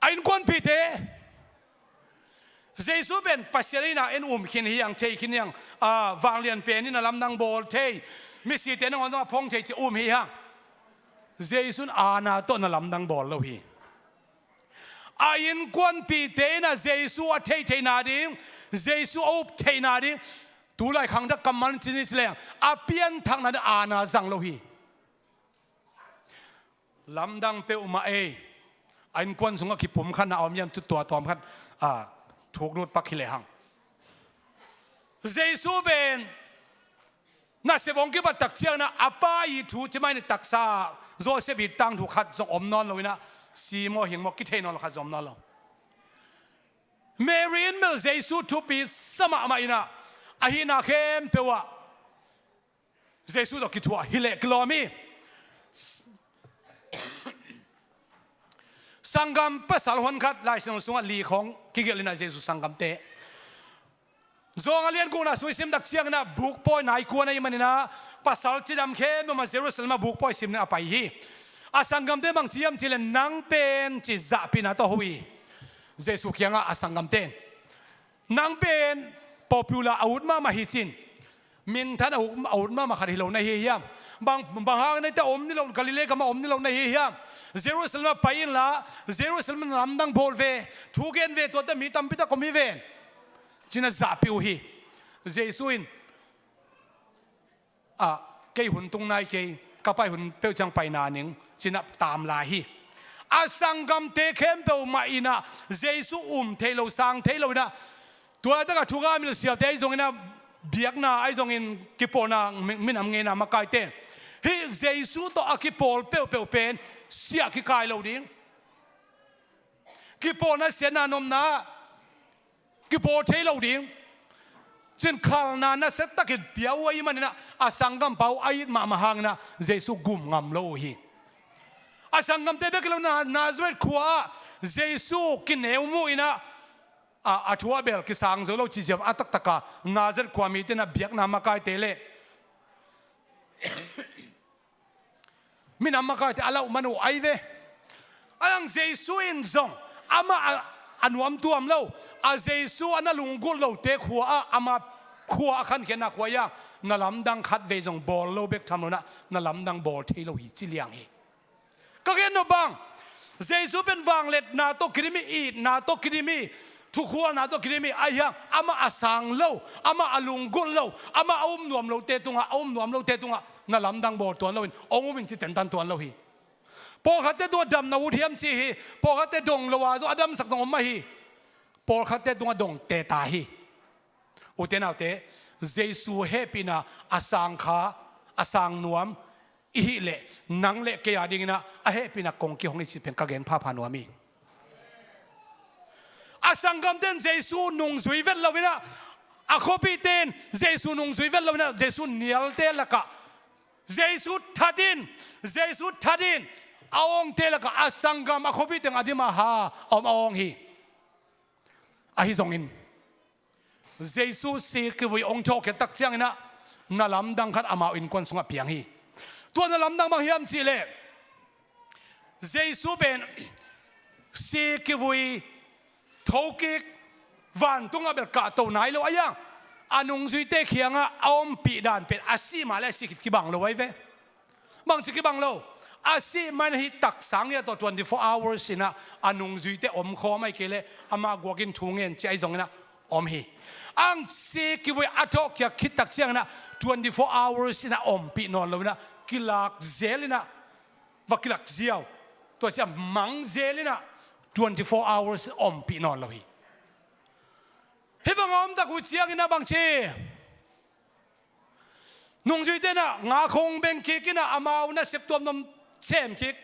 A innkuanpihte, Jesu pen Pasian in ah en um khin hi hang, thei khin hi hang, a, vanglian pen in a lamdang bawl thei, misite nangawn zong a phong thei ci um hi hang. Jesu in aana tawh na lamdang bawl lo hi. A innkuanpihte in ah Jesu a theih theihna ding, Jesu a up theihna ding, tulai khangthak kammal in ci ni ci leng, a pianthakna ding aana zang lo hi. Lamdang peuhmah ei, a innkuan sungah kipumkhatna a om hiam, tua tawm khat, a, thuklut pak hi lehang. Jesu pen nasep hong kibat tak ciangin ah, a pa it thu ci mai ni, taksa Joseph it tangthu khat zong om nawn lo in ah, si maw hing maw kithei nawn lo khat zong om nawn lo. Mary in bel Jesu thupi sa mahmah in ah, a hihna khempeuh ah Jesu tawh kithuah hi leh kilawm hi. Sanggam pasal honkhat Lai Siangtho sungah li khawng kigelh inah Jesu sanggamte. Zawng a lian gukna sung i sim tak cianginah bukpawi nai kua na hi maninah pasal cidam khempeuh mah Jerusalem ah bukpawi simna a pai hi. A sanggamte bang ci hiam cihleh nang pen ci zahpihna tawh ho hi. Jesu kiangah a sanggamte in nang pen popular a ut mahmah hi cin. Minthan a ut, a ut mahmah khat hi lo na hi hiam? Bang, bang hang na hita om ni lo, Galilee gamah om ni lo na hi hiam? Jerusalem ah pai inla, Jerusalem lamdang bawl ve, thu gen ve, tuate mi tampi tak om hi ven. Cin a zahpih uh hi. Jesu in, ah, kei hun tung nai kei, ka pai hun peuh ciang pai na ning, cin a tam lai hi. A sanggamte khempeuh mah inah Jesu um thei lo, sang thei lo inah, tua takah thuka milsiate ahi zonginah biakna ahi zongin kipawlna mi-, minam ngeina makaite hih Jesu tawh a kipawl peuhpeuh pen siah kikai lo ding. Kipawlna siatna nomna kipawl thei lo ding. Cin khalna nasia takin pia uh ahi maninah a sanggampa uh a it mahmah hanginah Jesu gum ngam lo uh hi. A sanggamte bek hi lo, Na-, Nazareth khua-ah Jesu kineu mu inah a, a thu a bel kisang zo lo cih ziau a taktaka Nazareth khua mite inah biakna makaite le minam makaite a lauh man uh ahi ve. A yang Jesu in zong amah a, a nuamtuam lo, a Jesu a na lunggulh lote khua-ah ama khua a khankhiatna khua-ah na lamdang khat vei zong bawl lo bek tham lo inah na lamdang bawl thei lo hi ci liang hi. Ka gen nop bang, Jesu pen vangliatna tawh kidim hi, itna tawh kidim hi, thukhualna tawh kidim hi, ahi hang amah a sang lo, amah a lunggulh lo, amah a um nuam lote tungah, a um nuam lote tungah na lamdang bawl tuan loin hong um in ci tentan tuan lo hi. Pawlkhatte tungah damna ut hiam ci hi. Pawlkhatte dong lo a zong a damsak zong om mah hi. Pawlkhatte tungah dong teta hi. Ute naute, Jesu hehpihna a sang kha, a sang nuam i hih leh nang le kei a dinginah a hehpihna kong kihong hi cih pen ka gen phapha nuam hi. A sanggamte in Jesu nungzui vet lo inah, a khuapihte in Jesu nungzui vet lo inah Jesu nialte lakah Jesu that in, Jesu that in a awngte lakah a sanggam a khuapihte in a dim a ha a om a awng hi. Ahi zongin Jesu si kivui hong thawhkhiat tak cianginah na lamdang khat amau innkuan sungah piang hi. Tua na lamdang bang hiam cihleh Jesu pen si kivui thokik, vantungah bel kahto nai lo ahi hang a nungzuite kiangah a ompih dan pen a sih mah le a sih khit kibang lo ahi ve. Bangci kibang lo? A sih man hih taksang hi a tawh twenty-four hours inah a nungzuite omkhawm ahi kei leh ama guakin thu ngen ci ahi zonginah om hi. Ang si kivui a thawhkhiat khit tak cianginah twenty-four hours inah ompih nawn lo inah kilak zel inah va kilak ziau. Tua ciah mang zel inah twenty-four hours ompih nawn lo hi. Hih bangah om tak uh cianginah bangci nungzuite inah nga khong beng kik inah amau nasep tuamtuam sem kik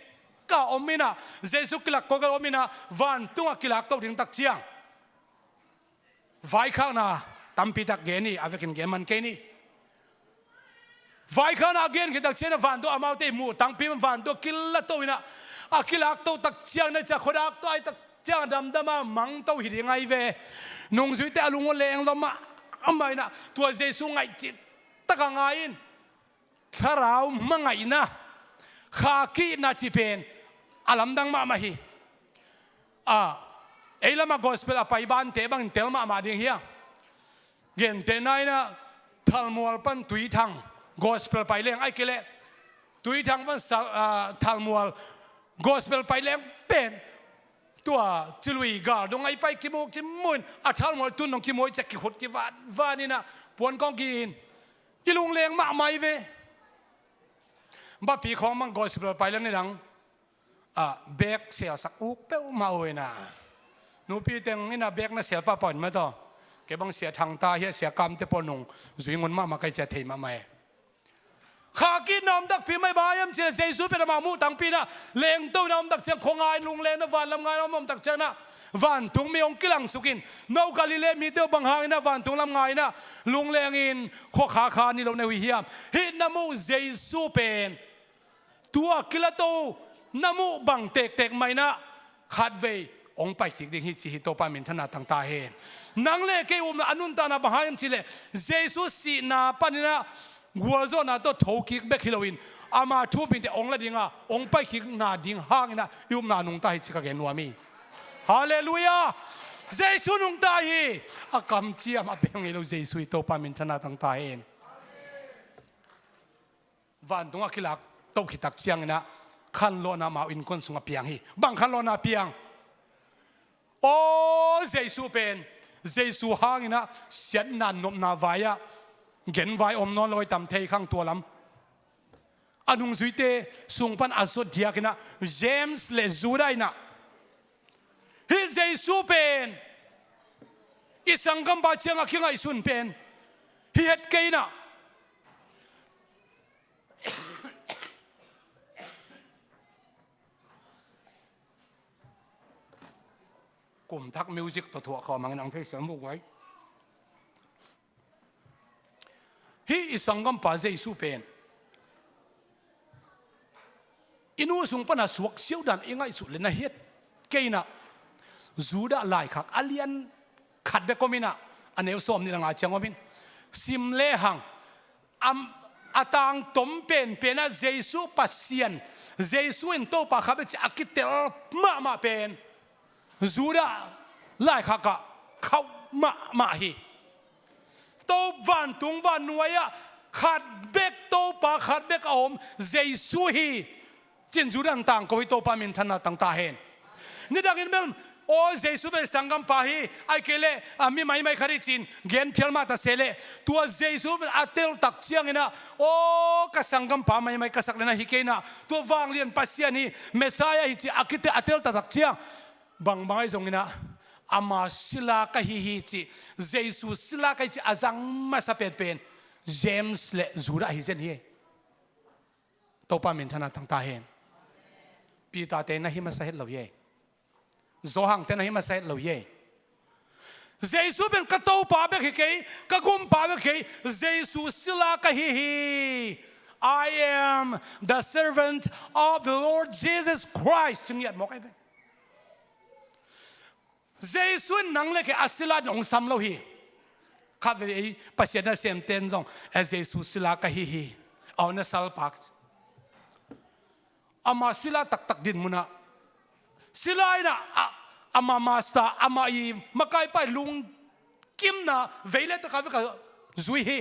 ka om inah Jesu kilak kawkal om inah vantungah kilak to ding tak ciang vaikhakna tampi tak gen hi, a vekin gen man kei ni. Vaikhakna a gen khit tak cianginah vantung amaute i muh tangpi man vantung a kila to inah a kilak to tak cianginah cia khuadak to ai tak ciang a damdam a mang to hi ding ahi ve. Nungzuite a lung uh leng lom a, amah inah tua Jesu ngaih cih tak a ngai in thlarau mangaihna, kha kihna cih pen a lamdang mahmah hi. A, ei lamah gospel a pai bante bangin tel mahmah ding hi a. Gentehna inah Thalmual pan Tuithang gospel pai leng ahi kei leh Tuithang pan Sal-, a, Thalmual gospel pai leng pen tua Cilui gal dong ahi pai kimu kimu in a Thalmual tun dong kimu i ciah kikhut kivan van inah puan kong ki in i lungleng mahmah hi ve. Bapi khawng mang gospel pai leng nidang a, bek selsak uk peuhmah uh inah nupi teng inah bek na sel pahpah un mah tawh. Kei bang Sia Thangta hi a, Sia Kamte pawl nungzui ngun mahmah ka hi ci a thei mahmah e. Kha kihna om takpi mah hi bang hiam cihleh Jesu pen amah muh tangpi inah lengto inah om tak ciang khuangai lungleng na vanlam ngai na om om tak ciang inah vantung mi hong kilangsuk in no Galilee mite uh bang hang inah vantung lam ngai inah lungleng in khuakha kha ni lo na uh hi hiam? Hih na muh Jesu pen tua kilato na muh bang tektek mah inah Khatvei hong pai kik ding hi ci hi. Topa minthanna tang ta hen. Nang le kei upna a nuntakna bang hang hiam cih leh Jesu sihna panin ah gualzawhna tawh tho kik bek hi loin ama thu pinte hong la ding a hong pai kikna ding hangin ah i upna nungta hi ci ka gen nuam hi. Halleluiah. Jesu nungta hi. A kamciam a beng ngei lo Jesu hi. Topa minthanna tang ta hen. Vantung a kilak toh khit tak ciangin ah khanlawhna amau innkuan sungah piang hi. Bang khanlawhna piang? Aw Jesu pen, Jesu hangin ah siatna nopna vai-ah genvai om nawn lo hi tam thei khang tua lam. A nungzuite sung pan a zot diakin ah James le Judah in ah hih Jesu pen i sanggampa ciang a kingaihsun pen hi het kei in ah kum thak music tawh thuah khawm hangin ang thei siam uh vai. Hih i sanggampa Jesu pen i nu sung pana suak siaudan i ngaihsut le na hiat kei in ah Judah laikhak a lian khat bek om in ah a neu sawm nih le nga ciang om in sim lehang a tangtom penpen ah Jesu Pasian, Jesu in Topa kha bek ci a kitel mahmah pen Judah laikhak ah khauh mahmah hi. To vantung vannuai ah khat bek Topa khat bek a om Jesu hi. Cin Judah in tangko hi. Topa minthanna tang ta hen. Nidangin bel aw Jesu bel sanggampa hi. Ai kei leh a mi maimai khat hi cin gen phial mah ta se leh tua Jesu bel a teltak ciangin ah aw ka sanggampa maimai ka sak le na hi kei in ah tua vanglian Pasian hi Messiah hi ci a kite a teltak tak ciang bangbang ahi zongin ah ama sila ka hi hi ci, Jesu sila ka hi ci a zang masa penpen James le Judah ahi zen hi. Topa minthanna tang ta hen. Peter te na hi masa het lo hi. Johan te na hi masa het lo hi. Jesu pen ka Topa bek hi kei, ka Gumpa bek hi kei, Jesu sila ka hi hi. I am the servant of the Lord Jesus Christ. Ci ngiat mawk ahi ve. Jesu in nang le kei a sila in hong sam lo hi. Khatvei ei Pasian nasemten zong a Jesu sila ka hi hi. Aw na salpak. Ama sila taktak din munah sila in ah ama master ama i makaipai lungkimna vei le taka vek a zui hi.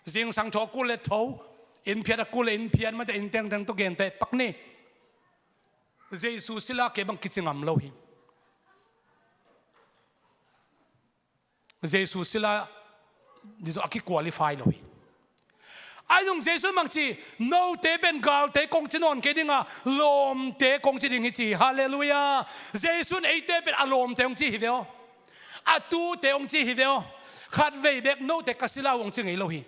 Zingsang thaw a kul le tho, inn phiat a kul le inn phiat mate inn tengteng tawh genteh pak ni. Jesu sila kei bang kici ngam lo hi. Jesu sila Jesu a kiqualify lo hi. Ahi zong Jesu in bangci note pen galte kong ci nawn kei dinga lawmte kong ci ding hi ci hi. Halleluiah. Jesu in eite pen a lawmte hong ci hi ve aw. A tute hong ci hi ve aw. Khatvei bek note ka sila uh hong ci ngei lo hi.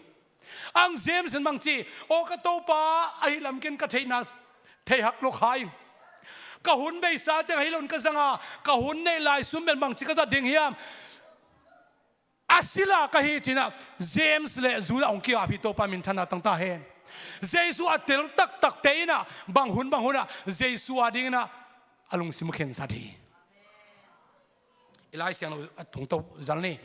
Ang James in bangci aw ka Topa ahi lamkin ka theihna thei hak lo khai. Ka hun beisa teng ahi lo in ka zanga ka hun neih lai sum pen bangci ka zat ding hiam? A sila ka hi cinah James le Judah hong kiap hi. Topa minthanna tangta hen. Jesu a tel taktakte inah bang hun bang hunah Jesu a dinginah a lungsim uh khensat hi. I Lai Siangtho a tungto zal ni.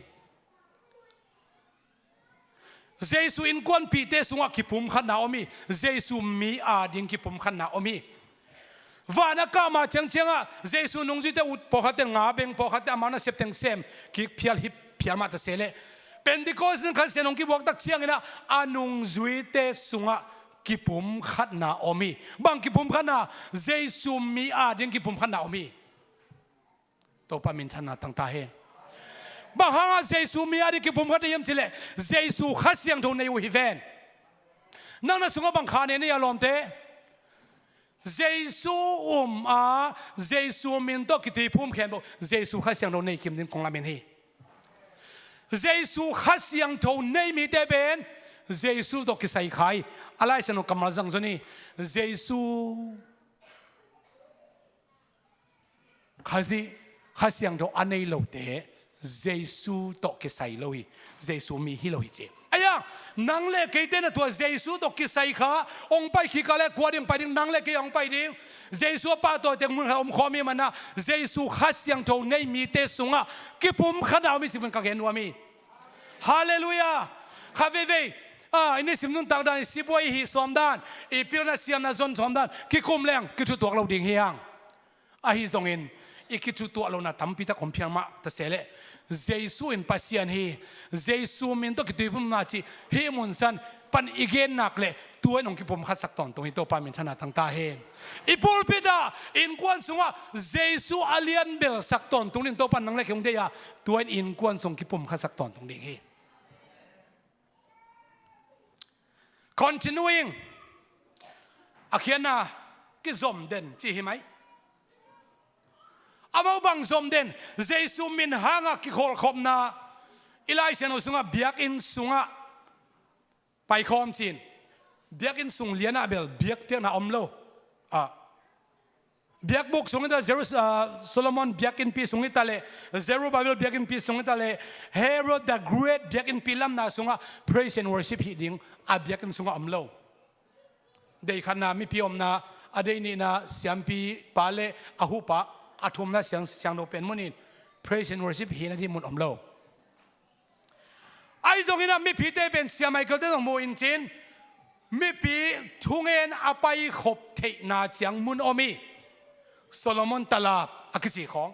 Jesu innkuanpihte sungah kipumkhatna om hi. Jesu mi ading kipumkhatna om hi. Van a kah ma ciangciangah Jesu nungzuite uh pawlkhatte nga beng, pawlkhatte amau nasep teng sem kik phial hip phial mah ta sehleh Pentecost in Kha Siangtho hong kibuaktak cianginah a nungzuite sungah kipumkhatna om hi. Bang kipumkhatna? Jesu mi ading kipumkhatna om hi. Topa minthanna tangta hen. Bang hangah Jesu mi ading kipumkhat na hiam cileh Jesu Kha Siangtho nei uh hi ven. Nang na sungah bang kha nei na hia lawmte? Jesu um a Jesu min tawh kituiphum khenbawh Jesu Kha Siangtho nei kim ding kong lamen hi. Jesu Kha Siangtho nei mite pen Jesu tawh kisai kha hi. A Lai Siangtho kammal zang zon hi. Jesu Khazih Kha Siangtho a nei lote Jesu tawh kisai lo hi. Jesu mi hi lo hi ci. Aia, nang le keite na tua Jesu tawh kisai kha, hong pai khika le kua ding pai ding, nang le kei hong pai ding. Jesu a pahtawite mun kha om khawm hi mana, Jesu Kha Siangtho nei mite sungah kipumkhatna om hi cih pen ka gen nuam hi. Halleluiah. Kha veivei, ah, i nisim nuntak dan, i sipuai i hih sawm dan, i pilna siamna zon sawm dan kikum leng kithutuak lo ding hi hang. Ahi zongin i kithutuah lohna tampi tak om phial mah ta se leh, Jesu in Pasian hi, Jesu min tawh kituiphumna cih hih mun san pan i gen nak leh, tua in hong kipumkhatsak tawntung hi. Topa minthanna tang ta hen. I pulpit ah, innkuan sungah Jesu a lian belsak tawntung ding Topa in nang le kei hong deih a, tua in innkuan sung kipumkhatsak tawntung ding hi. Continuing. A khiatna, kizom den ci hi mai. Amau bang zom den, Jesu min hanga kikholhkhopna, i Lai Siangtho sungah biakinn sungah paikhawm cin. Biakinn sung lianah bel biakpiakna om lo. Ah. Biakbuk sung hi ta, Jerus-, ah, Solomon biakinnpi sung hi ta leh, Zerubbabel biakinnpi sung hi ta leh, Herod the Great biakinnpi lamna sungah praise and worship hih ding a biakinn sungah om lo. Deih khatna mipi omna, a deih nihna siampi pa le a hupa, a thumna siang, siangtho pen munin praise and worship hihna ding mun om lo. Ahi zongin ah mipite pen Sia Michael te zong mu in cin, mipi thungen a paikhop theihna ciang mun om hi. Solomon talap a kici khawng,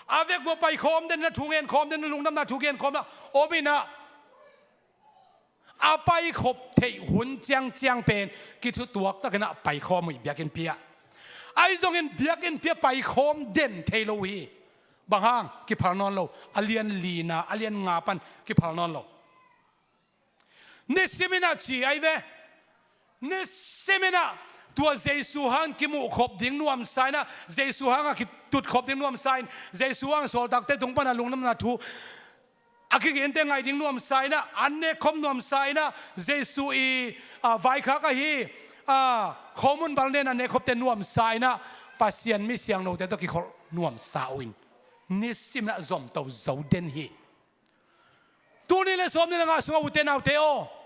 a vekpi-a paikhawm den, na thungen khawm den, na lungdamna thugen khawm na om in ah, a paikhop theih hun ciangciang pen kithutuak takin ah paikhawm uh hi biakinnpi ah. Ahi zongin biakinnpi ah paikhawm den thei lo uh hi. Bang hang? Kiphal nawn lo. A lian lina, a lian nga pan kiphal nawn lo. Nisimin ah ci ahi ve. Nisimin ah tua Jesu hang kimuhkhop ding nuamsa in ah, Jesu hanga kitutkhop ding nuamsa in, Jesu hang sawltakte tung pana lungdamna thu a kigente ngaih ding nuamsa in ah, an nekkhop nuamsa in ah, Jesu i, ah, vaikhak ahi, ah, khomun bal nen an nekkhopte nuamsa in ah, Pasian mi siangthote tawh kikholh nuamsa uh in, nisimin ah zomto zo den hi. Tuni le sawmni le nga sungah ute naute aw,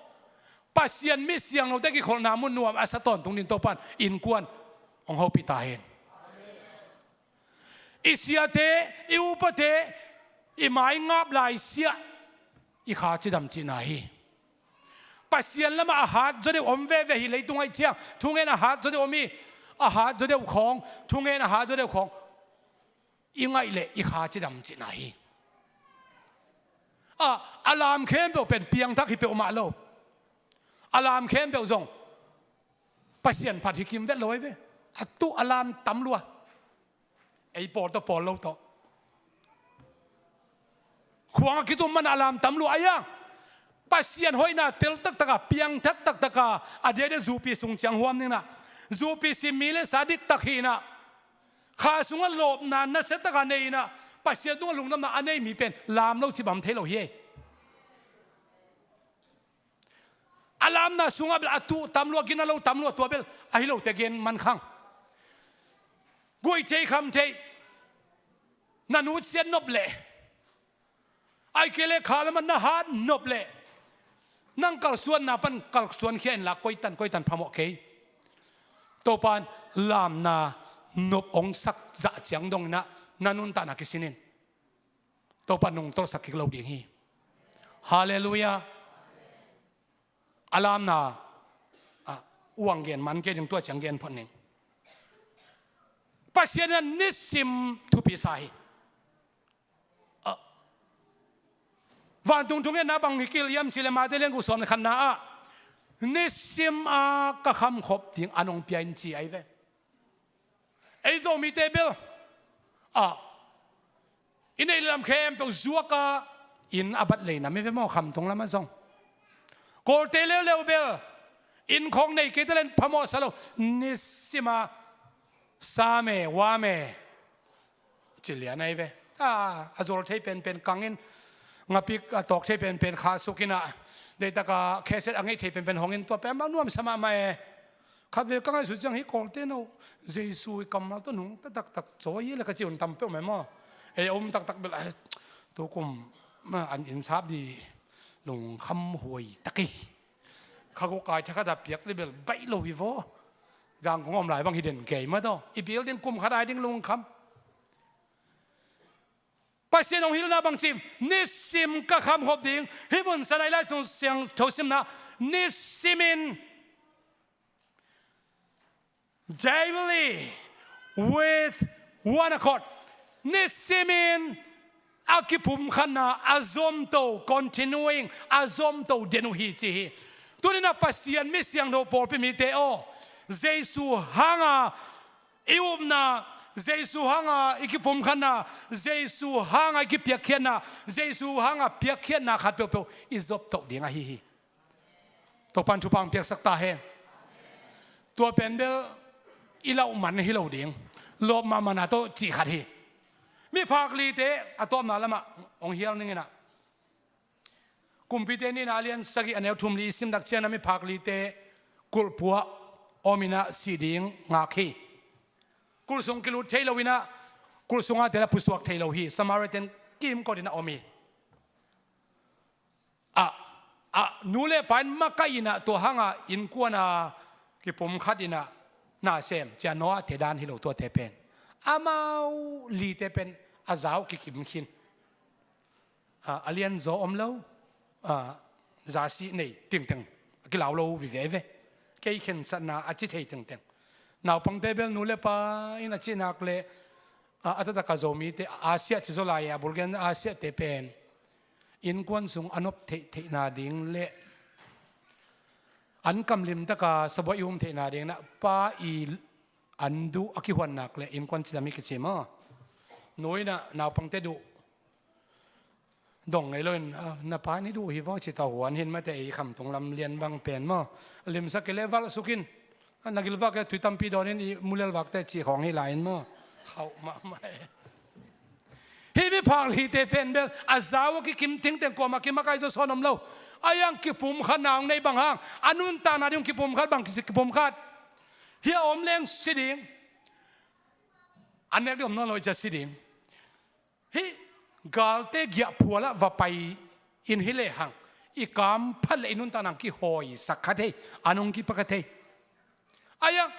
Pasian mi siangthote kikholhna mun nuam a sa tawntung ding Topan innkuan hong hopih ta hen. I siate, i upate, i maingap laisiah, i kha cidam cihna hi. Pasian lamah a hat zaw deuh om veve hi. Leitung aih ciang thungen a hat zaw deuh om hi. A hat zaw deuh khawng, thungen a hat zaw deuh khawng i ngaih leh i kha cidam cihna hi. A, a lam khempeuh pen piangthak hi peuhmah lo. A lam khempeuh zong Pasian phat hi kim vet lo ahi ve. A tuh a lam tam lua. Ei pawl tawh pawl lo tawh. Khuang a kitum mana a lam tam lua ahi a. Pasian hoihna tel taktaka, piangthak taktaka, a diakdiak zupi sung ciang huam dingna, zupi sim mi le sa diktak hihna, kha sungah lawpna nasia taka neihna, Pasian tungah lungdamna a nei mi pen lam lo cibam thei lo hi ei. A lamna sungah bel a tuh tam lua, gina lo tam lua, tua bel ahi lote gen man khang. Guih thei kham thei, na nutsiat nop leh, ahih kei leh kha lamah na hat nop leh, nang kalsuanna pan kalsuan khia inla, koitan koitan phamawh kei. Topan lamna nop hong sak zah ciang dongin ah na nuntakna kisin in. Topan nungtolhsak kik lo ding hi. Halleluiah. A lamna, ah, uang gen man kei ding, tua ciang gen phot ning. Pasian in nisim thupi sa hi. Ah, vantung thungetna bang hi kil hiam cih leh Mate lian guk sawm le khatna ah, nisim a ka khamkhop ding an hong pia in ci ahi ve. Ei Zomite bel, ah, i neih lam khempeuh zuak a, inn a bat lei nam hi ve maw, khamtung lamah zong. Kawlte leuleu bel, inn khawng nei kei ta leh phamawh sa lo, nisim a sa me, wa me, ci lian ahi ve. A, a zol thei penpen kangin, ngapik a tawk thei penpen khahsukin ah, deihtak a kheset a ngeih thei penpen hongin, tua pen amau nuamsa mahmah e. Khatvei ka ngaihsut ciang hih Kawlte no, Jesu i kammal tawh nungta taktak zaw hi leh ka ci hun tam peuhmah maw. Ei a um taktak bel, ai, tukum, ma, an inn sap dih, lungkham huai tak hi. Kha guk ai thakhat a piak le bel baih lo hi vaw. Zangkong om lai bang hi den kei mah tawh. I building kum khat ai ding lungkham. Pasian hong hilhna bang ci, nisim ka khamkhop ding. Hih mun san a i Lai Siangtho simna, nisimin, daily, with one accord. Nisimin a kipumkhatna a zomto, continuing, a zomto den uh hi ci hi. Tuni-in ah Pasian mi siangtho pawlpi mite aw, Jesu hanga i upna, Jesu hanga i kipumkhatna, Jesu hanga i kipiakkhiatna, Jesu hanga piakkhiatna khat peuhpeuh i zoptoh ding ahi hi. Topa'n thupha hong piaksak ta hen. Tua pen bel i lauh man hi lo ding. Lawp mahmahna tawh cih khat hi. Miphak lite a tawpna lamah hong hial ning in ah, Kumpite nihna a lian sagih a neu thum li i sim tak ciangin ah miphak lite kulhpuah om in ah sih ding ngak hi. Kulh sung kilut thei lo in ah, kulh sungah te la pusuak thei lo hi. Samaria-te in kimkot in ah om hi. A, a, nu le pa in makaih in ah tua hanga innkuan a kipumkhat in ah na sem, cia Noah-te dan hi lo tuate pen. Amau lite pen a zau kikim khin. A, a lianzaw om lo, a, zasih nei tengteng a kilau lo vive ve. Kei khensatna a ci thei tengteng. Naupangte bel nu le pa in a cih nak leh, a, a taktak a Zomite, Asia ci zaw lai a, a bul gen Asia-te pen innkuan sung a nop theihtheihna ding le an kam limtaka sabuai i um theihna ding in ah pa i an duh a kihuan nak leh innkuan cidam hi kici maw. Nu in ah naupangte duh dong ngei lo in, "Ah, na pa in i duh hi vaw," ci ta huan hi in mate, i khamtung lam lian bang pen maw. Limsak kei leh valh suk in, "Ah, na gilvak leh tui tampi dawn in, i mulel vakte," ci khawng hi lai in maw. Khauh mahmah e. Hih miphak lite pen bel a zau a kikim tengteng, kuamah kimakaih zaw sawn om lo. A iang kipumkhatna hong nei bang hang, a nuntakna ding hong kipumkhat bang kici kipumkhat. Hih a om leng si ding. A nek ding om nawn lo, i cia si ding. Hih galte giahphualah va pai in hi lehang, i kam phat leh i nuntakna hong kihawisak kha thei, an hong kipa kha thei. A iang,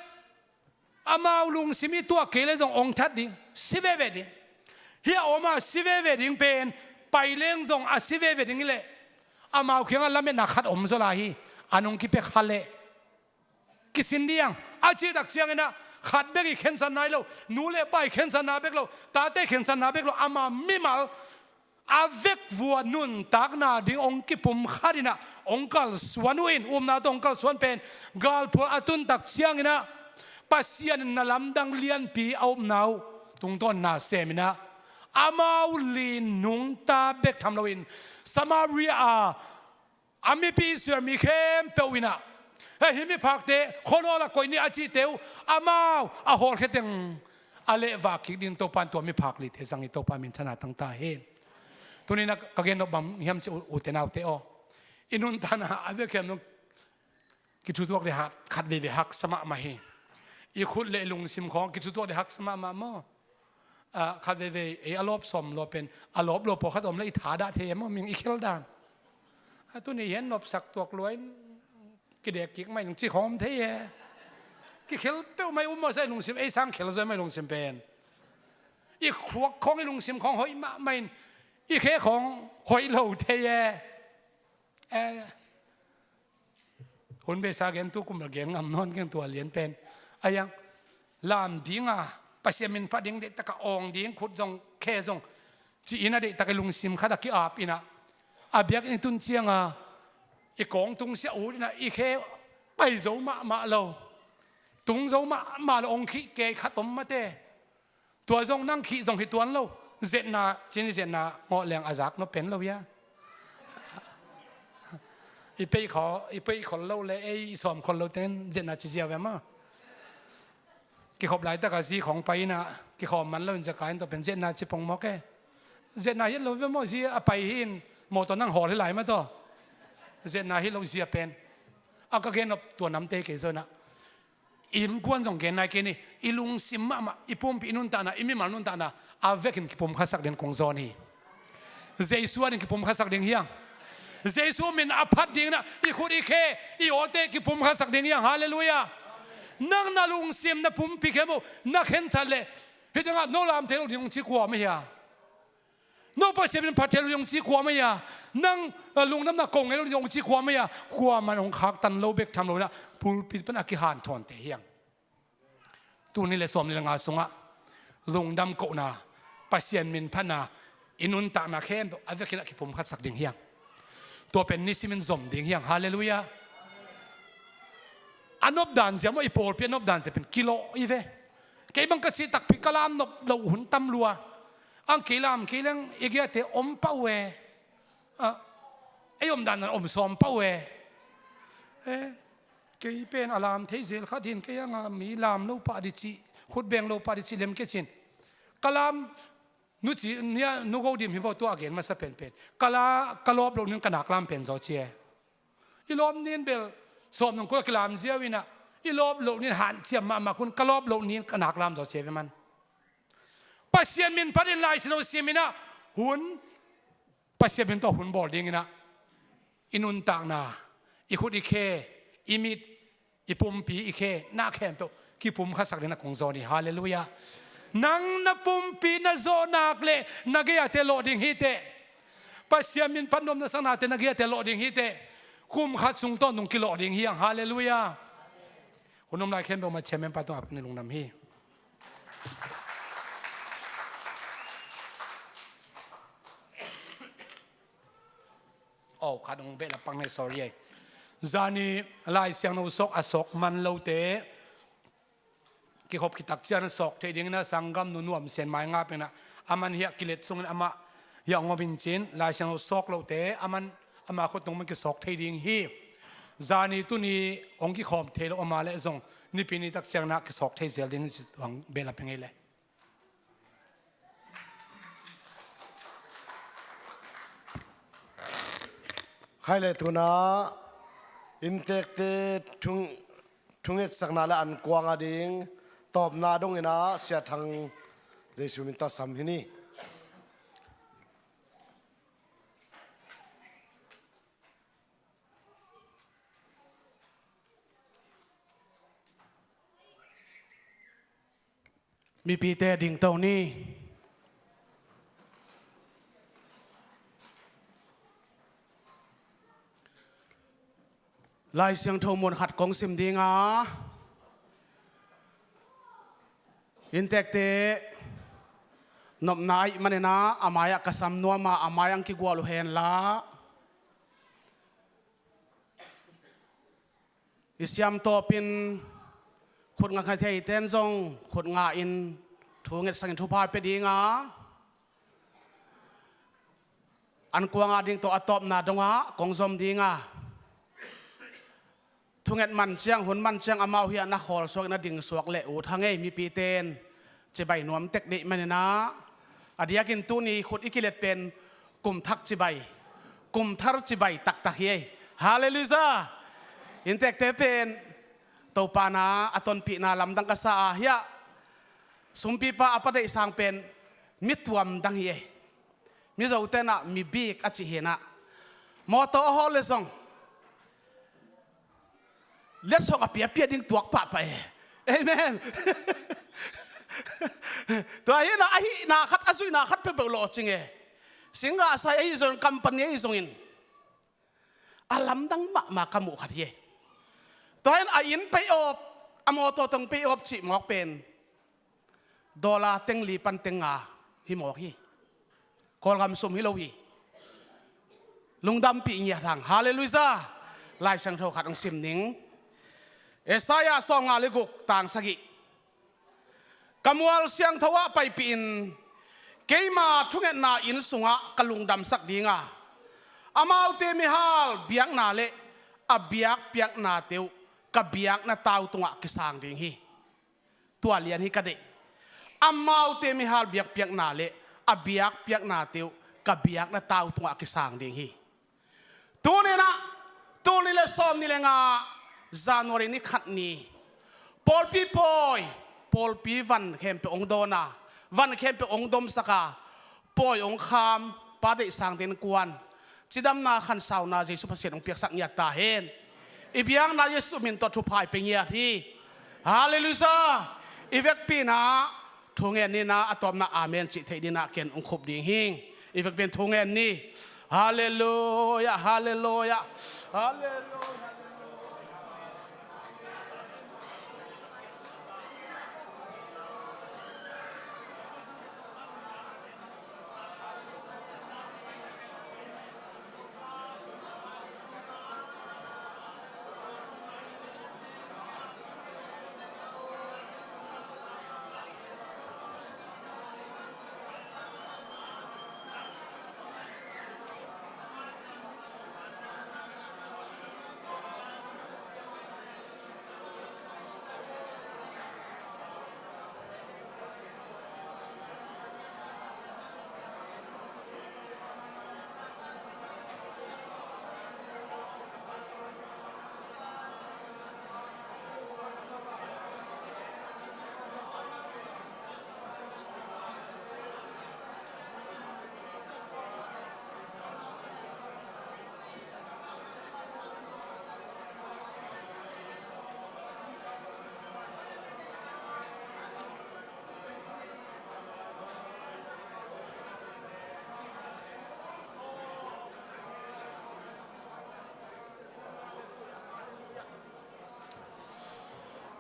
amau lungsim i tuah kei leh zong hong that ding, si veve ding. Hih a om a si veve ding pen, pai leng zong a si veve ding hi leh, amau kiangah lametna khat om zaw lai hi, an hong kipia kha leh. Kisin diang, a cih tak ciangin ah, khat bek i khensatna hi lo, nu le pa i khensatna bek lo, tate i khensatna bek lo, ama mimal a vekvua nuntakna ding hong kipumkhat in ah, hong kalsuan uh in, upna tawh hong kalsuan pen, galphual a tun tak ciangin ah, Pasian in na lamdang lianpi a upna uh tungtawn na sem in ah, amau li nungta bek tham loin, Samaria a a mipi Israel mi khempeuh in ah, hei, hih miphakte khuanawl a koih ni a cihte uh, amau a hawlkhia teng a lehvak kik ding Topa'n tua miphak lite zang hi. Topa minthanna tang ta hen. Tuni-in ah ka gen nop bang hiam cih, u, ute naute aw, i nuntakna a vekhiam nung kithutuak ding hak, khat veivei haksa mahmah hi. I khut le i lungsim khawng kithutuak ding haksa mahmah maw. Ah, khat veivei ei a lawp sawm lua pen, a lawp lua pawlkhat om leh i thadah thei e maw, ming i khel dan. A tuni hian nopsak tuak lua in kidek kik mah in ci khawng om thei e. Kikhel peuhmah i um mawk sa i lungsim, ei sang khel zaw mah i lungsim pen. I khuak khawng, i lungsim khawng hoih mahmah in i khe khawng hoih lo thei e. Eh, hun beisa gen, tu kum la gen ngam nawn keng tua lian pen. A iang, lam dinga, Pasian min phat ding, deihtak a awng ding, khut zong, khe zong, ci-in a deihtak i lungsim khat a ki-ap in ah, a biakinn i tun cianga i kawng tungsiah ut in ah i khe pai zo mahmah lo, tung zo mahmah lo, awng khih kei khat om mate. Tua zong nang khih zong hi tuan lo. Zetna, cin i zetna ngawh leng a zak nop pen lo hia. I peih khol, i peih khol lo le ei i sawm khol lo ten zetna ci ziau ve maw. Kikhop laitak a zi khawng pai in ah kikhawm man lo in zaka in tua pen zetna ci pong mawk e. Zetna hi lo ve maw, zi a pai hi in mawtaw nang hawl hi lai mah tawh. Zetna hi lo zi a pen. A ka gen nop tua namte kei zaw in ah. Innkuan zong gen nai kei ni, i lungsim mahmah, i pumpi, i nuntakna, i mimal nuntakna a vekin kipumkhatsak ding kong zawn hi. Jesu a ding kipumkhatsak ding hiang. Jesu min a phat dingin ah i khut i khe, i awte kipumkhatsak ding hi hang. Halleluiah. Nang na lungsim na pumpi khempeuh na khentat leh, hih tengah no lam thei lo ding hong ci kua mah hi a? No Pasian min phat thei lo ding hong ci kua mah hi a? Nang, ah, lungdamna ko ngei lo ding hong ci kua mah hi a? Kuaman hong khaktan lo bek tham lo in ah pulpit pan a kihanthawnte hi hang. Tul nih le sawmnih le nga sungah lungdam kohna, Pasian min phatna, i nuntakna khempeuh a vekin ah kipumkhatsak ding hi hang. Tua pen nisimin zom ding hi hang. Halleluiah. A nopdan zia maw, i pawlpi a nopdan zia pen kilawh hi ve. Kei bang ka cih takpi ka lam nop loh hun tam lua. Ang kei lam kei leng i giate om pah uh e. Ah, ei omdan nan om sawm pah uh e. Eh, kei pen a lam thei zel khat hi in, kei hanga mi lam lo pah ding cih, khut beng lo pah ding cih lem kei cin. Ka lam, nu ci, nia, nu Go Dim hi vaw tua a gen masa penpen. Ka la, ka lawp loh nin ka nak lam pen zaw ci e. I lawp nin bel sawm nung kul a kilam ziau in ah, i lawp loh nin hanciam mahmah kun ka lawp loh nin ka nak lam zaw ci e ve man. Pasian min phatin Lai Siangtho sim in ah hun, Pasian min tawh hun bawl dingin ah i nuntakna, i khut i khe, i mit, i pumpi i khe, na khempeuh kipumkhatsak dingin ah kong zawn hi. Halleluiah. Nang na pumpi na zawh nak leh na gei-ate lawh ding hi teh. Pasian min phat nopna saknate na gei-ate lawh ding hi teh. Kum khat sung tawntung kilawh ding hi hang. Halleluiah. Hun om lai khempeuh mah chairman pa tungah a pung ni lungdam hi. Oh, khat hong behlap pang nei, sorry ei. Zani Lai Siangtho sawk a sawk man lote kikhop kitak ciang a sawk theih dingin ah sanggam nu Nuam Sian Mai Nga pen ah, aman hiah kilet sungin amah hiah hong om in cin, Lai Siangtho sawk lote aman ama khut tung man kisawk thei ding hi. Zani tuni hong kikhawm thei lo ama leh zong Nipi ni tak ciang na kisawk thei zel ding hi ci hong behlap hi ngei le. Khai le tuna inntekte thung, thungetsakna le an kuang a ding tawpna dongin ah Sia Thang Jesu min tawh sam hi ni. Mipite dingto ni. Lai Siangtho mun khat kong sim ding a, inntekte nopna ahih manin ah a mai-ah ka sam nuam a, a mai-ah ang kigual uh hen la. I siam tawpin khut nga kha theiten zong khut nga in thu ngetsak in thupha pia ding a, an kuang a ding tawh a tawpna dongah kong zom ding a, thunget man ciang, hun man ciang amau hiah na khawl suak in a ding suak leh ut hang ei, mipite in cibai nuam tek deih manin ah. A diakin tuni khut i kilet pen kum thak cibai, kum thar cibai taktak hi ei. Halleluiah. Inntekte pen Topa na a tonpihna lamdang ka sa a, hiah sumpipa a pa deih sang pen mi tuam dang hi ei. Mizote in ah mi bik a cih hi in ah, mawtaw a hawl leh zong letsong a piapia ding tuak pahpah e. Amen. Tua hi in ah, a hihna khat, a zuihna khat peuhpeuh lawhcing e. Singgah sai ahi zongin, company ahi zongin a lamdang mahmah ka muh khat hi e. Tua hi in a inn pay off, a mawtaw tawh pay off cih mawk pen dollar teng li pan teng nga hi mawk hi. Kawlgam sum hi lo hi. Lungdampih ngiat hang. Halleluiah. Lai Siangtho khat hong sim ning. Isaiah sawmnga le guk tang sagih. Ka mual siangtho ah paipihin keima thungetna inn sungah ka lungdamsak ding a, amaute mihal biakna le a biakpiaknate uh ka biakna tau tungah kisang ding hi. Tua lian hi ka deih. Amaute mihal biakpiakna le a biakpiaknate uh ka biakna tau tungah kisang ding hi. Tuni in ah, tul nih le sawmnih le nga January ni khat ni, pawlpi pawi, pawlpi van khempeuh hong dawn a, van khempeuh hong domsak a, pawi hong kham, pa deih sangte in kuan, Cidamna khansauna Jesu Pasian hong piaksak ngiat ta hen. I biakna Jesu min tawh thupha i pia ngiat hi. Halleluiah. I vekpi-in ah thu ngen ni in ah, a tawpna amen cih theih ni in ah ken hong khup ding hing. I vekpi-in thu ngen ni. Halleluiah, halleluiah, halleluiah.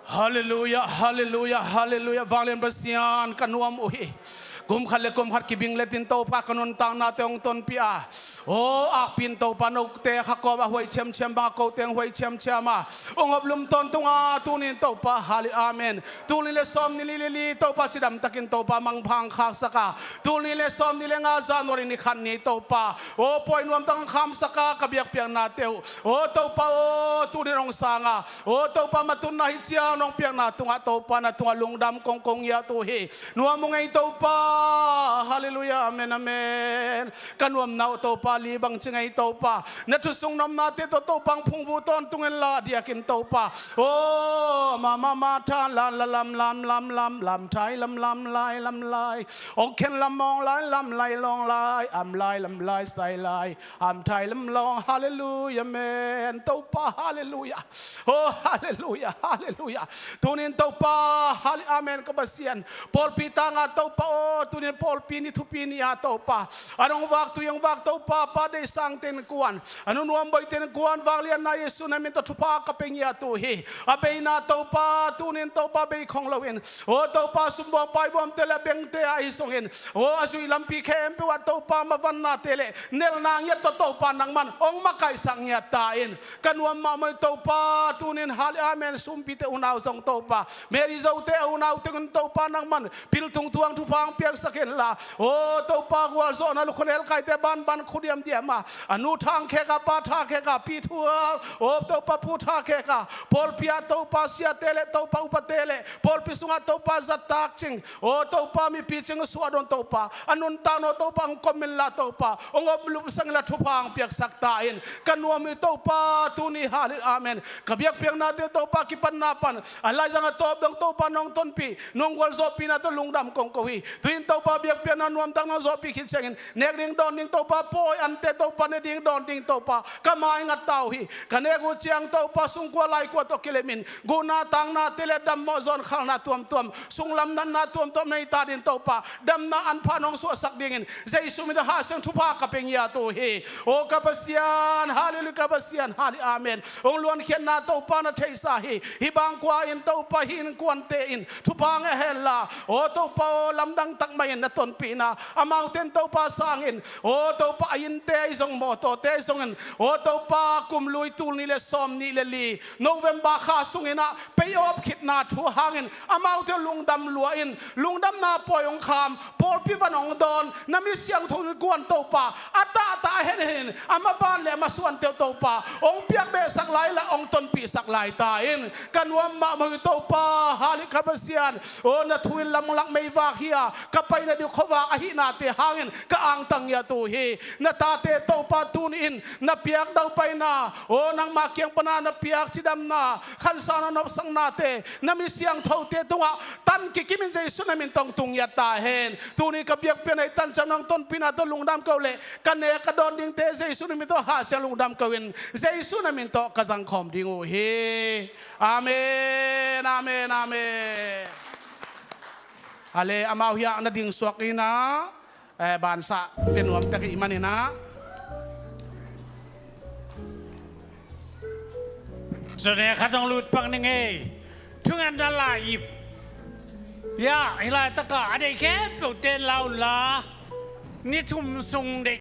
Halleluiah, halleluiah, halleluiah. Vanglian Pasian, ka nuam uh hi. Kum khat le kum khat kibing letin Topa ka nuntaknate hong tonpih a, aw akpi-in Topa note kha kawm a huai ciamciam bang a kote hong huai ciamciam a, hong oplum tawntung a, tuni-in Topa, halleluiah, amen. Tul nih le sawmnih le li Topa cidamtakin Topa mangpha hong khaksak a, tul nih le sawmnih le nga January ni khat ni Topa, aw pawi nuamtak hong khamsak a, ka biakpiaknate uh, aw Topa aw tuni-in hong sang a, aw Topa matunna hi ciang nong piakna tungah Topa na tungah lungdam kong ko ngiat uh hi. Nuam ung ei Topa. Halleluiah, amen, amen. Ka nuamna uh Topa li bang ci ung ei Topa. Na thu sung nopnate tawh Topa hong phungvuh tawntung inla diakin Topa, aw ma ma ma tha la la lam lam lam lam lam thai lam lam lai lam lai, ong khen lam ong lai lam lai long lai am lai lam lai sai lai am thai lam long. Halleluiah, amen. Topa, halleluiah. Oh, halleluiah, halleluiah. Tuni-in Topa, halle-, amen, ka Pasian. Pawlpi tangah Topa aw, tuni-in pawlpi ni thupi ni-a Topa, an hong vak tui hong vak Topa, pa deih sangte innkuan, a nu Nuam Boite innkuan, vangliatna Jesu na min tawh thupha ka pia ngiat uh hi. A beina Topa, tuni-in Topa bei khong loin, aw Topa sumbuang paibuamte le a bengte ahi zongin, aw a zuih lampi khempeuh ah Topa mavannate le nelna ngiat tawh Topa nangman hong makaihsak ngiat ta in. Ka nuam mahmah uh Topa, tuni-in halle-, amen, Sumpite unau zong Topa, Mary Zote a unaute un Topa nangman pil tung tuang thupha hong piaksak inla, aw Topa gualzawhna lukhuan helkaite banban khu diamdiam a, a nu thangkhek a, pa thangkhek a, Pi Thual, aw Topa Pu thangkhek a, pawlpi ah Topa siate le Topa upate le pawlpi sungah Topa zahtak cing, aw Topa mipi cing suah dawn Topa, a nuntakna uh Topa hong kom inla Topa, hong oplum sak inla thupha hong piaksak ta in. Ka nuam uh Topa, tuni halle-, amen, ka biakpiaknate Topa kipatna pan a laizang a tawp dong Topa nong tonpih, nong gualzawhpihna tawh lungdam kong ko hi. Tu-in Topa biakpiakna nuamtak nong zawhpih khit ciangin nek ding dawn ding Topa, pawi ante Topa ne ding dawn ding Topa, ka mai ngat ta uh hi. Ka nek uh ciang Topa sungkua laikua tawh kilemin guhna tangnate le dammawh zawnkhalna tuamtuam, sunglam natna tuamtuam nei ta dingin Topa, damna anpha nong suahsak dingin Jesu min tawh hahsiang thupha ka pia ngiat uh hi. Aw ka Pasian, halle-, ka Pasian, halle-, amen. Hong luankhiatna Topa na theihsa hi. Hih bang kua in Topa hih innkuante in thupha ngah hen la, aw Topa aw lamdang tak mah in na tonpihna, amaute in Topa sangin, aw Topa a innte ahi zong mawtawte ahi zongin, aw Topa kum lui tul nih le sawmnih le li November kha sungin ah pay off khitna thu hangin amaute lungdam lua in, lungdamna pawi hong kham, pawlpi van hong dawn, na mi siangtho innkuan Topa a tahtah a henhen in a maban le a masuante uh Topa hong piakbehsak lai la hong tonpihsak lai ta in. Ka nuam mahmah uh Topa, halle-, ka Pasian, aw na thu in lamlak meivak hi a, ka paina ding khuavak ahihnate hangin ka angtang ngiat uh hi. Na tate Topa tuni-in na piak daupaina, aw nangmah kiang pana na piak cidamna, khansauna nopsakna tate, na mi siangthote tungah tan kikimin Jesu na min tawh tung ngiat ta hen. Tuni ka biakpiakna i tan ciang nong tonpihna tawh lungdam ko le, ka nek ka dawn dingte Jesu na min tawh Kha Siangtho lungdam ko in, Jesu na min tawh ka zangkhawm ding uh hi. Amen, amen, amen. Ale, amau hiah na ding suak inah, eh, bansah te nuam tek i hih maninah. Zone khat hong lut pak ning ei. Thungetna la ip. Ya, hih laitakah a deih khempeuh ten la unla. Ni thum sung deih